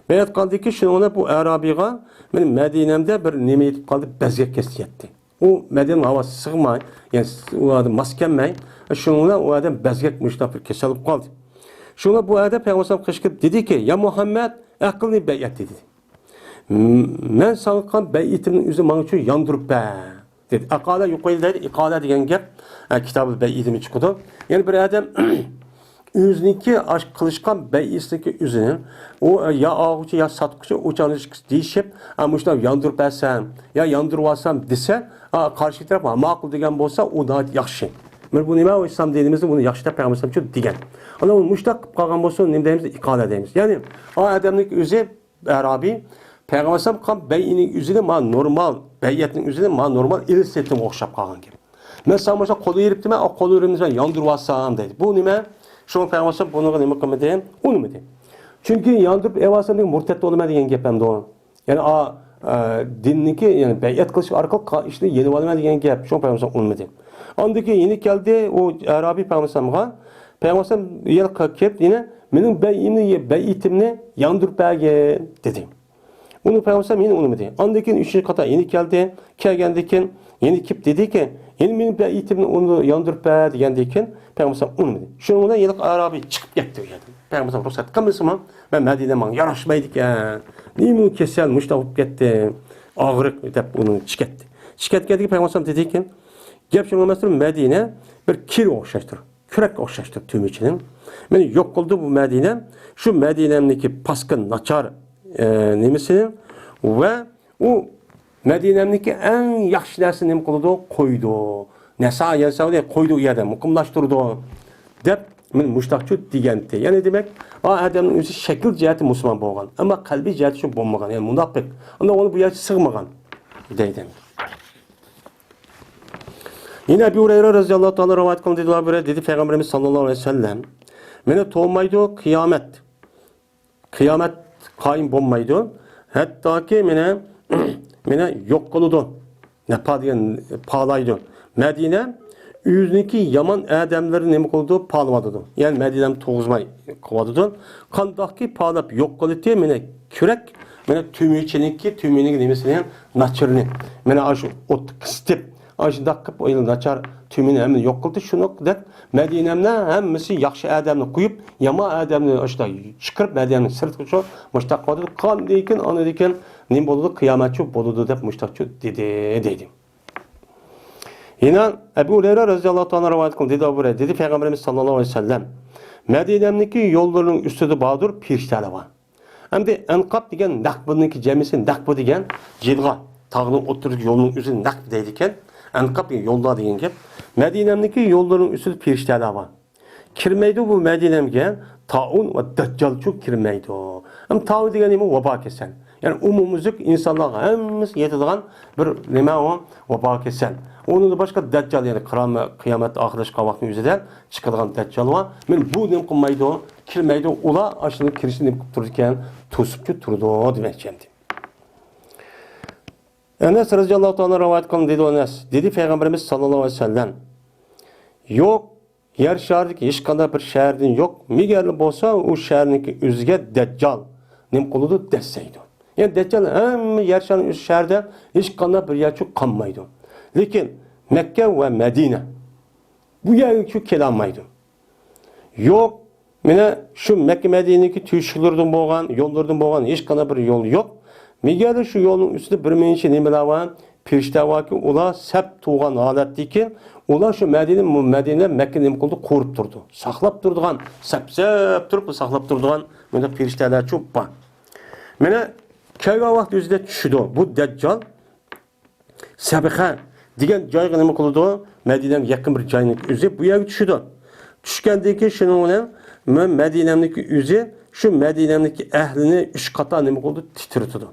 بەيئەت قىلدىكى شۇنىڭ بىلەن بۇ ئەرابىيغا مېنىڭ مەدىنەمدە بىر نېمە يېتىپ قالدى، بەزگەك كېسىلى يەتتى. ئۇ مەدىنىنىڭ ھاۋاسى سىغماي، يەنى ئۇ ئادەم ماس كەلمەي، شۇنىڭ بىلەن ئۇ ئادەم بەزگەك مۇشۇنداق بىر كېسەل بولۇپ قالدى. شۇنىڭ بىلەن بۇ ئادەم پەيغەمبەر ئەلەيھىسسالام قېشىغا كىرىپ دېدىكى، يا مۇھەممەد، ئەقىلنى بەيئەت دېدى. مەن ساڭا قىلغان بەيئىتىمنىڭ ئۆزى ماڭا شۇ ياندۇرۇپ بەر، دېدى. ئەقالە يۇقىرىدا دەيدۇ، ئىقالە دېگەن گەپ، ئە، كىتابۇل بەيئىدىمۇ چىقىدۇ. يەنى بىر ئادەم ئۆزىنىڭكى ئاش قىلىشقان بەيئىسىنىڭكى ئۆزىنى، ئۇ، ئە، يا ئالغۇچى، يا ساتقۇچى، ئۇ چاغدا دېيىشىپ، ئە، مۇشۇنداق ياندۇرۇپ بەرسەم، يا ياندۇرۇۋالسام دېسە، ئە، قارشى تەرەپ ماقۇل دېگەن بولسا، ئۇ ناھايىتى ياخشى. مانا بۇ نېمە؟ ئۇ ئىسلام دىنىمىزدا بۇنى ياخشى دەپ پەيغەمبەر ئەلەيھىسسالام دېگەن. ئانا ئۇ مۇشۇنداق قىلىپ قالغان بولسا، نېمە دەيمىز؟ ئىقالە دەيمىز. يەنى، ئا ئادەمنىڭكى ئۆزى ئەرابىي، پەيغەمبەر ئەلەيھىسسالام قىلغان بەيئىنىڭ ئۆزىنى ما نورمال، بەيئەتنىڭ ئۆزىنى ما نورمال ئېلىش سېتىمغا ئوخشاپ قالغان گەپ. مەن ساڭا مۇشۇ قول بېرىپتىمەن، ئا قول بېرىمنى سەن ياندۇرۇۋالسام دەيدۇ. بۇ نېمە؟ شۇڭا پەيغەمبەر ئەلەيھىسسالام بۇنىڭغا نېمە قىلمىدى؟ ئۇنىمىدى. چۈنكى ياندۇرۇپ ئېلىۋالسام دېگەن مۇرتەت بولىمەن دېگەن گەپ ئەمدى ئۇ. يەنى ئا، ئا، دىننىكى، يەنى بەيئەت قىلىش ئارقىلىق قا-، ئىشنى يېنىۋالىمەن دېگەن گەپ. شۇڭا پەيغەمبەر ئەلەيھىسسالام ئۇنىمىدى. ئاندىن كېيىن يەنە كەلدى، ئۇ ئەرابىي پەيغەمبەر ئەلەيھىسسالامغا. پەيغەمبەر ئەلەيھىسسالام يەنە قا-، كېلىپ، يەنە مېنىڭ بەيئىمنى، بەيئىتىمنى ياندۇرۇپ بەرگىن دېدى. ئۇنى پەيغەمبەر ئەلەيھىسسالام يەنە ئۇنىمىدى. ئاندىن كېيىن ئۈچىنچى قېتىم يەنە كەلدى. كەلگەندىن كېيىن يەنە كېلىپ دېدىكى، يەنە مېنىڭ بەيئىتىمنى ئۇنى ياندۇرۇپ بەر دېگەندىن كېيىن پەيغەمبەر ئەلەيھىسسالام ئۇنىمىدى. شۇنىڭ بىلەن ھېلىقى ئەرابىي چىقىپ كەتتى ئۇ يەردىن. پەيغەمبەر ئەلەيھىسسالام رۇخسەت قىلمىسىمۇ، مەن مەدىنە ماڭا ياراشمايدىكەن. نېمە كېسەل مۇشۇنداق بولۇپ كەتتى. ئاغرىق دەپ ئۇنى چىقىرتتى. چىقىرتكەندىن كېيىن پەيغەمبەر ئەلەيھىسسالام دېدىكى، گەپ شۇنىڭ ئەمەستۇر، مەدىنە بىر كىرگە ئوخشاشتۇر. كۈرەككە ئوخشاشتۇر تۈمۈچىنىڭ. مېنى يوق قىلدى بۇ مەدىنە. شۇ مەدىنەمنىڭكى پاسكىنا ناچار، ئە، نېمىسىنى ۋە ئۇ مەدىنەمنىڭكى ئەڭ ياخشى نەرسىنى نېمە قىلىدۇ؟ قويىدۇ. نەسا يەنسەۋدى، قويىدۇ ئۇ يەردە، مۇقىملاشتۇرىدۇ، دەپ مېنى مۇشتاقچۇ دېگەنتى. يەنى دېمەك، ئا ئادەمنىڭ ئۆزى شەكىل جەھەتتە مۇسۇلمان بولغان، ئەمما قەلبىي جەھەتتە شۇ بولمىغان، يەنى مۇناپىق. ئۇندا ئۇنى بۇ يەرگە سىغمىغان دەيدۇ. يەنە ئەبۇ ھۇرەيرە رەزىياللاھۇ تائالا رىۋايەت قىلدى، دېدى، دېدى پەيغەمبىرىمىز ساللاللاھۇ ئەلەيھى ۋەسەللەم، مېنى تۇغمايدۇ قىيامەت. قىيامەت قايىم بولمايدۇ. ھەتتاكى مېنى، مېنى يوق قىلىدۇ. نەپا دېگەن پالايدۇ. مەدىنە ئۆزىنىڭكى يامان ئادەملىرىنى نېمە قىلىدۇ؟ پالىۋاتىدۇ. يەنى مەدىنەمنى تۇغۇزماي قىلىۋاتىدۇ. قانداقكى پالاپ يوق قىلىتى مېنى كۈرەك، مېنى تۈمۈچىنىڭكى، تۈمۈنىڭكى نېمىسىنى، ناچىرىنى، مېنى ئاشۇ ئوتتا قىستىپ، ئاشۇنداق قىلىپ، ئۇ ناچار تۈمىنى ھەممىنى يوق قىلدى. شۇنىڭدەك مەدىنەمنى ھەممىسى ياخشى ئادەمنى قويۇپ، يامان ئادەمنى ئاشۇنداق چىقىرىپ، مەدىنەمنى سىرتقا چىقىرىپ، مۇشۇنداق قىلىۋاتىدۇ. قاندىكىن، ئاندىكىن نېمە بولىدۇ؟ قىيامەتچۇ بولىدۇ دەپ مۇشۇنداقچۇ دېدى، دەيدۇ. يەنە ئەبۇ ھۇرەيرە رەزىياللاھۇ تائالا رىۋايەت قىلدى، دېدى ئەبۇ ھۇرەيرە، دېدى پەيغەمبىرىمىز ساللاللاھۇ ئەلەيھى ۋەسەللەم، مەدىنەمنىڭكى يوللىرىنىڭ ئۈستىدە باردۇر پېرىشتەلەر بار. ئەمدى ئەنقاب دېگەن نەقبنىڭكى جەمئىسى، نەقبۇ دېگەن جىلغا، تاغنىڭ ئوتتۇرىدىكى يولنىڭ ئۆزىنى نەقب دەيدىكەن. ئەنقاب دېگەن يولدا دېگەن گەپ. مەدىنەمنىڭكى يوللىرىنىڭ ئۈستىدە پېرىشتەلەر بار. كىرمەيدۇ بۇ مەدىنەمگە تائۇن ۋە دەججالچۇ كىرمەيدۇ. ئەمدى تائۇن دېگەن نېمە؟ ۋابا كېسەل. يەنى ئومۇميۈزلۈك ئىنسانلارغا ھەممىسىگە يېتىدىغان بىر نېمە ئۇ؟ ۋابا كېسەل. ئۇنىڭدىن باشقا دەججال، يەنى قىرامە-، قىيامەت ئاخىرلاشقان ۋاقىتنىڭ ئۆزىدە چىقىدىغان دەججال بار. مېنى بۇ نېمە قىلمايدۇ؟ كىرمەيدۇ، ئۇلار ئاشۇنىڭ كىرىشىنى نېمە قىلىپ تۇرىدىكەن؟ توسۇپچۇ تۇرىدۇ دېمەكچى ئەمدى. ئەنەس رەزىياللاھۇ تائالا رىۋايەت قىلىدۇ، دېدى ئەنەس، دېدى پەيغەمبىرىمىز ساللاللاھۇ ئەلەيھى ۋەسەللەم، يوق، يەر شارىدىكى ھېچقانداق بىر شەھەردىن يوق، مېگەرلا بولسا ئۇ شەھەرنىڭكى ئۆزىگە دەججال نېمە قىلىدۇ؟ دەسسەيدۇ. يەنى دەججال ھەممە يەر شارىنىڭ ئۆزى شەھەردە ھېچقانداق بىر يەرچۇ قالمايدۇ. لېكىن مەككە ۋە مەدىنە بۇ يەرگىچۇ كېلەلمەيدۇ. يوق، مانا شۇ مەككە مەدىنىنىڭكى تۆشۈكلىرىدىن بولغان، يوللىرىدىن بولغان ھېچقانداق بىر يول يوق. مېگەر شۇ يولنىڭ ئۈستىدە بىر نەچچە نېمىلەر بار، پېرىشتە باركى، ئۇلار سەپ تۇرغان ھالەتتىكى، ئۇلار شۇ مەدىنە، مەدىنە مەككە نېمە قىلىدۇ؟ قوراپ تۇرىدۇ. ساقلاپ تۇرىدىغان، سەپسەپ تۇرۇپ ساقلاپ تۇرىدىغان مانا پېرىشتەلەرچۇ بار. مانا كەلگەن ۋاقىت ئۆزىدە چۈشىدۇ. بۇ دەججال سەبخە دېگەن جايغا نېمە قىلىدۇ؟ مەدىنەمگە يېقىن بىر جاينىڭ ئۆزى بۇ يەرگە چۈشىدۇ. چۈشكەندىن كېيىن شۇنىڭ بىلەن مە-، مەدىنەمنىڭكى ئۆزى شۇ مەدىنەنىڭكى ئەھلىنى ئۈچ قاتا نېمە قىلدى؟ تىترىتىدۇ.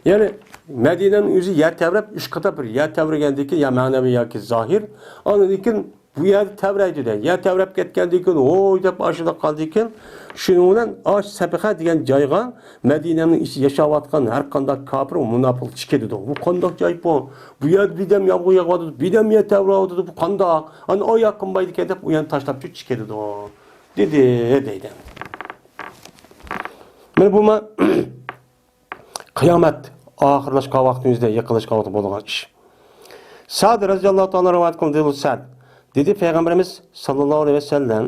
يەنى مەدىنەنىڭ ئۆزى يەر تەۋرەپ، ئۈچ قاتا بىر يەر تەۋرىگەندىن كېيىن، يا مەنىۋى ياكى زاھىر، ئاندىن كېيىن بۇ يەر تەۋرەيدۇ دەيدۇ. يەر تەۋرەپ كەتكەندىن كېيىن، ھوي دەپ ئاشۇنداق قالدىكىن، شۇنىڭ بىلەن ئاش سەپىخە دېگەن جايغا مەدىنەنىڭ ئىچىدە ياشاۋاتقان ھەر قانداق كاپىر، مۇناپىق چىقىدۇ. بۇ قانداق جاي بۇ؟ بۇ يەردە بىردەم يامغۇر ياغىۋاتىدۇ، بىردەم يەر تەۋرەۋاتىدۇ، بۇ قانداق؟ ئانا ئاياق قىممايدىكەن دەپ ئۇ يەرنى تاشلاپ چىقىدۇ، دېدى، دەيدۇ. مانا بۇمۇ قىيامەت ئاخىرلاشقان ۋاقتىمىزدا، يېقىنلاشقان ۋاقىتتا بولىدىغان ئىش. سەد رەزىياللاھۇ تائالا رىۋايەت قىلدى، دېدى سەد. دېدى پەيغەمبىرىمىز ساللاللاھۇ ئەلەيھى ۋەسەللەم،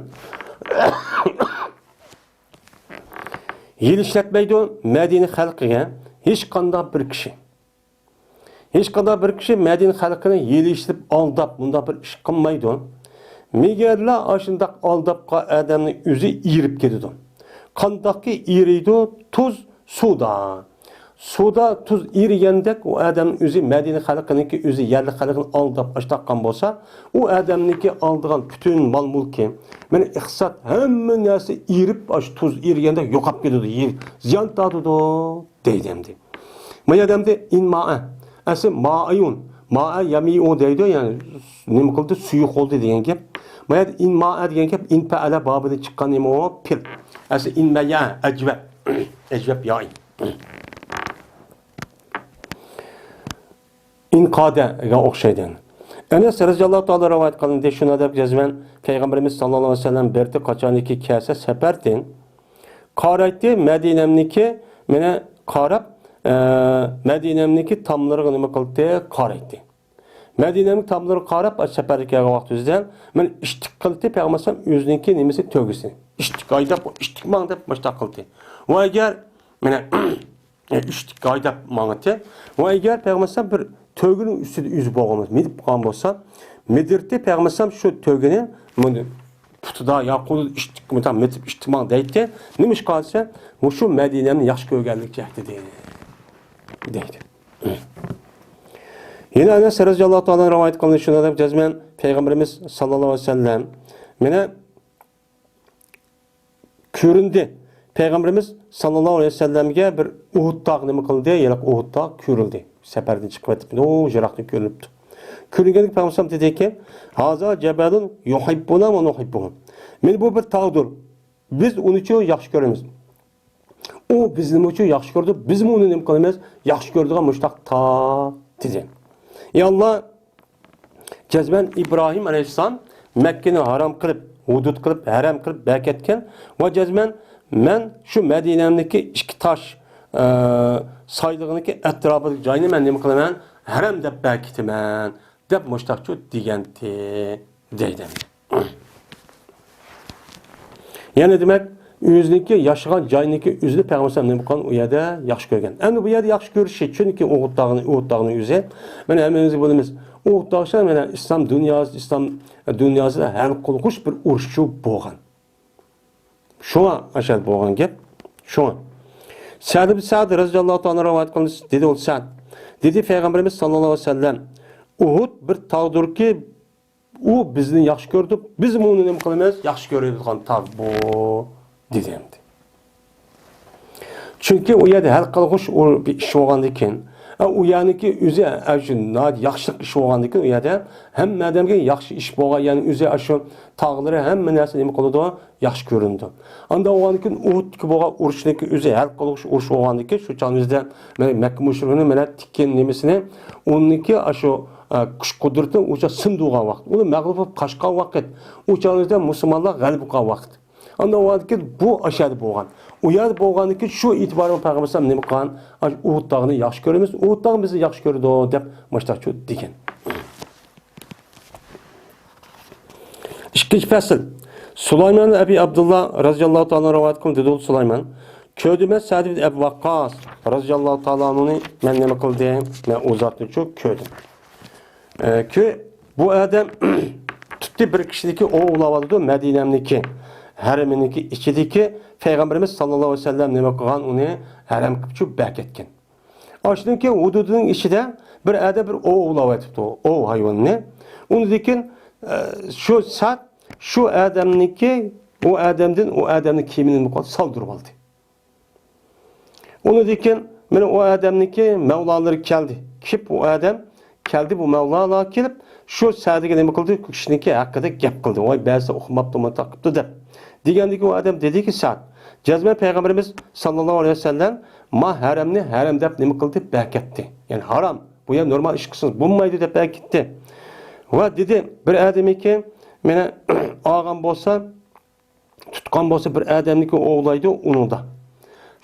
ھىيلە ئىشلەتمەيدۇ مەدىنە خەلقىگە ھېچقانداق بىر كىشى. ھېچقانداق بىر كىشى مەدىنە خەلقىنى ھىيلە ئىشلىتىپ ئالداپ، مۇنداق بىر ئىش قىلمايدۇ. مېگەرلا ئاشۇنداق ئالداپقان ئادەمنىڭ ئۆزى ئېرىپ كېتىدۇ. قانداقكى ئېرىيدۇ؟ تۇز سۇدا. سۇدا تۇز ئېرىگەندەك ئۇ ئادەمنىڭ ئۆزى، مەدىنە خەلقىنىڭكى ئۆزى، يەرلىك خەلقنى ئالداپ ئاشتاققان بولسا، ئۇ ئادەمنىڭكى ئالىدىغان پۈتۈن مال-مۈلكى، مانا ئىقتىساد، ھەممە نەرسە ئېرىپ، ئاشۇ تۇز ئېرىگەندەك يوقاپ كېتىدۇ، يېرى زىيان تارتىدۇ، دەيدۇ ئەمدى. ما يەردە ئەمدى ئىن مائە، ئەسلى مائىئۇن، مائە يەمىئۇ دەيدۇ، يەنى نېمە قىلدى، سۇيۇق بولدى دېگەن گەپ. ما يەردە ئىن مائە دېگەن گەپ، ئىن پەئەلە بابىدىن چىققان نېمە ئۇ؟ پېئىل. ئەسلى ئىن مەيە، ئەجۋەب. ئەجۋەب يائى. ئىنقادەگە ئوخشايدۇ. ئەنەس رەزىياللاھۇ تائالا رىۋايەت قىلىندى، شۇنداق دەپ جەزمەن پەيغەمبىرىمىز ساللاللاھۇ ئەلەيھى ۋەسەللەم بىر قاچانكى كەلسە سەپەردىن قارايتتى، مەدىنەمنىكى، مانا قاراپ، ئە، مەدىنەمنىكى تاملىرىغا نېمە قىلدى؟ قارايتتى. مەدىنەمنىڭ تاملىرىغا قاراپ، ئاشۇ سەپەردە كەلگەن ۋاقتى ئۆزىدە، مانا ئىشتىك قىلدى پەيغەمبەر ئەلەيھىسسالام ئۆزىنىڭكى نېمىسى، تۆگىسىنى. ئىشتىك ھايداپ، ئىشتىك ماڭ دەپ مۇشۇنداق قىلدى. ۋە ئەگەر، مانا، ئىشتىك ھايداپ ماڭىتى. ۋە ئەگەر پەيغەمبەر ئەلەيھىسسالام بىر تۆگىنىڭ ئۈستىدە ئۆزى بولغان بولسا، مىنىپ قالغان بولسا، مىدىرتى پەيغەمبەر ئەلەيھىسسالام شۇ تۆگىنى مۇنى پۇتىدا يا قولىدا ئىشتىك، مۇنداق مېتىپ ئىشتىك ماڭ دەيتتى. نېمىشقا دېسە، مۇشۇ مەدىنەمنى ياخشى كۆرگەنلىك جەھىتىدىن دەيدۇ. يەنە ئەنەس رەزىياللاھۇ تائالا رىۋايەت قىلىندى، شۇنداق دەپ جەزمەن پەيغەمبىرىمىز ساللاللاھۇ ئەلەيھى ۋەسەللەم، مانا، كۆرۈندى. پەيغەمبىرىمىز ساللاللاھۇ ئەلەيھى ۋەسەللەمگە بىر ئۇھۇد تاغ نېمە قىلدى؟ يەنە ئۇھۇد تاغ كۆرۈلدى. سەپەردىن چىقىپ كەتتى. ئۇ يىراقتا كۆرۈنۈپتۇ. كۆرۈنگەندىكىن پەيغەمبەر دېدىكى، ھازا جەبەلۇن يۇھىببۇنا ۋە نۇھىببۇھۇ. مانا بۇ بىر تاغدۇر. بىز ئۇنىچۇ ياخشى كۆرىمىز. ئۇ بىزنىمۇچۇ ياخشى كۆرىدۇ، بىزمۇ ئۇنى نېمە قىلىمىز؟ ياخشى كۆرىدىغان مۇشۇنداق تاغ، دېدى. يا ئاللا، جەزمەن ئىبراھىم ئەلەيھىسسالام مەككىنى ھارام قىلىپ، ھۇدۇد قىلىپ، ھەرەم قىلىپ بەركەتكەن ۋە جەزمەن مەن شۇ مەدىنەمدىكى ئىككى تاش، ئە، سايلىغىنىكى ئەتراپىدىكى جاينى مەن نېمە قىلىمەن؟ ھەرەم دەپ بەركىتىمەن، دەپ مۇشتاقچۇ دېگەنتى، دەيدۇ. يەنى دېمەك، ئۆزىنىڭكى ياشىغان جايىنىڭكى ئۆزىنى پەيغەمبەر ئەلەيھىسسالام نېمە قىلغان؟ ئۇ يەردە ياخشى كۆرگەن. ئەمدى بۇ يەردە ياخشى كۆرۈشى، چۈنكى ئۇھۇد تاغىنى، ئۇھۇد تاغىنىڭ ئۆزى، مانا ھەممىمىز بىلىمىز، ئۇھۇد تاغى مانا ئىسلام دۇنياسى، ئىسلام دۇنياسىدا ھەل قىلغۇچ بىر ئۇرۇشچۇ بولغان. شۇڭا ئاشۇ بولغان گەپ. شۇڭا. سەد ئىبن سەد رەزىياللاھۇ تائالا رىۋايەت قىلىنىش، دېدى ئۇ سەد. دېدى پەيغەمبىرىمىز ساللاللاھۇ ئەلەيھى ۋەسەللەم، ئۇھۇد بىر تاغدۇركى، ئۇ بىزنى ياخشى كۆرىدۇ، بىزمۇ ئۇنى نېمە قىلىمىز؟ ياخشى كۆرىدىغان تاغ بۇ، دېدى ئەمدى. چۈنكى ئۇ يەردە ھەل قىلغۇچ ئۇ بىر ئىش بولغاندىكىن، ئە، ئۇ يەرنىڭكى ئۆزى، ئە، شۇ ناھايىتى ياخشىلىق ئىش بولغاندىكىن، ئۇ يەردە ھەممە ئادەمگە ياخشى ئىش بولغان، يەنى ئۆزى ئاشۇ تاغلىرى ھەممە نەرسە نېمە قىلىدۇ؟ ياخشى كۆرۈنىدۇ. ئاندىن بولغاندىكىن ئۇھۇدتىكى بولغان ئۇرۇشنىڭكى ئۆزى ھەل قىلغۇچ ئۇرۇش بولغاندىكىن، شۇ چاغىمىزدا مەككە مۇشرىكىنىڭ مانا تىككەن نېمىسىنى، ئۇنىڭكى ئاشۇ، ئە، كۈچ قۇدرىتىنى ئۇ چاغ سىندۇرغان ۋاقىت، ئۇلار مەغلۇپ بولۇپ قاچقان ۋاقىت، ئۇ چاغىمىزدا مۇسۇلمانلار غەلىبە قىلغان ۋاقىت. ئاندىن ئۇ يەردىكى بۇ ئاشۇ يەردە بولغان. ئۇ يەردە بولغاندىكىن شۇ ئېتىبارى بىلەن پەيغەمبەر ئەلەيھىسسالام نېمە قىلغان؟ ئاشۇ ئۇھۇد تاغىنى ياخشى كۆرىمىز، ئۇھۇد تاغى بىزنى ياخشى كۆرىدۇ، دەپ مۇشتاقچۇ دېگەن. ئىككىنچى پەسىل. سۇلايمان ئەبى ئابدۇللا رەزىياللاھۇ تائالا رىۋايەت قىلدى، دېدى سۇلايمان. كۆردۈم مەن سەد ئىبن ئەبى ۋەققاس رەزىياللاھۇ تائالا ئەنھۇنى مەن نېمە قىلدىم؟ مەن ئۇ زاتنىچۇ كۆردۈم. ئە، كۆ-، بۇ ئادەم تۇتتى بىر كىشىنىڭكى ئوۋ ئوۋلاۋاتىدۇ، مەدىنەمنىڭكى ھەرىمىنىڭكى ئىچىدىكى پەيغەمبىرىمىز ساللاللاھۇ ئەلەيھى ۋەسەللەم نېمە قىلغان، ئۇنى ھەرەم قىلىپ چۈشۈپ بەركەتكەن. ئاشۇنىڭكى ھۇدۇدىنىڭ ئىچىدە بىر ئادەم بىر ئوۋ ئوۋلاۋېتىپتۇ، ئوۋ ھايۋىنىنى. ئۇنىڭدىن كېيىن، ئە، شۇ سەت شۇ ئادەمنىڭكى، ئۇ ئادەمدىن ئۇ ئادەمنىڭ كىيىمىنى سالدۇرۇپ ئالدى. ئۇنىڭدىن كېيىن مانا ئۇ ئادەمنىڭكى مەۋلالىرى كەلدى. كېلىپ ئۇ ئادەم كەلدى، بۇ مەۋلالار كېلىپ، شۇ سەدىگە نېمە قىلدى؟ كىشىنىڭكى ھەققىدە گەپ قىلدى. ۋاي، بەزىسى ئۇقماپتۇ، مۇنداق قىپتۇ دەپ. دېگەندىكى ئۇ ئادەم دېدىكى، سەد، جەزمەن پەيغەمبىرىمىز ساللاللاھۇ ئەلەيھى ۋەسەللەم ما ھەرەمنى ھەرەم دەپ نېمە قىلدى؟ بەكەتتى. يەنى ھارام. بۇ يەر نورمال ئىش قىلسىڭىز بولمايدۇ دەپ بەكەتتى. ۋە دېدى، بىر ئادەمكى مانا ئالغان بولسا، تۇتقان بولسا بىر ئادەمنىكى ئوۋلايدۇ ئۇنىڭدا.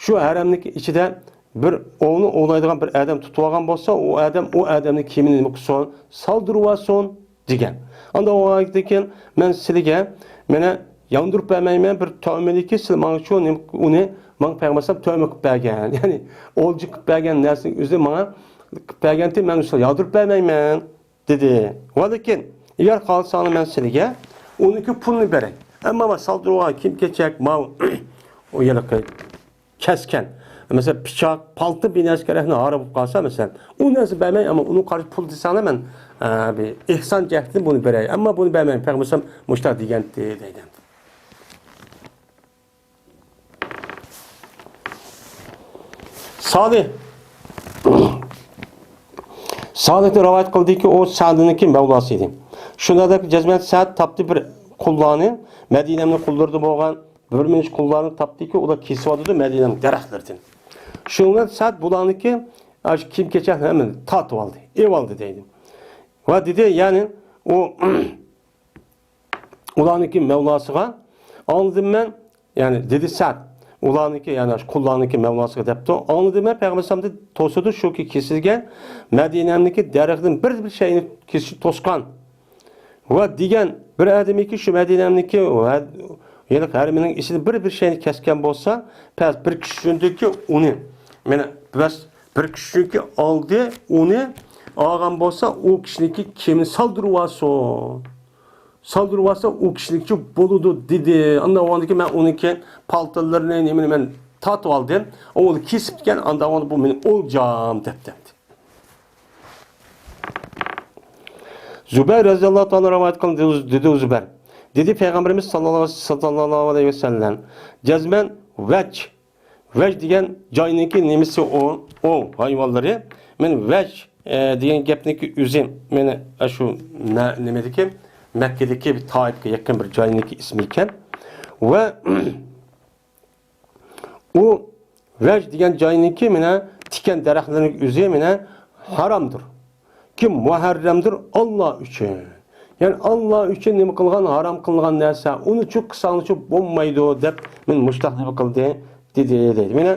شۇ ھەرەمنىڭ ئىچىدە بىر ئوۋنى ئوۋلايدىغان بىر ئادەم تۇتۇۋالغان بولسا، ئۇ ئادەم ئۇ ئادەمنىڭ كىيىمىنى نېمە قىلسۇن؟ سالدۇرۇۋالسۇن دېگەن. ئاندىن ئۇنىڭدىن كېيىن مەن سىلىگە مانا ياندۇرۇپ بەرمەيمەن، بىر تۆھمىنىكى سىلى ماڭا شۇ نېمە، ئۇنى ماڭا پەيغەمبەر ئەلەيھىسسالام تۆھمە قىلىپ بەرگەن. يەنى ئولجا قىلىپ بەرگەن نەرسىنى ئۆزى ماڭا قىلىپ بەرگەنتى، مەن شۇنى ياندۇرۇپ بەرمەيمەن. دېدى. ۋەلىكىن، ئەگەر خالىساڭلار مەن سىلىگە ئۇنىڭكى پۇلىنى بېرەي. ئەمما مانا سالدۇرغان كىيىم-كېچەك، ماۋۇ ئۇ ھېلىقى كەسكەن، مەسىلەن، پىچاق، پالتا بىر نەرسە كېرەكنى ھارا بولۇپ قالسا، مەسىلەن، ئۇ نەرسە بەرمەي، ئەمما ئۇنىڭ قارشى پۇل دېسەڭلار، مەن، ئە، بىر ئېھسان جەھەتتىن بۇنى بېرەي. ئەمما بۇنى بەرمەي، پەيغەمبەر ئەلەيھىسسالام مۇشۇنداق دېگەنتى، دەيدۇ. سالىھ. سالىھتىن رىۋايەت قىلدىكى، ئۇ سەدنىڭكى مەۋلاسى ئىدى. شۇنداق جەزمەن سەد تاپتى بىر قۇللارنى، مەدىنەمنىڭ قۇللىرىدا بولغان بىر مۇنچە قۇللارنى تاپتىكى، ئۇلار كېسىۋاتىدۇ مەدىنەنىڭ دەرەخلىرىدىن. شۇنىڭ بىلەن سەد بۇلارنىڭكى، ئاشۇ كىيىم-كېچەكلىرىنى ھەممىنى تارتىۋالدى، ئېۋالدى دەيدۇ. ۋە دېدى، يەنى ئۇ ئۇلارنىڭكى مەۋلاسىغا ئاڭلىدىم مەن، يەنى دېدى سەد، ئۇلارنىڭكى، يەنى شۇ قۇللارنىڭكى مەۋلاسىغا دەپتۇ. ئاڭلىدىم مەن، پەيغەمبەر ئەلەيھىسسالامدىن توسىدۇ، شۇكى كېسىلگەن مەدىنەمنىڭكى دەرىخىدىن بىر، بىر شەينى كېسىشنى توسقان. ۋە دېگەن بىر ئادەمكى شۇ مەدىنەمنىڭكى ۋە يەنى ھەرىمىنىڭ ئىچىدە بىر، بىر شەينى كەسكەن بولسا، پەس بىر كىشى شۇندىكى ئۇنى، مانا، بەس بىر كىشى شۇكى ئالدى ئۇنى، ئالغان بولسا، ئۇ كىشىنىڭكى كىيىمىنى سالدۇرۇۋالسۇن. سالدۇرۇۋالسا، ئۇ كىشىنىڭكى بولىدۇ، دېدى. ئاندىن ئاندىن كېيىن مەن ئۇنىڭكى پالتىلىرىنى، نېمىنى مەن تارتىۋالدىم. ئۇ كېسىپتىكەن، ئاندىن ئاندىن بۇ مېنىڭ ئولجام، دەپتۇ. زۇبەير رەزىياللاھۇ تائالا رىۋايەت قىلدى، دېدى زۇبەير. دېدى پەيغەمبىرىمىز ساللاللاھۇ، ساللاللاھۇ ئەلەيھى ۋەسەللەم، جەزمەن ۋەج، ۋەج دېگەن جاينىڭكى نېمىسى ئۇ، ئۇ ھايۋانلىرى. مەن ۋەج، ئە، دېگەن گەپنىڭكى ئۆزى، مانا شۇ مە-، نېمىدىكى، مەككىدىكى بىر تائىپقا يېقىن بىر جاينىڭكى ئىسمى ئىكەن. ۋە ئۇ ۋەج دېگەن جاينىڭكى مانا تىكەن دەرەخلىرىنىڭ ئۆزى مانا ھارامدۇر. كىم مۇھەررەمدۇر ئاللا ئۈچۈن. يەنى ئاللا ئۈچۈن نېمە قىلغان، ھارام قىلغان نەرسە، ئۇنىچۇ قىلساڭچۇ بولمايدۇ دەپ مەن مۇشتاق نېمە قىلدى، دېدى، دەيدۇ. مانا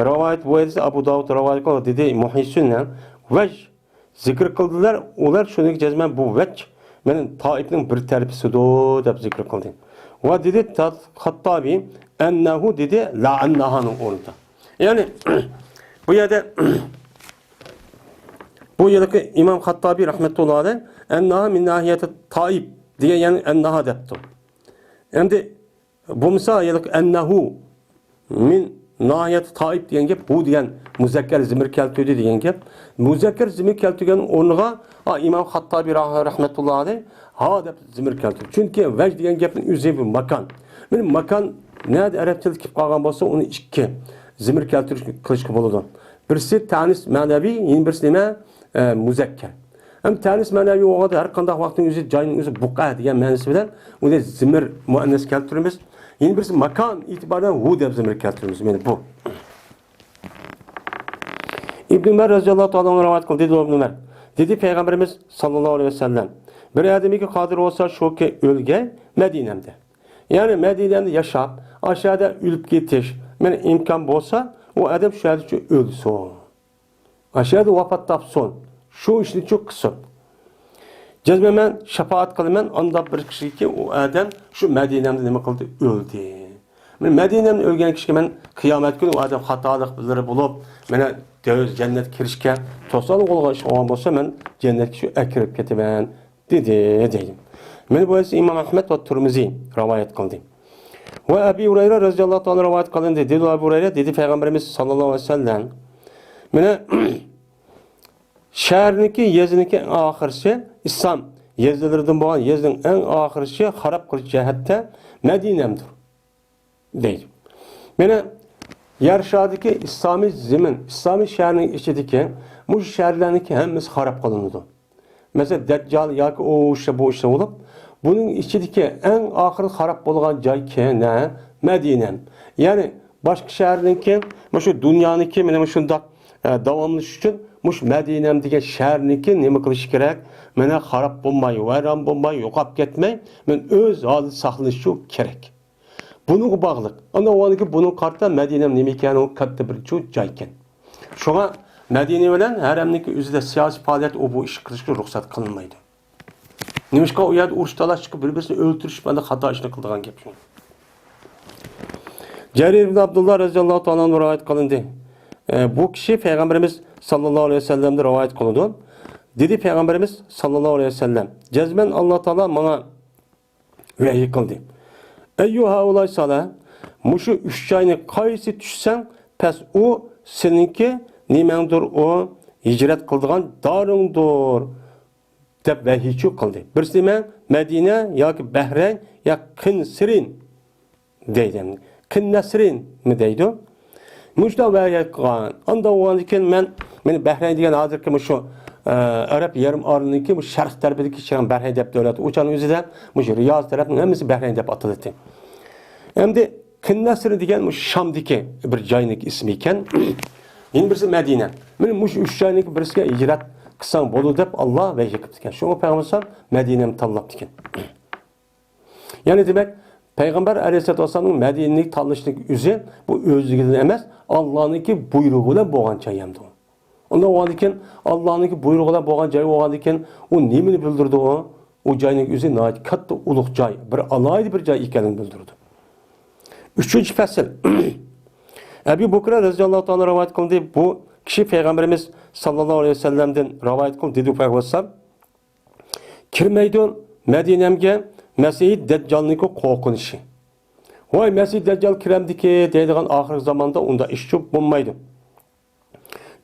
رىۋايەت بۇ ھەدىسنى ئەبۇ داۋۇد رىۋايەت قىلدى، دېدى، مۇھىسسىن ۋەج زىكىر قىلدىلار، ئۇلار شۇنىڭكى جەزمەن بۇ ۋەج مېنىڭ تائىپنىڭ بىر تەرىپىسىدۇر دەپ زىكىر قىلدى. ۋە دېدى خەتتابى، ئەننەھۇ دېدى، لا ئەننەھانىڭ ئورنىدا. يەنى بۇ يەردە بۇ يەردىكى ئىمام خەتتابى رەھمەتۇللا ئەلەيھ، ئەننەھا مىن ناھىيەتى تائىپ دېگەن، يەنى ئەننەھا دەپتۇ. ئەمدى بولمىسا، ھېلىقى ئەننەھۇ مىن ناھىيەتى تائىپ دېگەن گەپ، ھۇ دېگەن مۇزەككەر زىمىر كەلتۈردى دېگەن گەپ. مۇزەككەر زىمىر كەلتۈرگەن ئورنىغا، ئا، ئىمام خەتتابى رەھ-، رەھمەتۇللا ئەلەيھ ھا دەپ زىمىر كەلتۈردى. چۈنكى ۋەج دېگەن گەپنىڭ ئۆزى بىر ماكان. مانا ماكان نەدە ئەرەبچىلىك كېلىپ قالغان بولسا، ئۇنى ئىككى زىمىر كەلتۈرۈش قىلىشقا بولىدۇ. بىرسى تەنىس مەنەۋى، يەنە بىرسى نېمە؟ ئە، مۇزەككەر. ئەمما تەنىس مەنەۋى بولغاندا ھەر قانداق ۋاقىتنىڭ ئۆزى جاينىڭ ئۆزى بۇقە دېگەن مەنىسى بىلەن ئۇنى زىمىر مۇئەننەس كەلتۈرىمىز. يەنە بىرسى ماكان ئېتىبارىدا ھۇ دەپ زىمىر كەلتۈرىمىز. مانا بۇ. ئىبن ئۆمەر رەزىياللاھۇ تائالا ئەنھۇ رىۋايەت قىلدى، دېدى ئىبن ئۆمەر. دېدى پەيغەمبىرىمىز ساللاللاھۇ ئەلەيھى ۋەسەللەم، بىر ئادەمگە قادىر بولسا شۇكى ئۆلگەي مەدىنەمدە. يەنى مەدىنەمدە ياشاپ، ئاشۇ يەردە ئۆلۈپ كېتىش، مانا ئىمكان بولسا، ئۇ ئادەم شۇ يەردە ئۆلسۇن. ئاشۇ يەردە ۋاپات تاپسۇن، شۇ ئىشنى شۇ قىلسۇن. جەزمەن مەن شاپائەت قىلىمەن، ئانداق بىر كىشىگىكى ئۇ ئادەم شۇ مەدىنەمدە نېمە قىلدى؟ ئۆلدى. مەن مەدىنەمدە ئۆلگەن كىشىگە مەن قىيامەت كۈنى ئۇ ئادەم خاتالىقلىرى بولۇپ، مانا جەننەتكە كىرىشكە توسالغۇ بولغان ئىش بولغان بولسا، مەن جەننەتكە شۇ ئەكىرىپ كېتىمەن، دېدى، دەيدۇ. مانا بۇ ھەدىسنى ئىمام ئەھمەد ۋە تۇرمۇزى رىۋايەت قىلدى. ۋە ئەبى ھۇرەيرە رەزىياللاھۇ تائالا رىۋايەت قىلىندى. دېدى ئەبۇ ھۇرەيرە، دېدى پەيغەمبىرىمىز ساللاللاھۇ ئەلەيھى ۋەسەللەم، مانا، شەھەرنىڭكى، يېزىنىڭكى ئەڭ ئاخىرسى، ئىسلام يېزىلىرىدىن بولغان يېزىنىڭ ئەڭ ئاخىرسى خاراب قىلىش جەھەتتە مەدىنەمدۇر، دەيدۇ. مانا، يەر شارىدىكى ئىسلامىي زېمىن، ئىسلامىي شەھەرنىڭ ئىچىدىكى مۇشۇ شەھەرلەرنىڭكى ھەممىسى خاراب قىلىنىدۇ. مەسىلەن، دەججال ياكى ئۇ ئىشلار، بۇ ئىشلار بولۇپ، بۇنىڭ ئىچىدىكى ئەڭ ئاخىرى خاراب بولغان جاي كى-، نە؟ مەدىنە. يەنى باشقا شەھەرنىڭكى، مۇشۇ دۇنيانىڭكى مانا مۇشۇنداق، ئە، داۋاملىشىش ئۈچۈن مۇشۇ مەدىنەم دېگەن شەھەرنىڭكى نېمە قىلىشى كېرەك؟ مانا خاراب بولماي، ۋەيران بولماي، يوقاپ كەتمەي، مانا ئۆز ھالىدا ساقلىنىشى كېرەك. بۇنىڭغا باغلىق. ئاندىن ئۇنىڭ كېيىن بۇنىڭغا قارىتا مەدىنەم نېمە ئىكەن، ئۇ كاتتا بىر چوڭ جاي ئىكەن. شۇڭا مەدىنە بىلەن ھەرەمنىڭكى ئۆزىدە سىياسىي پائالىيەت، ئۇ بۇ ئىش قىلىشقا رۇخسەت قىلىنمايدۇ. نېمىشقا ئۇ يەردە ئۇرۇش تالاش چىقىپ، بىر-بىرسىنى ئۆلتۈرۈش، مانا خاتا ئىشنى قىلىدىغان گەپ شۇ. جەرىر ئىبن ئابدۇللا رەزىياللاھۇ تائالا ئەنھۇ رىۋايەت قىلىندى. ئە، بۇ كىشى پەيغەمبىرىمىز ساللاللاھۇ ئەلەيھى ۋەسەللەمدىن رىۋايەت قىلىدۇ. دېدى پەيغەمبىرىمىز ساللاللاھۇ ئەلەيھى ۋەسەللەم، جەزمەن ئاللا تائالا ماڭا ۋەھىي قىلدى. ئەييۇ ھائۇلاي سالە، مۇشۇ ئۈچ جاينى قايسى چۈشسەڭ، پەس ئۇ سېنىڭكى نېمەڭدۇر، ئۇ ھىجرەت قىلىدىغان دارىڭدۇر، دەپ ۋەھىيچۇ قىلدى. بىرسى نېمە؟ مەدىنە ياكى بەھرەين يا قىنسىرىن دەيدۇ. قىننەسرىنمۇ دەيدۇ. مۇشۇنداق ۋەھىي قىلغان. ئاندىن ئۇنىڭدىن كېيىن مەن، مېنى بەھرەين دېگەن ھازىرقى مۇشۇ، ئە، ئەرەب يېرىم ئارىلىنىڭكى مۇشۇ شەرق تەرىپىدىكى كىچىككىنە بەھرەين دەپ دۆلەت. ئۇ چاغنىڭ ئۆزىدە مۇشۇ رىياز تەرەپنىڭ ھەممىسى بەھرەين دەپ ئاتىلاتتى. ئەمدى قىننەسرى دېگەن مۇشۇ شامدىكى بىر جاينىڭ ئىسمى ئىكەن. يەنە بىرسى مەدىنە. مانا مۇشۇ ئۈچ جاينىڭ بىرسىگە ھىجرەت قىلساڭ بولىدۇ دەپ ئاللا ۋەھىي قىپتىكەن. شۇڭا پەيغەمبەر ئەلەيھىسسالام مەدىنەنى تاللاپتىكەن. يەنى دېمەك، پەيغەمبەر ئەلەيھىسسالاتۇ ۋەسسالامنىڭ مەدىنىنى تاللىشىنىڭ ئۆزى بۇ ئۆزلۈكىدىن ئەمەس، ئاللانىڭكى بۇيرۇقى بىلەن بولغان جاي ئەمدى ئۇ. ئۇنداق بولغاندىكىن، ئاللانىڭكى بۇيرۇقى بىلەن بولغان جاي بولغاندىكىن، ئۇ نېمىنى بىلدۈرىدۇ ئۇ؟ ئۇ جاينىڭ ئۆزى ناھايىتى كاتتا، ئۇلۇغ جاي، بىر ئالاھىدە بىر جاي ئىكەنلىكىنى بىلدۈرىدۇ. ئۈچىنچى پەسىل. ئەبۇ بۇكرە رەزىياللاھۇ تائالا رىۋايەت قىلدى. بۇ كىشى پەيغەمبىرىمىز ساللاللاھۇ ئەلەيھى ۋەسەللەمدىن رىۋايەت قىلدى، دېدى پەيغەمبەر ئەلەيھىسسالام، كىرمەيدۇ مەدىنەمگە مەسىھى دەججالنىڭكى قورقۇنچى. ۋاي، مەسىھى دەججال كىرەمدىكى دەيدىغان ئاخىرقى زاماندا ئۇنداق ئىش چوق بولمايدۇ.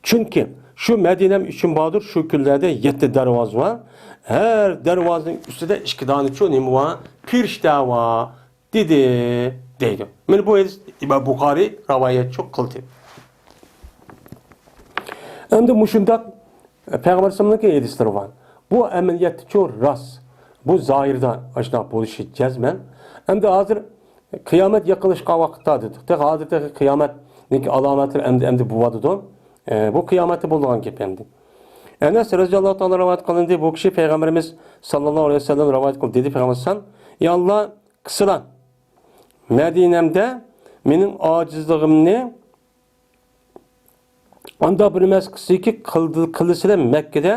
چۈنكى شۇ مەدىنەم ئۈچۈن باردۇر، شۇ كۈنلەردە يەتتە دەرۋازا بار. ھەر دەرۋازىنىڭ ئۈستىدە ئىككى دانە چوڭ نېمە بار؟ پېرىشتە بار، دېدى، دەيدۇ. مانا بۇ ھەدىس ئىمام بۇخارىي رىۋايەت چوق قىلدى. ئەمدى مۇشۇنداق پەيغەمبەر ئەلەيھىسسالامنىڭكى ھەدىسلىرى بار. بۇ ئەمەلىيەتتىچۇ راست. بۇ زاھىردا ئاشۇنداق بولۇشى جەزمەن. ئەمدى ھازىر قىيامەت يېقىنلاشقان ۋاقىتتا دېدۇق. تېخى ھازىر تېخى قىيامەتنىڭكى ئالامەتلىرى ئەمدى، ئەمدى بولۇۋاتىدۇ. ئە، بۇ قىيامەتتە بولىدىغان گەپ ئەمدى. ئەنەس رەزىياللاھۇ تائالا رىۋايەت قىلىندى. بۇ كىشى پەيغەمبىرىمىز ساللاللاھۇ ئەلەيھى ۋەسەللەم رىۋايەت قىلدى. دېدى پەيغەمبەر ئەلەيھىسسالام، يا ئاللا، قىلسىلا، مەدىنەمدە مېنىڭ ئاجىزلىقىمنى ئاندا بىر نېمە قىلسىكى، قىلدى-، قىلسىلا مەككىدە،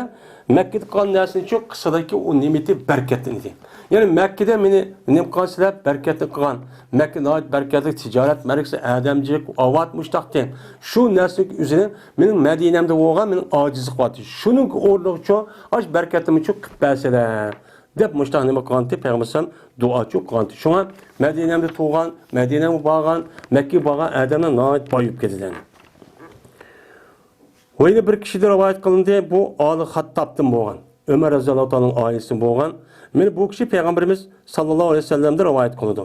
مەككىدە قىلغان نەرسىنى چۈشۈن قىلسىلاكى ئۇ نېمىتى بەرىكەتلىنىدۇ. يەنى مەككىدە مېنى نېمە قىلغان سىلەر؟ بەرىكەتلىك قىلغان. مەككە ناھايىتى بەرىكەتلىك، تىجارەت مەركىزى، ئادەم جىق، ئاۋات مۇشتاقتى. شۇ نەرسىنىڭ ئۆزىنى مېنىڭ مەدىنەمدە بولغان مېنىڭ ئاجىزلىق بارتى. شۇنىڭ ئورنىغا چۈشۈن ئاش بەرىكەتلىنىشى قىلىپ بەرسىلە. دەپ مۇشۇنداق نېمە قىلغانتى؟ پەيغەمبەر ئەلەيھىسسالام دۇئاچۇ قىلغانتى. شۇڭا مەدىنەمدە تۇغقان، مەدىنەمگە بارغان، مەككىگە بارغان ئادەملەر ناھايىتى بايىيىپ كېتىدۇ. ۋە يەنە بىر كىشىدىن رىۋايەت قىلىندى، بۇ ئالى خەتتابتىن بولغان، ئۆمەر رەزىياللاھۇ تائالا ئانھۇنىڭ ئائىلىسىدىن بولغان. مانا بۇ كىشى پەيغەمبىرىمىز ساللاللاھۇ ئەلەيھى ۋەسەللەمدىن رىۋايەت قىلىدۇ.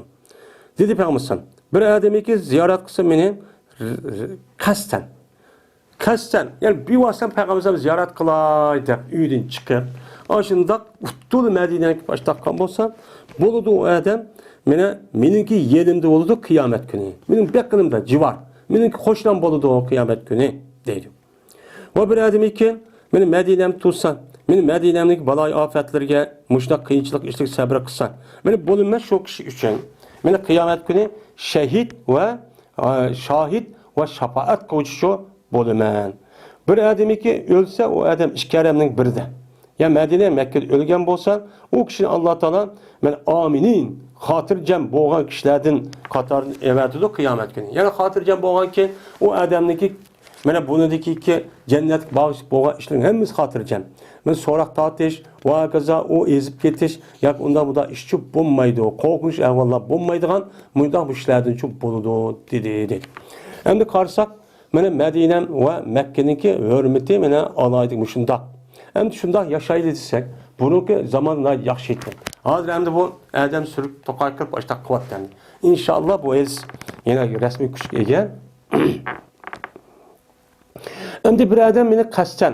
دېدى پەيغەمبەر ئەلەيھىسسالام، بىر ئادەمكى زىيارەت قىلسا مېنى ر-، ر-، قەستەن، قەستەن، يەنى بىۋاسىتە پەيغەمبەر ئەلەيھىسسالام زىيارەت قىلاي دەپ ئۆيدىن چىقىپ، ئاشۇنداق ئۇتتۇرلا مەدىنەگە كېلىپ ئاشتاققان بولسا، بولىدۇ ئۇ ئادەم، مانا مېنىڭكى يېنىمدا بولىدۇ قىيامەت كۈنى. مېنىڭ بېقىنىمدا، جىۋار، مېنىڭكى قوشنام بولىدۇ قىيامەت كۈنى، دەيدۇ. ۋە بىر ئادەمكى مېنى مەدىنەمدە تۇرسا، مېنى مەدىنەمدىكى بالايىئاپەتلەرگە، مۇشۇنداق قىيىنچىلىق ئىشلىرىگە سەبرى قىلسا، مانا بولىمەن شۇ كىشى ئۈچۈن. مانا قىيامەت كۈنى شەھىد ۋە ئا، شاھىت ۋە شاپائەت قىلغۇچىچۇ بولىمەن. بىر ئادەمكى ئۆلسە، ئۇ ئادەم ئىككى ھەرەمنىڭ بىرىدە، يا مەدىنە، مەككىدە ئۆلگەن بولسا، ئۇ كىشىنى ئاللا تائالا مەن ئامىنىن، خاتىرجەم بولغان كىشىلەردىن قاتارىدىن ئەۋەتىدۇ قىيامەت كۈنى. يەنى خاتىرجەم بولغانكى، ئۇ ئادەمنىڭكى مانا بۇنىڭدىكى جەننەتكە باغلىشىپ بولغان ئىشلارنىڭ ھەممىسى خاتىرجەم. مانا سوراق تارتىش ۋە ھاكازا ئۇ ئېزىپ كېتىش ياكى ئۇنداق بۇنداق ئىشچۇ بولمايدۇ. قورقۇنچ ئەھۋاللار بولمايدىغان مۇنداق بۇ ئىشلاردىنچۇ بولىدۇ، دېدى، دېدى. ئەمدى قارىساق، مانا مەدىنەم ۋە مەككىنىڭكى ھۆرمىتى مانا ئالاھىدە مۇشۇنداق. ئەمدى شۇنداق ياشايلى دېسەك، بۇرۇنقى زامان ناھايىتى ياخشى ئىدى. ھازىر ئەمدى بۇ ئادەم سۈرۈپ توقاي قىلىپ ئاشتاق قىلىۋاتىدۇ ئەمدى. ئىنشاللا بۇ ھەدىس يەنە رەسمىي كۈچكە ئىگە. ئەمدى بىر ئادەم مېنى قەستەن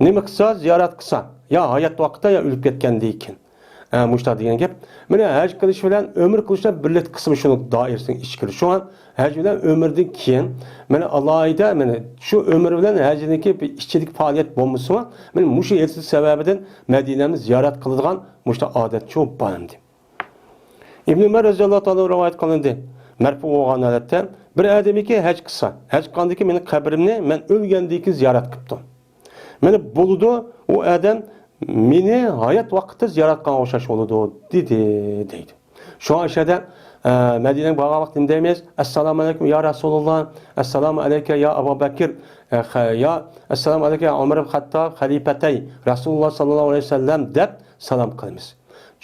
نېمە قىلسا، زىيارەت قىلسا، يا ھايات ۋاقىتتا، يا ئۆلۈپ كەتكەندىن كېيىن. ئە، مۇشۇنداق دېگەن گەپ. مانا ھەج قىلىش بىلەن ئۆمرە قىلىش بىلەن بىرلىكتە قىلسىمۇ شۇنىڭ دائىرىسىنىڭ ئىچىگە كىرىدۇ. شۇڭا ھەج بىلەن ئۆمرىدىن كېيىن، مانا ئالاھىدە، مانا شۇ ئۆمرە بىلەن ھەجنىڭكى بىر ئىچىدىكى پائالىيەت بولمىسىمۇ، مانا مۇشۇ ھېسىل سەۋەبىدىن مەدىنەمنى زىيارەت قىلىدىغان مۇشۇنداق ئادەت شۇ بار ئەمدى. ئىبن ئۆمەر رەزىياللاھۇ تائالا رىۋايەت قىلىندى. مەرپۇ بولغان ھالەتتە، بىر ئادەمكى ھەج قىلسا، ھەج قىلغاندىكى مېنىڭ قەبرىمنى مەن ئۆلگەندىن كېيىن زىيارەت قىپتۇ. مانا بولىدۇ، ئۇ ئادەم مېنى ھايات ۋاقىتتا زىيارەت قىلغانغا ئوخشاش بولىدۇ، دېدى، دەيدۇ. شۇڭا ئاشۇ يەردە، ئە، مەدىنەگە بارغان ۋاقىت نېمە دەيمىز؟ ئەسسالامۇ ئەلەيكۇم يا رەسۇلاللا، ئەسسالامۇ ئەلەيكە يا ئەبۇ بەكىر، ئە، خە-، يا ئەسسالامۇ ئەلەيكە يا ئۆمەر ئىبن خەتتاب خەلىپەتەي رەسۇلاللا ساللاللاھۇ ئەلەيھى ۋەسەللەم دەپ سالام قىلىمىز.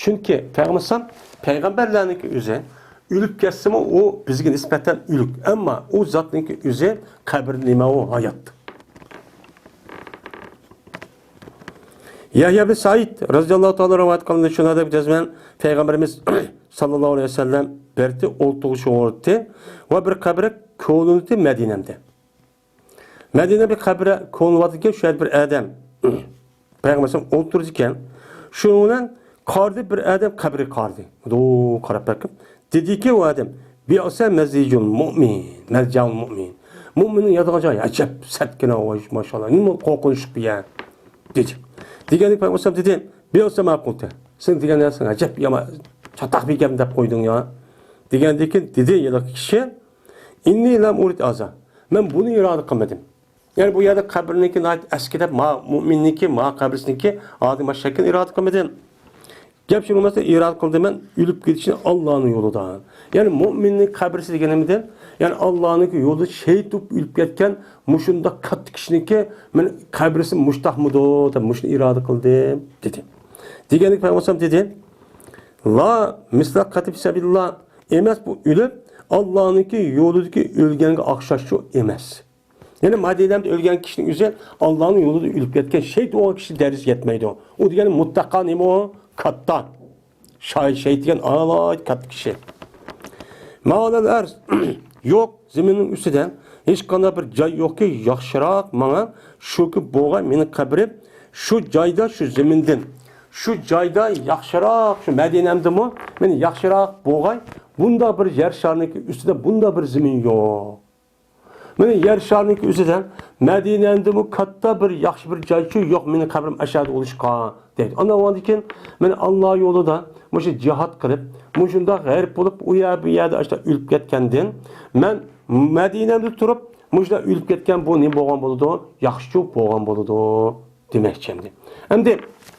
چۈنكى پەيغەمبەر ئەلەيھىسسالام پەيغەمبەرلەرنىڭكى ئۆزى ئۆلۈپ كەتسىمۇ، ئۇ بىزگە نىسبەتەن ئۆلۈك، ئەمما ئۇ زاتنىڭكى ئۆزى قەبرىدە نېمە، ئۇ ھايات. يەھيا بىن سەئىد رەزىياللاھۇ تائالا رىۋايەت قىلىندى، شۇنىڭدەك جەزمەن پەيغەمبىرىمىز ساللاللاھۇ ئەلەيھى ۋەسەللەم بىر ئولتۇرۇش ئورنىتى ۋە بىر قەبرە كولىنىتى مەدىنەمدە. مەدىنە بىر قەبرە كولىنىۋاتىدىكەن، شۇ يەردە بىر ئادەم پەيغەمبەر ئولتۇرىدىكەن. شۇنىڭ بىلەن قارىدى، بىر ئادەم قەبرىگە قارىدى. دو قاراپ بېقىپ، دېدىكى ئۇ ئادەم، بىئسە مەزىجۇل مۇئمىن، مەلجەئۇل مۇئمىن. مۇئمىننىڭ ياتىدىغان جايى ئەجەب سەتكىنە، ۋاي، ماشائاللا، نېمە قورقۇنچلۇق بۇ يەر، دېدى. دېگەندىكىن پەيغەمبەر دېدى، بىئسە ما قۇلتە، سەن دېگەن نەرسەڭ ئەجەب يامان، چاتاق بىر گەپنى دەپ قويدۇڭ يا، دېگەندىكىن دېدى ھېلىقى كىشى، ئىننى لەم ئۇرىد ھازا، مەن بۇنى ئىرادە قىلمىدىم. يەنى بۇ يەردە قەبرىنىڭكى ناھايىتى ئەسكى دەپ، ما مۇئمىننىڭكى، ما قەبرىسىنىڭكى ئادىم شەكلىنى ئىرادە قىلمىدىم. گەپ شۇ بولمىسا، ئىرادە قىلدىم مەن ئۆلۈپ كېتىشنى ئاللانىڭ يولىدا. يەنى مۇئمىننىڭ قەبرىسى دېگىنىمدىن، يەنى ئاللانىڭكى يولىدا شېھىت بولۇپ ئۆلۈپ كەتكەن مۇشۇنداق كاتتا كىشىنىڭكى مەن قەبرىسى مۇشتاقمىدۇ دەپ مۇشۇنى ئىرادە قىلدىم، دېدى. دېگەندىكىن پەيغەمبەر دېدى، لا مىسلە قەتلى فى سەبىلىللا، ئەمەس بۇ ئۆلۈپ، ئاللانىڭكى يولىدىكى ئۆلگەنگە ئوخشاشچۇ ئەمەس. يەنى مەدىنەدە ئۆلگەن كىشىنىڭ ئۆزى ئاللانىڭ يولىدا ئۆلۈپ كەتكەن شېھىت بولغان كىشى دەرىجىسىگە يەتمەيدۇ. ئۇ دېگەن مۇتلەقا نېمە ئۇ؟ كاتتا. شاھىت، شېھىت دېگەن ئالاھىدە كاتتا كىشى. ما ئەلەل ئەرز، يوق، زېمىننىڭ ئۈستىدە ھېچقانداق بىر جاي يوقكى، ياخشىراق ماڭا شۇكى بولغان مېنىڭ قەبرىم شۇ جايدا، شۇ زېمىندىن. شۇ جايدا ياخشىراق، شۇ مەدىنەمدىمۇ مېنى ياخشىراق بولغاي، بۇنداق بىر يەر شارىنىڭكى ئۈستىدە بۇنداق بىر زېمىن يوق. مانا يەر شارىنىڭكى ئۆزىدە مەدىنەدىمۇ كاتتا بىر ياخشى بىر جايچۇ يوق، مېنىڭ قەبرىم ئەشەدە بولۇشقا، دەيدۇ. ئاندىن كېيىن مانا ئاللا يولىدا مۇشۇ جىھاد قىلىپ، مۇشۇنداق غەرق بولۇپ، ئۇ يەر بۇ يەردە ئاشۇنداق ئۆلۈپ كەتكەندىن، مەن مەدىنەمدە تۇرۇپ، مۇشۇنداق ئۆلۈپ كەتكەن بۇ نېمە بولغان بولىدۇ؟ ياخشىچۇ بولغان بولىدۇ، دېمەكچى ئەمدى. ئەمدى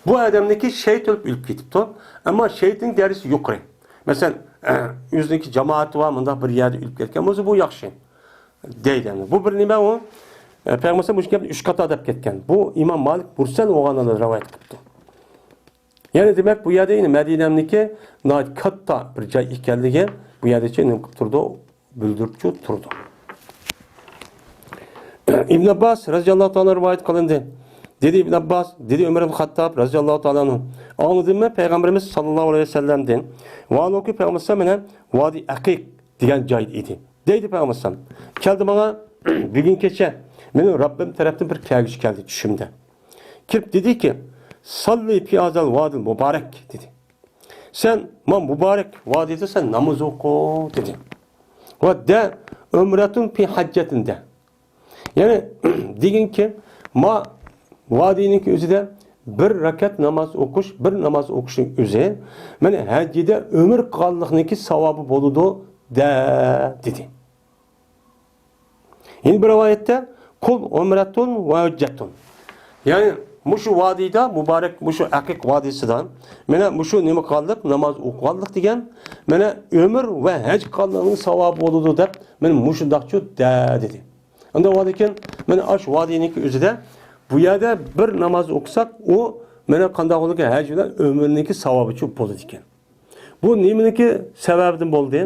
بۇ ئادەمنىڭكى شېھىت بولۇپ ئۆلۈپ كېتىپتۇ. ئەمما شېھىتنىڭ دەرىجىسى يۇقىرى. مەسىلەن، ئۆزىنىڭكى جامائىتى بار، مۇنداق بىر يەردە ئۆلۈپ كەتكەن بولسا، بۇ ياخشى. دەيدۇ. بۇ بىر نېمە ئۇ؟ ئە، پەيغەمبەر ئۇشۇ گەپنى ئۈچ قاتار دەپ كەتكەن. بۇ ئىمام مالىك مۇرسەل بولغان ھالدا رىۋايەت قىپتۇ. يەنى دېمەك، بۇ يەردە يەنە مەدىنەمنىڭكى ناھايىتى كاتتا بىر جاي ئىكەنلىكى بۇ يەردىچە نېمە قىپ تۇرىدۇ؟ بىلدۈرۈپچۇ تۇرىدۇ. ئىبن ئابباس رەزىياللاھۇ تائالا رىۋايەت قىلىندى. دېدى ئىبن ئابباس، دېدى ئۆمەر ئىبن خەتتاب رەزىياللاھۇ تائالا ئەنھۇ، ئاڭلىدىممۇ پەيغەمبىرىمىز ساللاللاھۇ ئەلەيھى ۋەسەللەمدىن؟ ۋاھالۇكى پەيغەمبىرىمىز مانا ۋادى ئەقىق دېگەن جايدا ئىدى. دەيدۇ پەيغەمبەر ئەلەيھىسسالام. كەلدى ماڭا، بۈگۈن كېچە مېنىڭ رەببىم تەرەپتىن بىر كەلگۈسى كەلدى چۈشۈمدە. كىرىپ دېدىكى، ساللى پى ھازەل ۋادىل مۇبارەك، دېدى. سەن ما مۇبارەك ۋادىدا سەن ناماز ئوقۇ، دېدى. ۋە دە ئۆمرەتۇن پى ھەججەتىن دە. يەنى دېگىنكى، ما ۋادىنىڭكى ئۆزىدە بىر رەكەت ناماز ئوقۇش، بىر ناماز ئوقۇشنىڭ ئۆزى مانا ھەججىدە ئۆمۈر قىلغانلىقنىڭكى ساۋابى بولىدۇ دە، دېدى. يەنە بىر رىۋايەتتە، قۇل ئۆمرەتۇن ۋە ھەججەتۇن. يەنى مۇشۇ ۋادىدا، مۇبارەك مۇشۇ ئەقىق ۋادىسىدا مانا مۇشۇ نېمە قىلغانلىق، ناماز ئوقۇغانلىق دېگەن، مانا ئۆمۈر ۋە ھەج قىلغانلىقنىڭ ساۋابى بولىدۇ دەپ، مانا مۇشۇنداقچۇ دە، دېدى. ئۇنداق بولغاندىكىن، مانا ئاشۇ ۋادىنىڭكى ئۆزىدە بۇ يەردە بىر ناماز ئوقۇساق، ئۇ مانا قانداق بولىدىكەن، ھەج بىلەن ئۆمرىنىڭكى ساۋابىچۇ بولىدىكەن. بۇ نېمىنىڭكى سەۋەبىدىن بولدى؟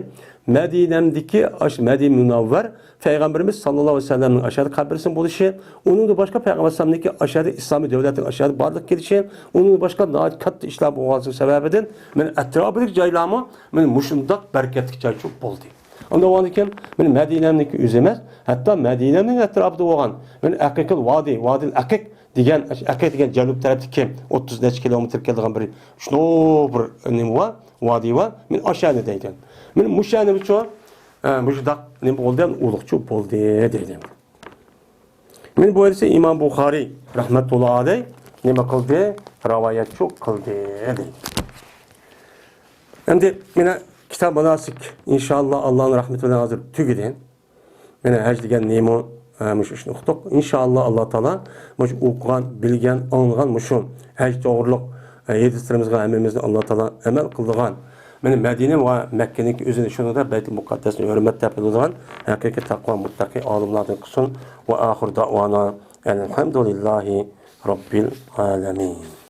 مەدىنەمدىكى ئاشۇ مەدىنە مۇنەۋۋەر پەيغەمبىرىمىز ساللاللاھۇ ئەلەيھى ۋەسەللەمنىڭ ئاشۇ يەردە قەبرىسىنىڭ بولۇشى، ئۇنىڭدىن باشقا پەيغەمبەر ئەلەيھىسسالامنىڭكى ئاشۇ يەردە ئىسلامىي دۆلەتنىڭ ئاشۇ يەردە بارلىققا كېلىشى، ئۇنىڭدىن باشقا ناھايىتى كاتتا ئىشلار بولغانلىقى سەۋەبىدىن، مانا ئەتراپىدىكى جايلارمۇ مانا مۇشۇنداق بەرىكەتلىك جايچۇ بولدى. ئۇنداق بولغاندىكىن، مانا مەدىنەمنىڭكى ئۆزى ئەمەس، ھەتتا مەدىنەمنىڭ ئەتراپىدا بولغان، مانا ئەقىقىل ۋادى، ۋادىل ئەقىق دېگەن، ئەقىق دېگەن جەنۇب تەرەپتىكى ئوتتۇز نەچچە كىلومېتىر كېلىدىغان بىر شۇنداق بىر نېمە بار، ۋادى بار. مانا ئاشۇ يەرنى دەيدۇ. مانا مۇشۇ يەرنى شۇ، ئە، مۇشۇنداق نېمە بولدى، ئۇلۇغچە بولدى دەيدۇ. مانا بۇ ھەدىسنى ئىمام بۇخارىي رەھمەتۇللا ئەلەيھ نېمە قىلدى؟ رىۋايەتچۇ قىلدى دەيدۇ. ئەمدى مانا كىتاب ماناسىك، ئىنشائاللا، ئاللانىڭ رەھمىتى بىلەن ھازىر تۈگىدى. مانا ھەج دېگەن نېمە؟ ھە، مۇشۇ ئىشنى ئۇقتۇق. ئىنشائاللا، ئاللا تائالا مۇشۇ ئوقۇغان، بىلگەن، ئاڭلىغان مۇشۇ ھەج توغرۇلۇق، ئە، ھەدىسلىرىمىزغا ھەممىمىزنى ئاللا تائالا ئەمەل قىلىدىغان، مانا مەدىنە ۋە مەككىنىڭكى ئۆزىنى شۇنىڭدا بەيتۇل مۇقەددەسنى ھۆرمەتلەپ بىلىدىغان ھەقىقىي تەقۋا مۇتتەقىي ئالىملاردىن قىلسۇن. ۋە ئاخىر دەۋانا ئەلھەمدۇلىللاھى رەببىل ئالەمىن.